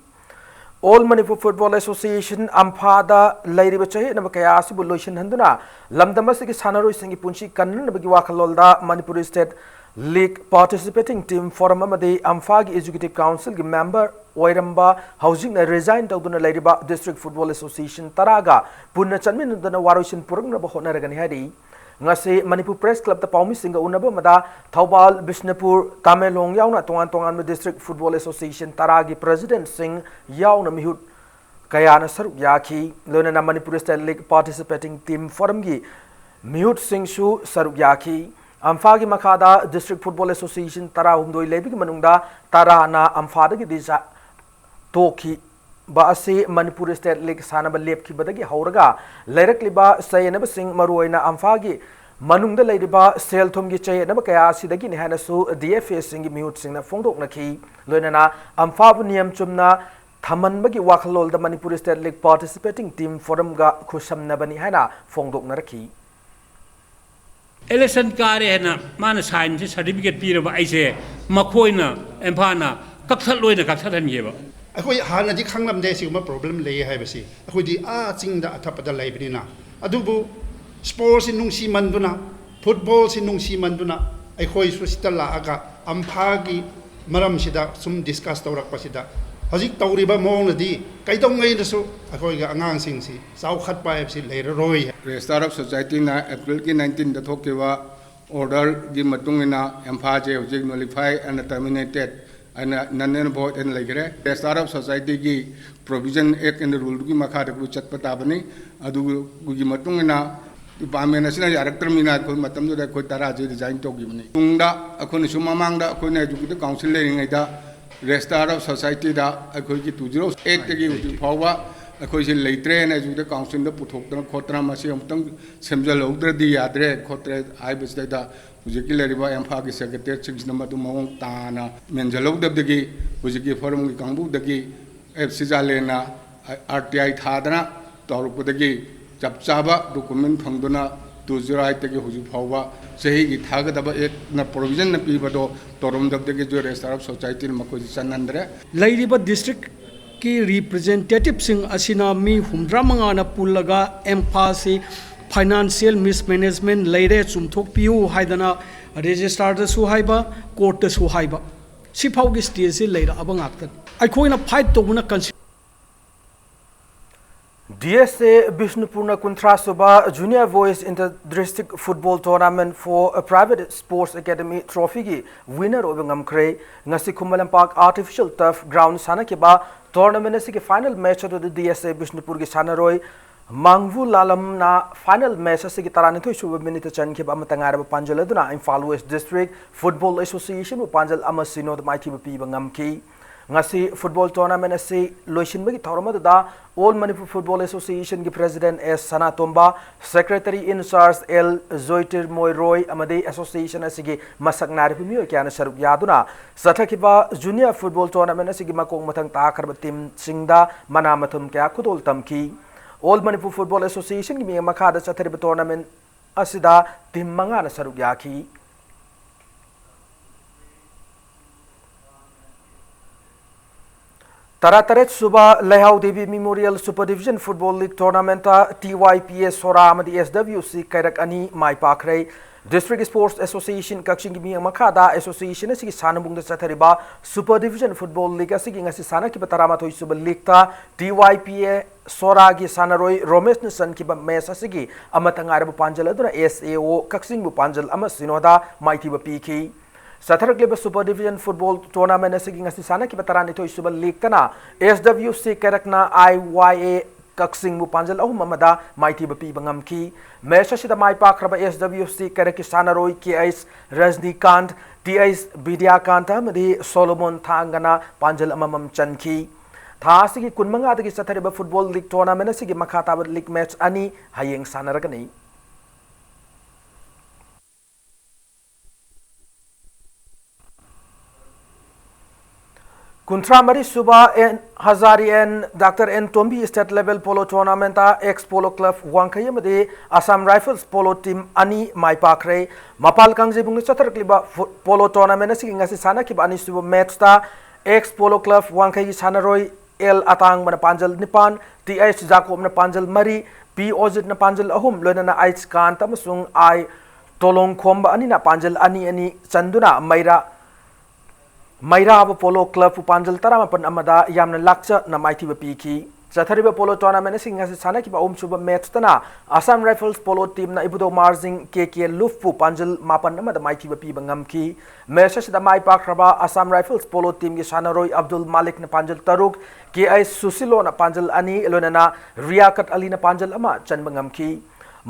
All Manipur Football Association, ꯑꯝꯐꯥꯗ ꯂꯩꯔꯤꯕ ꯆꯌꯦꯠꯅꯕ ꯀꯌꯥ ꯑꯁꯤꯕꯨ ꯂꯣꯏꯁꯤꯟꯍꯟꯗꯨꯅ ꯂꯝꯗꯝ ꯑꯁꯤꯒꯤ ꯁꯥꯟꯅꯔꯣꯏꯁꯤꯡꯒꯤ ꯄꯨꯟꯁꯤ ꯀꯟꯅꯅꯕꯒꯤ ꯋꯥꯈꯜꯂꯣꯟꯗ Manipur State League Participating Team Forum ꯑꯃꯗꯤ ꯑꯝꯐꯥꯒꯤ Executive Councilꯒꯤ member ꯑꯣꯏꯔꯝꯕ, ꯍꯧꯖꯤꯛꯅ resign ꯇꯧꯗꯨꯅ ꯂꯩꯔꯤꯕ District Football Association ꯇꯔꯥꯒ ꯄꯨꯟꯅ ꯆꯠꯃꯤꯟꯅꯗꯨꯅ ꯋꯥꯔꯣꯏꯁꯤꯟ ꯄꯨꯔꯛꯅꯕ ꯍꯣꯠꯅꯔꯒꯅꯤ ꯍꯥꯏꯔꯤ꯫ ꯉꯁꯤ ꯃꯅꯤꯄꯨꯔ Press Clubꯇ ꯄꯥꯎꯃꯤꯁꯤꯡꯒ ꯎꯅꯕ ꯑꯃꯗ ꯊꯧꯕꯥꯜ, ꯕꯤꯁꯅꯨꯄꯨꯔ, ꯇꯃꯦꯡꯂꯣꯡ ꯌꯥꯎꯅ ꯇꯣꯉꯥꯟ ꯇꯣꯉꯥꯟꯕ District Football Association ꯇꯔꯥꯒꯤ presidentꯁꯤꯡ ꯌꯥꯎꯅ ꯃꯤꯍꯨꯠ ꯀꯌꯥꯅ ꯁꯔꯨꯛ ꯌꯥꯈꯤ꯫ ꯂꯣꯏꯅꯅ Manipur State League Participating Team Forumꯒꯤ ꯃꯤꯍꯨꯠꯁꯤꯡꯁꯨ ꯁꯔꯨꯛ ꯌꯥꯈꯤ꯫ ꯑꯝꯐꯥꯒꯤ ꯃꯈꯥꯗ District Football Association ꯇꯔꯥꯍꯨꯝꯗꯣꯏ ꯂꯩꯕꯒꯤ ꯃꯅꯨꯡꯗ ꯇꯔꯥꯅ ꯑꯝꯐꯥꯗꯒꯤ ꯗꯤꯁꯥ ꯇꯣꯛꯈꯤꯕ ꯑꯁꯤ ꯃꯅꯤꯄꯨꯔ State League ꯁꯥꯟꯅꯕ ꯂꯦꯞꯈꯤꯕꯗꯒꯤ ꯍꯧꯔꯒ ꯂꯩꯔꯛꯂꯤꯕ ꯆꯌꯦꯠꯅꯕꯁꯤꯡ, ꯃꯔꯨꯑꯣꯏꯅ ꯑꯝꯐꯥꯒꯤ ꯃꯅꯨꯡꯗ ꯂꯩꯔꯤꯕ ꯁꯦꯜ ꯊꯨꯝꯒꯤ ꯆꯌꯦꯠꯅꯕ ꯀꯌꯥ ꯑꯁꯤꯗꯒꯤꯅꯤ ꯍꯥꯏꯅꯁꯨ D F Aꯁꯤꯡꯒꯤ ꯃꯤꯍꯨꯠꯁꯤꯡꯅ ꯐꯣꯡꯗꯣꯛꯅꯈꯤ꯫ ꯂꯣꯏꯅꯅ ꯑꯝꯐꯥꯕꯨ ꯅꯤꯌꯝ ꯆꯨꯝꯅ ꯊꯝꯍꯟꯕꯒꯤ ꯋꯥꯈꯜꯂꯣꯟꯗ Manipur State League Participating Team Forumꯒ ꯈꯨꯠꯁꯝꯅꯕꯅꯤ ꯍꯥꯏꯅ ꯐꯣꯡꯗꯣꯛꯅꯔꯛꯈꯤ꯫ Election ꯀꯥꯔꯦ ꯍꯥꯏꯅ ꯃꯥꯅ signꯁꯦ certificate ꯄꯤꯔꯕ ꯑꯩꯁꯦ ꯃꯈꯣꯏꯅ, ꯑꯝꯐꯥꯅ ꯀꯛꯊꯠꯂꯣꯏꯅ ꯀꯛꯊꯠꯍꯟꯒꯦꯕ꯫ ꯑꯩꯈꯣꯏ ꯍꯥꯟꯅꯗꯤ ꯈꯪꯂꯝꯗꯦ ꯁꯤꯒꯨꯝꯕ problem ꯂꯩ ꯍꯥꯏꯕꯁꯤ꯫ ꯑꯩꯈꯣꯏꯗꯤ ꯑꯥ ꯆꯤꯡꯗ ꯑꯊꯞꯄꯗ ꯂꯩꯕꯅꯤꯅ꯫ ꯑꯗꯨꯕꯨ sportsꯁꯤ ꯅꯨꯡꯁꯤꯃꯟꯗꯨꯅ, footballꯁꯤ ꯅꯨꯡꯁꯤꯃꯟꯗꯨꯅ ꯑꯩꯈꯣꯏꯁꯨ ꯁꯤꯗ ꯂꯥꯛꯑꯒ ꯑꯝꯐꯥꯒꯤ ꯃꯔꯝꯁꯤꯗ ꯁꯨꯝ discuss ꯇꯧꯔꯛꯄꯁꯤꯗ ꯍꯧꯖꯤꯛ ꯇꯧꯔꯤꯕ ꯃꯑꯣꯡꯗꯗꯤ ꯀꯩꯗꯧꯉꯩꯗꯁꯨ ꯑꯩꯈꯣꯏꯒꯤ ꯑꯉꯥꯡꯁꯤꯡꯁꯤ ꯆꯥꯎꯈꯠꯄ ꯍꯥꯏꯕꯁꯤ ꯂꯩꯔꯔꯣꯏ꯫ Registrar of Societyꯅ Aprilꯒꯤ nineteenꯗ ꯊꯣꯛꯈꯤꯕ orderꯒꯤ ꯃꯇꯨꯡ ꯏꯟꯅ ꯑꯝꯐꯥꯁꯦ ꯍꯧꯖꯤꯛ nullify and terminated and null and void ꯑꯣꯏꯅ ꯂꯩꯈ꯭ꯔꯦ꯫ Registrar of Societyꯒꯤ Provision Act and Ruleꯗꯨꯒꯤ ꯃꯈꯥꯗ ꯑꯩꯈꯣꯏ ꯆꯠꯄ ꯇꯥꯕꯅꯤ꯫ ꯑꯗꯨꯒꯤ ꯃꯇꯨꯡ ꯏꯟꯅ department ꯑꯁꯤꯅ ꯌꯥꯔꯛꯇ꯭ꯔꯕꯅꯤꯅ ꯑꯩꯈꯣꯏ ꯃꯇꯝꯗꯨꯗ ꯑꯩꯈꯣꯏ ꯇꯔꯥꯁꯦ resign ꯇꯧꯈꯤꯕꯅꯤ꯫ ꯇꯨꯡꯗ ꯑꯩꯈꯣꯏꯅꯁꯨ ꯃꯃꯥꯡꯗ ꯑꯩꯈꯣꯏꯅ Executive Council ꯂꯩꯔꯤꯉꯩꯗ Registrar of Societyꯗ ꯑꯩꯈꯣꯏꯒꯤ two zero eightꯇꯒꯤ ꯍꯧꯖꯤꯛ ꯐꯥꯎꯕ ꯑꯩꯈꯣꯏꯁꯦ ꯂꯩꯇ꯭ꯔꯦꯅ Executive Councilꯗ ꯄꯨꯊꯣꯛꯇꯅ ꯈꯣꯠꯇꯅ ꯃꯁꯤ ꯑꯃꯨꯛꯇꯪ ꯁꯦꯝꯖꯤꯜꯍꯧꯗ꯭ꯔꯗꯤ ꯌꯥꯗ꯭ꯔꯦ ꯈꯣꯠꯇ꯭ꯔꯦ ꯍꯥꯏꯕꯁꯤꯗꯩꯗ ꯍꯧꯖꯤꯛꯀꯤ ꯂꯩꯔꯤꯕ ꯑꯝꯐꯥꯒꯤ secretariatꯁꯤꯡꯁꯤꯅ ꯃꯗꯨ ꯃꯑꯣꯡ ꯇꯥꯅ ꯃꯦꯟꯁꯤꯜꯍꯧꯗꯕꯗꯒꯤ ꯍꯧꯖꯤꯛꯀꯤ forumꯒꯤ ꯀꯥꯡꯕꯨꯗꯒꯤ ꯑꯦꯞ ꯁꯤꯖꯥꯂꯦꯟꯅ RTI ꯊꯥꯗꯅ ꯇꯧꯔꯛꯄꯗꯒꯤ ꯆꯞ ꯆꯥꯕ document ꯐꯪꯗꯨꯅ two zero eightꯇꯒꯤ ꯍꯧꯖꯤꯛ ꯐꯥꯎꯕ ꯆꯍꯤꯒꯤ ꯊꯥꯒꯗꯕ actꯅ provisionꯅ ꯄꯤꯕꯗꯣ ꯇꯧꯔꯝꯗꯕꯗꯒꯤꯁꯨ Registrar of Societyꯅ ꯃꯈꯣꯏꯁꯤ ꯆꯠꯅꯍꯟꯗ꯭ꯔꯦ꯫ ꯂꯩꯔꯤꯕ districtꯀꯤ representativeꯁꯤꯡ ꯑꯁꯤꯅ ꯃꯤ ꯍꯨꯝꯗ꯭ꯔꯥ ꯃꯉꯥꯅ ꯄꯨꯜꯂꯒ ꯑꯝꯐꯥꯁꯤ financial mismanagement ꯂꯩꯔꯦ, ꯆꯨꯝꯊꯣꯛꯄꯤꯌꯨ ꯍꯥꯏꯗꯅ ꯔꯦꯖꯤꯁꯇ꯭ꯔꯥꯔꯗꯁꯨ ꯍꯥꯏꯕ, ꯀꯣꯔꯠꯇꯁꯨ ꯍꯥꯏꯕ, ꯁꯤꯐꯥꯎꯒꯤ ꯁ꯭ꯇꯦꯖꯁꯤ ꯂꯩꯔꯛꯑꯕ ꯉꯥꯛꯇꯅꯤ꯫ ꯑꯩꯈꯣꯏꯅ ꯐꯥꯏꯠ ꯇꯧꯕꯅ ꯀꯟꯁꯤ- D S A ꯕꯤꯁꯅꯨꯄꯨꯔꯅ ꯀꯨꯟꯊ꯭ꯔꯥ ꯁꯨꯕ Junior Boys Inter District Football Tournament for a Private Sports Academy Trophyꯒꯤ winner ꯑꯣꯏꯕ ꯉꯝꯈ꯭ꯔꯦ꯫ ꯉꯁꯤ Khuman Lampak Artificial Turf Ground ꯁꯥꯟꯅꯈꯤꯕ tournament ꯑꯁꯤꯒꯤ final match ꯑꯗꯨꯗ D S A ꯕꯤꯁꯅꯨꯄꯨꯔꯒꯤ ꯁꯥꯟꯅꯔꯣꯏ ꯃꯥꯡꯚꯨ ꯂꯥꯂꯝꯅ final match ꯑꯁꯤꯒꯤ ꯇꯔꯥꯅꯤꯊꯣꯏ ꯁꯨꯕ minute ꯆꯟꯈꯤꯕ ꯑꯃꯠꯇ ꯉꯥꯏꯔꯕ ꯄꯥꯟꯖꯜ ꯑꯗꯨꯅ Imphal West District Football Associationꯕꯨ ꯄꯥꯟꯖꯜ ꯑꯃ ꯁꯤꯅꯣꯗ ꯃꯥꯏꯊꯤꯕ ꯄꯤꯕ ꯉꯝꯈꯤ꯫ ꯉꯁꯤ football tournament ꯑꯁꯤ ꯂꯣꯏꯁꯤꯟꯕꯒꯤ ꯊꯧꯔꯝ ꯑꯗꯨꯗ All Manipur Football Associationꯒꯤ President S Sanatomba, Secretary in Charge L ꯖꯣꯏꯇꯤꯔꯃꯣꯏ ꯔꯣꯏ ꯑꯃꯗꯤ association ꯑꯁꯤꯒꯤ ꯃꯁꯛ ꯅꯥꯏꯔꯕ ꯃꯤꯑꯣꯏ ꯀꯌꯥꯅ ꯁꯔꯨꯛ ꯌꯥꯗꯨꯅ ꯆꯠꯊꯈꯤꯕ Junior Football Tournament ꯑꯁꯤꯒꯤ ꯃꯀꯣꯛ ꯃꯊꯪ ꯇꯥꯈ꯭ꯔꯕ teamꯁꯤꯡꯗ ꯃꯅꯥ ꯃꯊꯨꯝ ꯀꯌꯥ ꯈꯨꯗꯣꯜ ꯇꯝꯈꯤ꯫ All Manipur Football Associationꯒꯤ ꯃꯤꯠꯌꯦꯡ ꯃꯈꯥꯗ ꯆꯠꯊꯔꯤꯕ tournament ꯑꯁꯤꯗ team ꯃꯉꯥꯅ ꯁꯔꯨꯛ ꯌꯥꯈꯤ꯫ ꯇꯔꯥꯇꯔꯦꯠ ꯁꯨꯕ ꯂꯩꯍꯥꯎ Devi Memorial Super Division Football League Tournamentꯇ T Y P A ꯁꯣꯔꯥ ꯑꯃꯗꯤ S W C ꯀꯩꯔꯛ ꯑꯅꯤ ꯃꯥꯏ ꯄꯥꯛꯈ꯭ꯔꯦ꯫ District Sports Association ꯀꯛꯆꯤꯡꯒꯤ ꯃꯤꯠꯌꯦꯡ ꯃꯈꯥꯗ association ꯑꯁꯤꯒꯤ ꯁꯥꯟꯅꯕꯨꯡꯗ ꯆꯠꯊꯔꯤꯕ Super Division Football League ꯑꯁꯤꯒꯤ ꯉꯁꯤ ꯁꯥꯟꯅꯈꯤꯕ ꯇꯔꯥꯃꯥꯊꯣꯏ ꯁꯨꯕ leagueꯇ T Y P A ꯁꯣꯔꯥꯒꯤ ꯁꯥꯟꯅꯔꯣꯏ ꯔꯣꯃꯦꯁꯅ ꯆꯟꯈꯤꯕ match ꯑꯁꯤꯒꯤ ꯑꯃꯠꯇ ꯉꯥꯏꯔꯕ ꯄꯥꯟꯖꯜ ꯑꯗꯨꯅ S A O ꯀꯛꯆꯤꯡꯕꯨ ꯄꯥꯟꯖꯜ ꯑꯃ ꯁꯤꯅꯣꯗ ꯃꯥꯏꯊꯤꯕ ꯄꯤꯈꯤ꯫ ꯆꯠꯊꯔꯛꯂꯤꯕ Super Division Football Tournament ꯑꯁꯤꯒꯤ ꯉꯁꯤ ꯁꯥꯟꯅꯈꯤꯕ ꯇꯔꯥꯅꯤꯊꯣꯏ ꯁꯨꯕ leagueꯇꯅ S W C ꯀꯩꯔꯛꯅ I Y A ꯀꯛꯆꯤꯡꯕꯨ ꯄꯥꯟꯖꯜ ꯑꯍꯨꯝ ꯑꯃꯗ ꯃꯥꯏꯊꯤꯕ ꯄꯤꯕ ꯉꯝꯈꯤ꯫ Match ꯑꯁꯤꯗ ꯃꯥꯏ ꯄꯥꯛꯈ꯭ꯔꯕ S W C ꯀꯩꯔꯛꯀꯤ ꯁꯥꯟꯅꯔꯣꯏ K H ꯔꯖꯅꯤꯀꯥꯟꯠ, T H ꯕꯤꯗ꯭ꯌꯥꯀꯥꯟꯇ ꯑꯃꯗꯤ ꯁꯣꯂꯣꯃꯣꯟ ꯊꯥꯡꯒꯅ ꯄꯥꯟꯖꯜ ꯑꯃꯃꯝ ꯆꯟꯈꯤ꯫ ꯊꯥ ꯑꯁꯤꯒꯤ ꯀꯨꯟꯃꯉꯥꯗꯒꯤ ꯆꯠꯊꯔꯤꯕ football league tournament ꯑꯁꯤꯒꯤ ꯃꯈꯥ ꯇꯥꯕ league match ꯑꯅꯤ ꯍꯌꯦꯡ ꯁꯥꯟꯅꯔꯒꯅꯤ꯫ ꯀꯨꯟꯊ꯭ꯔꯥ ꯃꯔꯤ ꯁꯨꯕ ꯑꯦꯟ ꯍꯖꯥꯔꯤ ꯑꯦꯟ ꯗꯥꯛꯇꯔ ꯑꯦꯟ ꯇꯣꯝꯕꯤ State Level Polo Tournamentꯇ Ex Polo Club ꯋꯥꯡꯈꯩ ꯑꯃꯗꯤ Assam Rifles Polo Team ꯑꯅꯤ ꯃꯥꯏ ꯄꯥꯛꯈ꯭ꯔꯦ꯫ ꯃꯄꯥꯜ ꯀꯥꯡꯖꯩꯕꯨꯡꯗ ꯆꯠꯊꯔꯛꯂꯤꯕ ꯐꯨ-, polo tournament ꯑꯁꯤꯒꯤ ꯉꯁꯤ ꯁꯥꯟꯅꯈꯤꯕ ꯑꯅꯤꯁꯨꯕ matchꯇ Ex Polo Club ꯋꯥꯡꯈꯩꯒꯤ ꯁꯥꯟꯅꯔꯣꯏ L ꯑꯇꯥꯡꯕꯅ ꯄꯥꯟꯖꯜ ꯅꯤꯄꯥꯟ, T H ꯖꯥꯀꯣꯕꯅ ꯄꯥꯟꯖꯜ ꯃꯔꯤ, P ꯑꯣꯖꯤꯠꯅ ꯄꯥꯟꯖꯜ ꯑꯍꯨꯝ, ꯂꯣꯏꯅꯅ H ꯀꯥꯟꯇ ꯑꯃꯁꯨꯡ I ꯇꯣꯂꯣꯡ ꯈꯣꯝꯕ ꯑꯅꯤꯅ ꯄꯥꯟꯖꯜ ꯑꯅꯤ ꯑꯅꯤ ꯆꯟꯗꯨꯅ ꯃꯩꯔꯥ, ꯃꯩꯔꯥꯕ ꯄꯣꯂꯣ ꯀ꯭ꯂꯕꯄꯨ ꯄꯥꯟꯖꯜ ꯇꯔꯥꯃꯥꯄꯟ ꯑꯃꯗ ꯌꯥꯝꯅ ꯂꯥꯛꯆꯅ ꯃꯥꯏꯊꯤꯕ ꯄꯤꯈꯤ꯫ ꯆꯠꯊꯔꯤꯕ ꯄꯣꯂꯣ ꯇꯣꯔꯅꯥꯃꯦꯟ ꯑꯁꯤꯒꯤ ꯉꯁꯤ ꯁꯥꯟꯅꯈꯤꯕ ꯑꯍꯨꯝꯁꯨꯕ ꯃꯦꯠꯆꯇꯅ ꯑꯁꯥꯝ ꯔꯥꯏꯐꯜꯁ ꯄꯣꯂꯣ ꯇꯤꯝꯅ ꯏꯕꯨꯙꯧ ꯃꯥꯔꯖꯤꯡ ꯀꯦ ꯀꯦ ꯂꯨꯐꯄꯨ ꯄꯥꯟꯖꯜ ꯃꯥꯄꯟ ꯑꯃꯗ ꯃꯥꯏꯊꯤꯕ ꯄꯤꯕ ꯉꯝꯈꯤ꯫ ꯃꯦꯠꯆ ꯑꯁꯤꯗ ꯃꯥꯏ ꯄꯥꯛꯈ꯭ꯔꯕ ꯑꯁꯥꯝ ꯔꯥꯏꯐꯜꯁ ꯄꯣꯂꯣ ꯇꯤꯝꯒꯤ ꯁꯥꯟꯅꯔꯣꯏ ꯑꯕꯗꯨꯜ ꯃꯥꯂꯤꯛꯅ ꯄꯥꯟꯖꯜ ꯇꯔꯨꯛ, ꯀꯦ ꯑꯩꯆ ꯁꯨꯁꯤꯂꯣꯅ ꯄꯥꯟꯖꯜ ꯑꯅꯤ, ꯂꯣꯏꯅꯅ ꯔꯤꯌꯥꯀꯠ ꯑꯂꯤꯅ ꯄꯥꯟꯖꯜ ꯑꯃ ꯆꯟꯕ ꯉꯝꯈꯤ꯫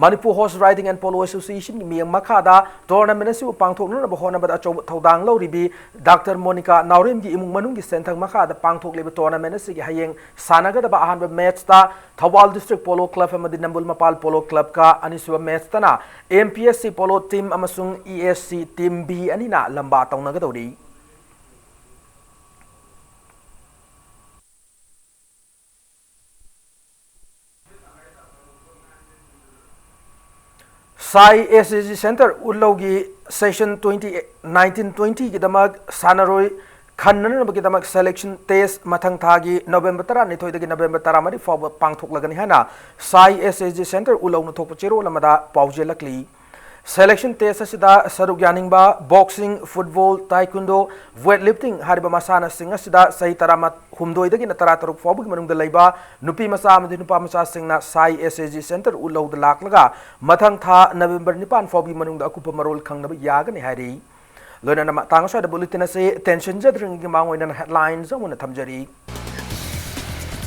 Manipur horse riding and polo ꯑꯦꯁꯣꯁꯤꯌꯦꯁꯟꯒꯤ ꯃꯤꯠꯌꯦꯡ ꯃꯈꯥꯗ ꯇꯣꯔꯅꯥꯃꯦꯟ ꯑꯁꯤꯕꯨ ꯄꯥꯡꯊꯣꯛꯅꯅꯕ ꯍꯣꯠꯅꯕꯗ ꯑꯆꯧꯕ ꯊꯧꯗꯥꯡ ꯂꯧꯔꯤꯕꯤ ꯗꯥꯛꯇꯔ ꯃꯣꯅꯤꯀꯥ ꯅꯥꯎꯔꯦꯝꯒꯤ ꯏꯃꯨꯡ ꯃꯅꯨꯡꯒꯤ ꯁꯦꯟꯊꯪ ꯃꯈꯥꯗ ꯄꯥꯡꯊꯣꯛꯂꯤꯕ ꯇꯣꯔꯅꯥꯃꯦꯟ ꯑꯁꯤꯒꯤ ꯍꯌꯦꯡ ꯁꯥꯟꯅꯒꯗꯕ ꯑꯍꯥꯟꯕ ꯃꯦꯠꯆꯇ ꯊꯧꯕꯥꯜ ꯗꯤꯁꯇ꯭ꯔꯤꯛ ꯄꯣꯂꯣ ꯀ꯭ꯂꯕ ꯑꯃꯗꯤ ꯅꯝꯕꯨꯜ ꯃꯄꯥꯜ ꯄꯣꯂꯣ ꯀ꯭ꯂꯕꯀ, ꯑꯅꯤꯁꯨꯕ ꯃꯦꯠꯆꯇꯅ M P S C polo team ꯑꯃꯁꯨꯡ E S C team B ꯑꯅꯤꯅ ꯂꯝꯕꯥ ꯇꯧꯅꯒꯗꯧꯔꯤ꯫ SAI S A G centre ꯎꯠꯂꯧꯒꯤ ꯁꯦꯁꯟ ꯇ꯭ꯋꯦꯟꯇꯤ, ꯅꯥꯏꯟꯇꯤꯟ ꯇ꯭ꯋꯦꯟꯇꯤꯒꯤꯗꯃꯛ ꯁꯥꯟꯅꯔꯣꯏ ꯈꯟꯅꯅꯕꯒꯤꯗꯃꯛ ꯁꯦꯂꯦꯛꯁꯟ ꯇꯦꯁ ꯃꯊꯪ ꯊꯥꯒꯤ ꯅꯣꯕꯦꯝꯕꯔ ꯇꯔꯥꯅꯤꯊꯣꯏꯗꯒꯤ ꯅꯣꯕꯦꯝꯕꯔ ꯇꯔꯥꯃꯔꯤ ꯐꯥꯎꯕ ꯄꯥꯡꯊꯣꯛꯂꯒꯅꯤ ꯍꯥꯏꯅ ꯁꯥꯏ ꯑꯦꯁ ꯑꯦ ꯖꯤ ꯁꯦꯟꯇꯔ ꯎꯠꯂꯧꯅ ꯊꯣꯛꯄ ꯆꯦꯔꯣꯜ ꯑꯃꯗ ꯄꯥꯎꯖꯦꯜꯂꯛꯂꯤ꯫ ꯁꯦꯂꯦꯛꯁꯟ ꯇꯦꯁ ꯑꯁꯤꯗ ꯁꯔꯨꯛ ꯌꯥꯅꯤꯡꯕ boxing, football, taekwondo, weight lifting ꯍꯥꯏꯔꯤꯕ ꯃꯁꯥꯟꯅꯁꯤꯡ ꯑꯁꯤꯗ ꯆꯍꯤ ꯇꯔꯥꯍꯨꯝꯗꯣꯏꯗꯒꯤꯅ ꯇꯔꯥꯇꯔꯨꯛ ꯐꯥꯎꯕꯒꯤ ꯃꯅꯨꯡꯗ ꯂꯩꯕ ꯅꯨꯄꯤ ꯃꯆꯥ ꯑꯃꯗꯤ ꯅꯨꯄꯥ ꯃꯆꯥꯁꯤꯡꯅ ꯁꯥꯏ ꯑꯦꯁ ꯑꯦ ꯖꯤ ꯁꯦꯟꯇꯔ ꯎꯠꯂꯧꯗ ꯂꯥꯛꯂꯒ ꯃꯊꯪ ꯊꯥ ꯅꯕꯦꯝꯕꯔ ꯅꯤꯄꯥꯟ ꯐꯥꯎꯕꯒꯤ ꯃꯅꯨꯡꯗ ꯑꯀꯨꯞꯄ ꯃꯔꯣꯜ ꯈꯪꯅꯕ ꯌꯥꯒꯅꯤ ꯍꯥꯏꯔꯤ꯫ ꯂꯣꯏꯅꯅ ꯃꯇꯥꯡ ꯑꯁ꯭ꯋꯥꯏꯗ ꯕꯨꯂꯦꯇꯤꯟ ꯑꯁꯤ ꯇꯦꯟꯁꯤꯟꯖꯗ꯭ꯔꯤꯉꯩꯒꯤ ꯃꯥꯡ ꯑꯣꯏꯅ ꯍꯦꯗꯂꯥꯏꯟꯁ ꯑꯃ ꯑꯣꯏꯅ ꯊꯝꯖꯔꯤ꯫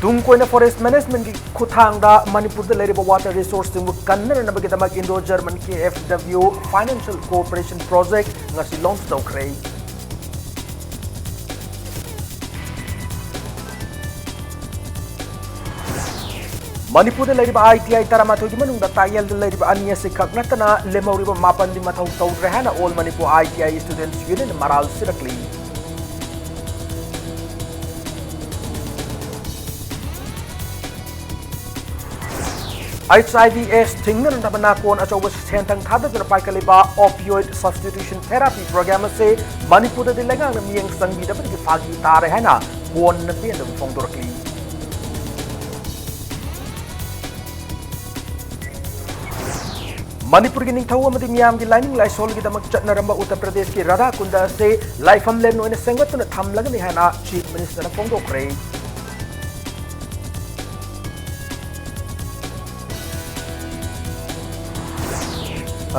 ꯇꯨꯡ ꯀꯣꯏꯅ ꯐꯣꯔꯦꯁ꯭ꯠ ꯃꯦꯅꯦꯖꯃꯦꯟꯠꯀꯤ ꯈꯨꯠꯊꯥꯡꯗ ꯃꯅꯤꯄꯨꯔꯗ ꯂꯩꯔꯤꯕ ꯋꯥꯇꯔ ꯔꯤꯁꯣꯔꯁꯁꯤꯡꯕꯨ ꯀꯟꯅꯅꯕꯒꯤꯗꯃꯛ Indo German K F W financial cooperation project ꯉꯁꯤ ꯂꯣꯟꯆ ꯇꯧꯈ꯭ꯔꯦ꯫ ꯃꯅꯤꯄꯨꯔꯗ ꯂꯩꯔꯤꯕ ꯑꯥꯏ ꯇꯤ ꯑꯥꯏ ꯇꯔꯥꯃꯥꯊꯣꯏꯒꯤ ꯃꯅꯨꯡꯗ ꯇꯥꯛꯌꯦꯜꯗ ꯂꯩꯔꯤꯕ ꯑꯅꯤ ꯑꯁꯤ ꯈꯛ ꯅꯠꯇꯅ ꯂꯦꯝꯍꯧꯔꯤꯕ ꯃꯥꯄꯟꯗꯤ ꯃꯊꯧ ꯇꯧꯗ꯭ꯔꯦ ꯍꯥꯏꯅ ꯑꯣꯜ ꯃꯅꯤꯄꯨꯔ ꯑꯥꯏ ꯇꯤ ꯑꯥꯏ ꯁ꯭ꯇꯨꯗꯦꯟꯠꯁ ꯌꯨꯅꯤꯌꯟꯅ ꯃꯔꯥꯜ ꯁꯤꯔꯛꯂꯤ꯫ ꯑꯩꯆ ꯑꯥꯏ ꯚꯤ ꯑꯦꯗꯁ ꯊꯤꯡꯅꯅꯕ ꯅꯥꯀꯣꯟ ꯑꯆꯧꯕ ꯁꯦꯟꯊꯪ ꯊꯥꯗꯗꯨꯅ ꯄꯥꯏꯈꯠꯂꯤꯕ ꯑꯣꯄꯤꯌꯣꯏꯗ ꯁꯕꯁ꯭ꯇꯤꯇ꯭ꯌꯨꯁꯟ ꯊꯦꯔꯥꯄꯤ ꯄ꯭ꯔꯣꯒ꯭ꯔꯥꯝ ꯑꯁꯤ ꯃꯅꯤꯄꯨꯔꯗꯗꯤ ꯂꯩꯉꯥꯛꯅ ꯃꯤꯠꯌꯦꯡ ꯆꯪꯕꯤꯗꯕꯗꯒꯤ ꯐꯥꯒꯤ ꯇꯥꯔꯦ ꯍꯥꯏꯅ ꯀꯣꯟꯅ ꯄꯦꯟꯗꯕ ꯐꯣꯡꯗꯣꯔꯛꯂꯤ꯫ ꯃꯅꯤꯄꯨꯔꯒꯤ ꯅꯤꯡꯊꯧ ꯑꯃꯗꯤ ꯃꯤꯌꯥꯝꯒꯤ ꯂꯥꯏꯅꯤꯡ ꯂꯥꯏꯁꯣꯜꯒꯤꯗꯃꯛ ꯆꯠꯅꯔꯝꯕ ꯎꯠꯇꯔ ꯄ꯭ꯔꯗꯦꯁꯀꯤ ꯔꯥꯙꯥ ꯀꯨꯟꯗ ꯑꯁꯤ ꯂꯥꯏꯐꯝꯂꯦꯟ ꯑꯣꯏꯅ ꯁꯦꯝꯒꯠꯇꯨꯅ ꯊꯝꯂꯒꯅꯤ ꯍꯥꯏꯅ ꯆꯤꯐ ꯃꯤꯅꯤꯁꯇꯔꯅ ꯐꯣꯡꯗꯣꯛꯈ꯭ꯔꯦ꯫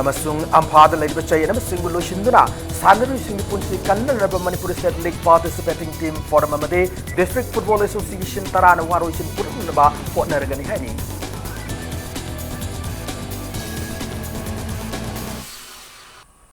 ꯑꯃꯁꯨꯡ ꯑꯝꯐꯥꯗ ꯂꯩꯔꯤꯕ ꯆꯌꯦꯠꯅꯕꯁꯤꯡꯕꯨ ꯂꯣꯏꯁꯤꯟꯗꯨꯅ ꯁꯥꯟꯅꯔꯣꯏꯁꯤꯡꯒꯤ ꯄꯨꯟꯁꯤ ꯀꯟꯅꯅꯕ Manipur state league participating team form ꯑꯃꯗꯤ ꯗꯤꯁꯇ꯭ꯔꯤꯛ ꯐꯨꯠꯕꯣꯜ ꯑꯦꯁꯣꯁꯤꯌꯦꯁꯟ ꯇꯔꯥꯅ ꯋꯥꯔꯣꯏꯁꯤꯟ ꯄꯨꯔꯛꯅꯕ ꯍꯣꯠꯅꯔꯒꯅꯤ ꯍꯥꯏꯔꯤ꯫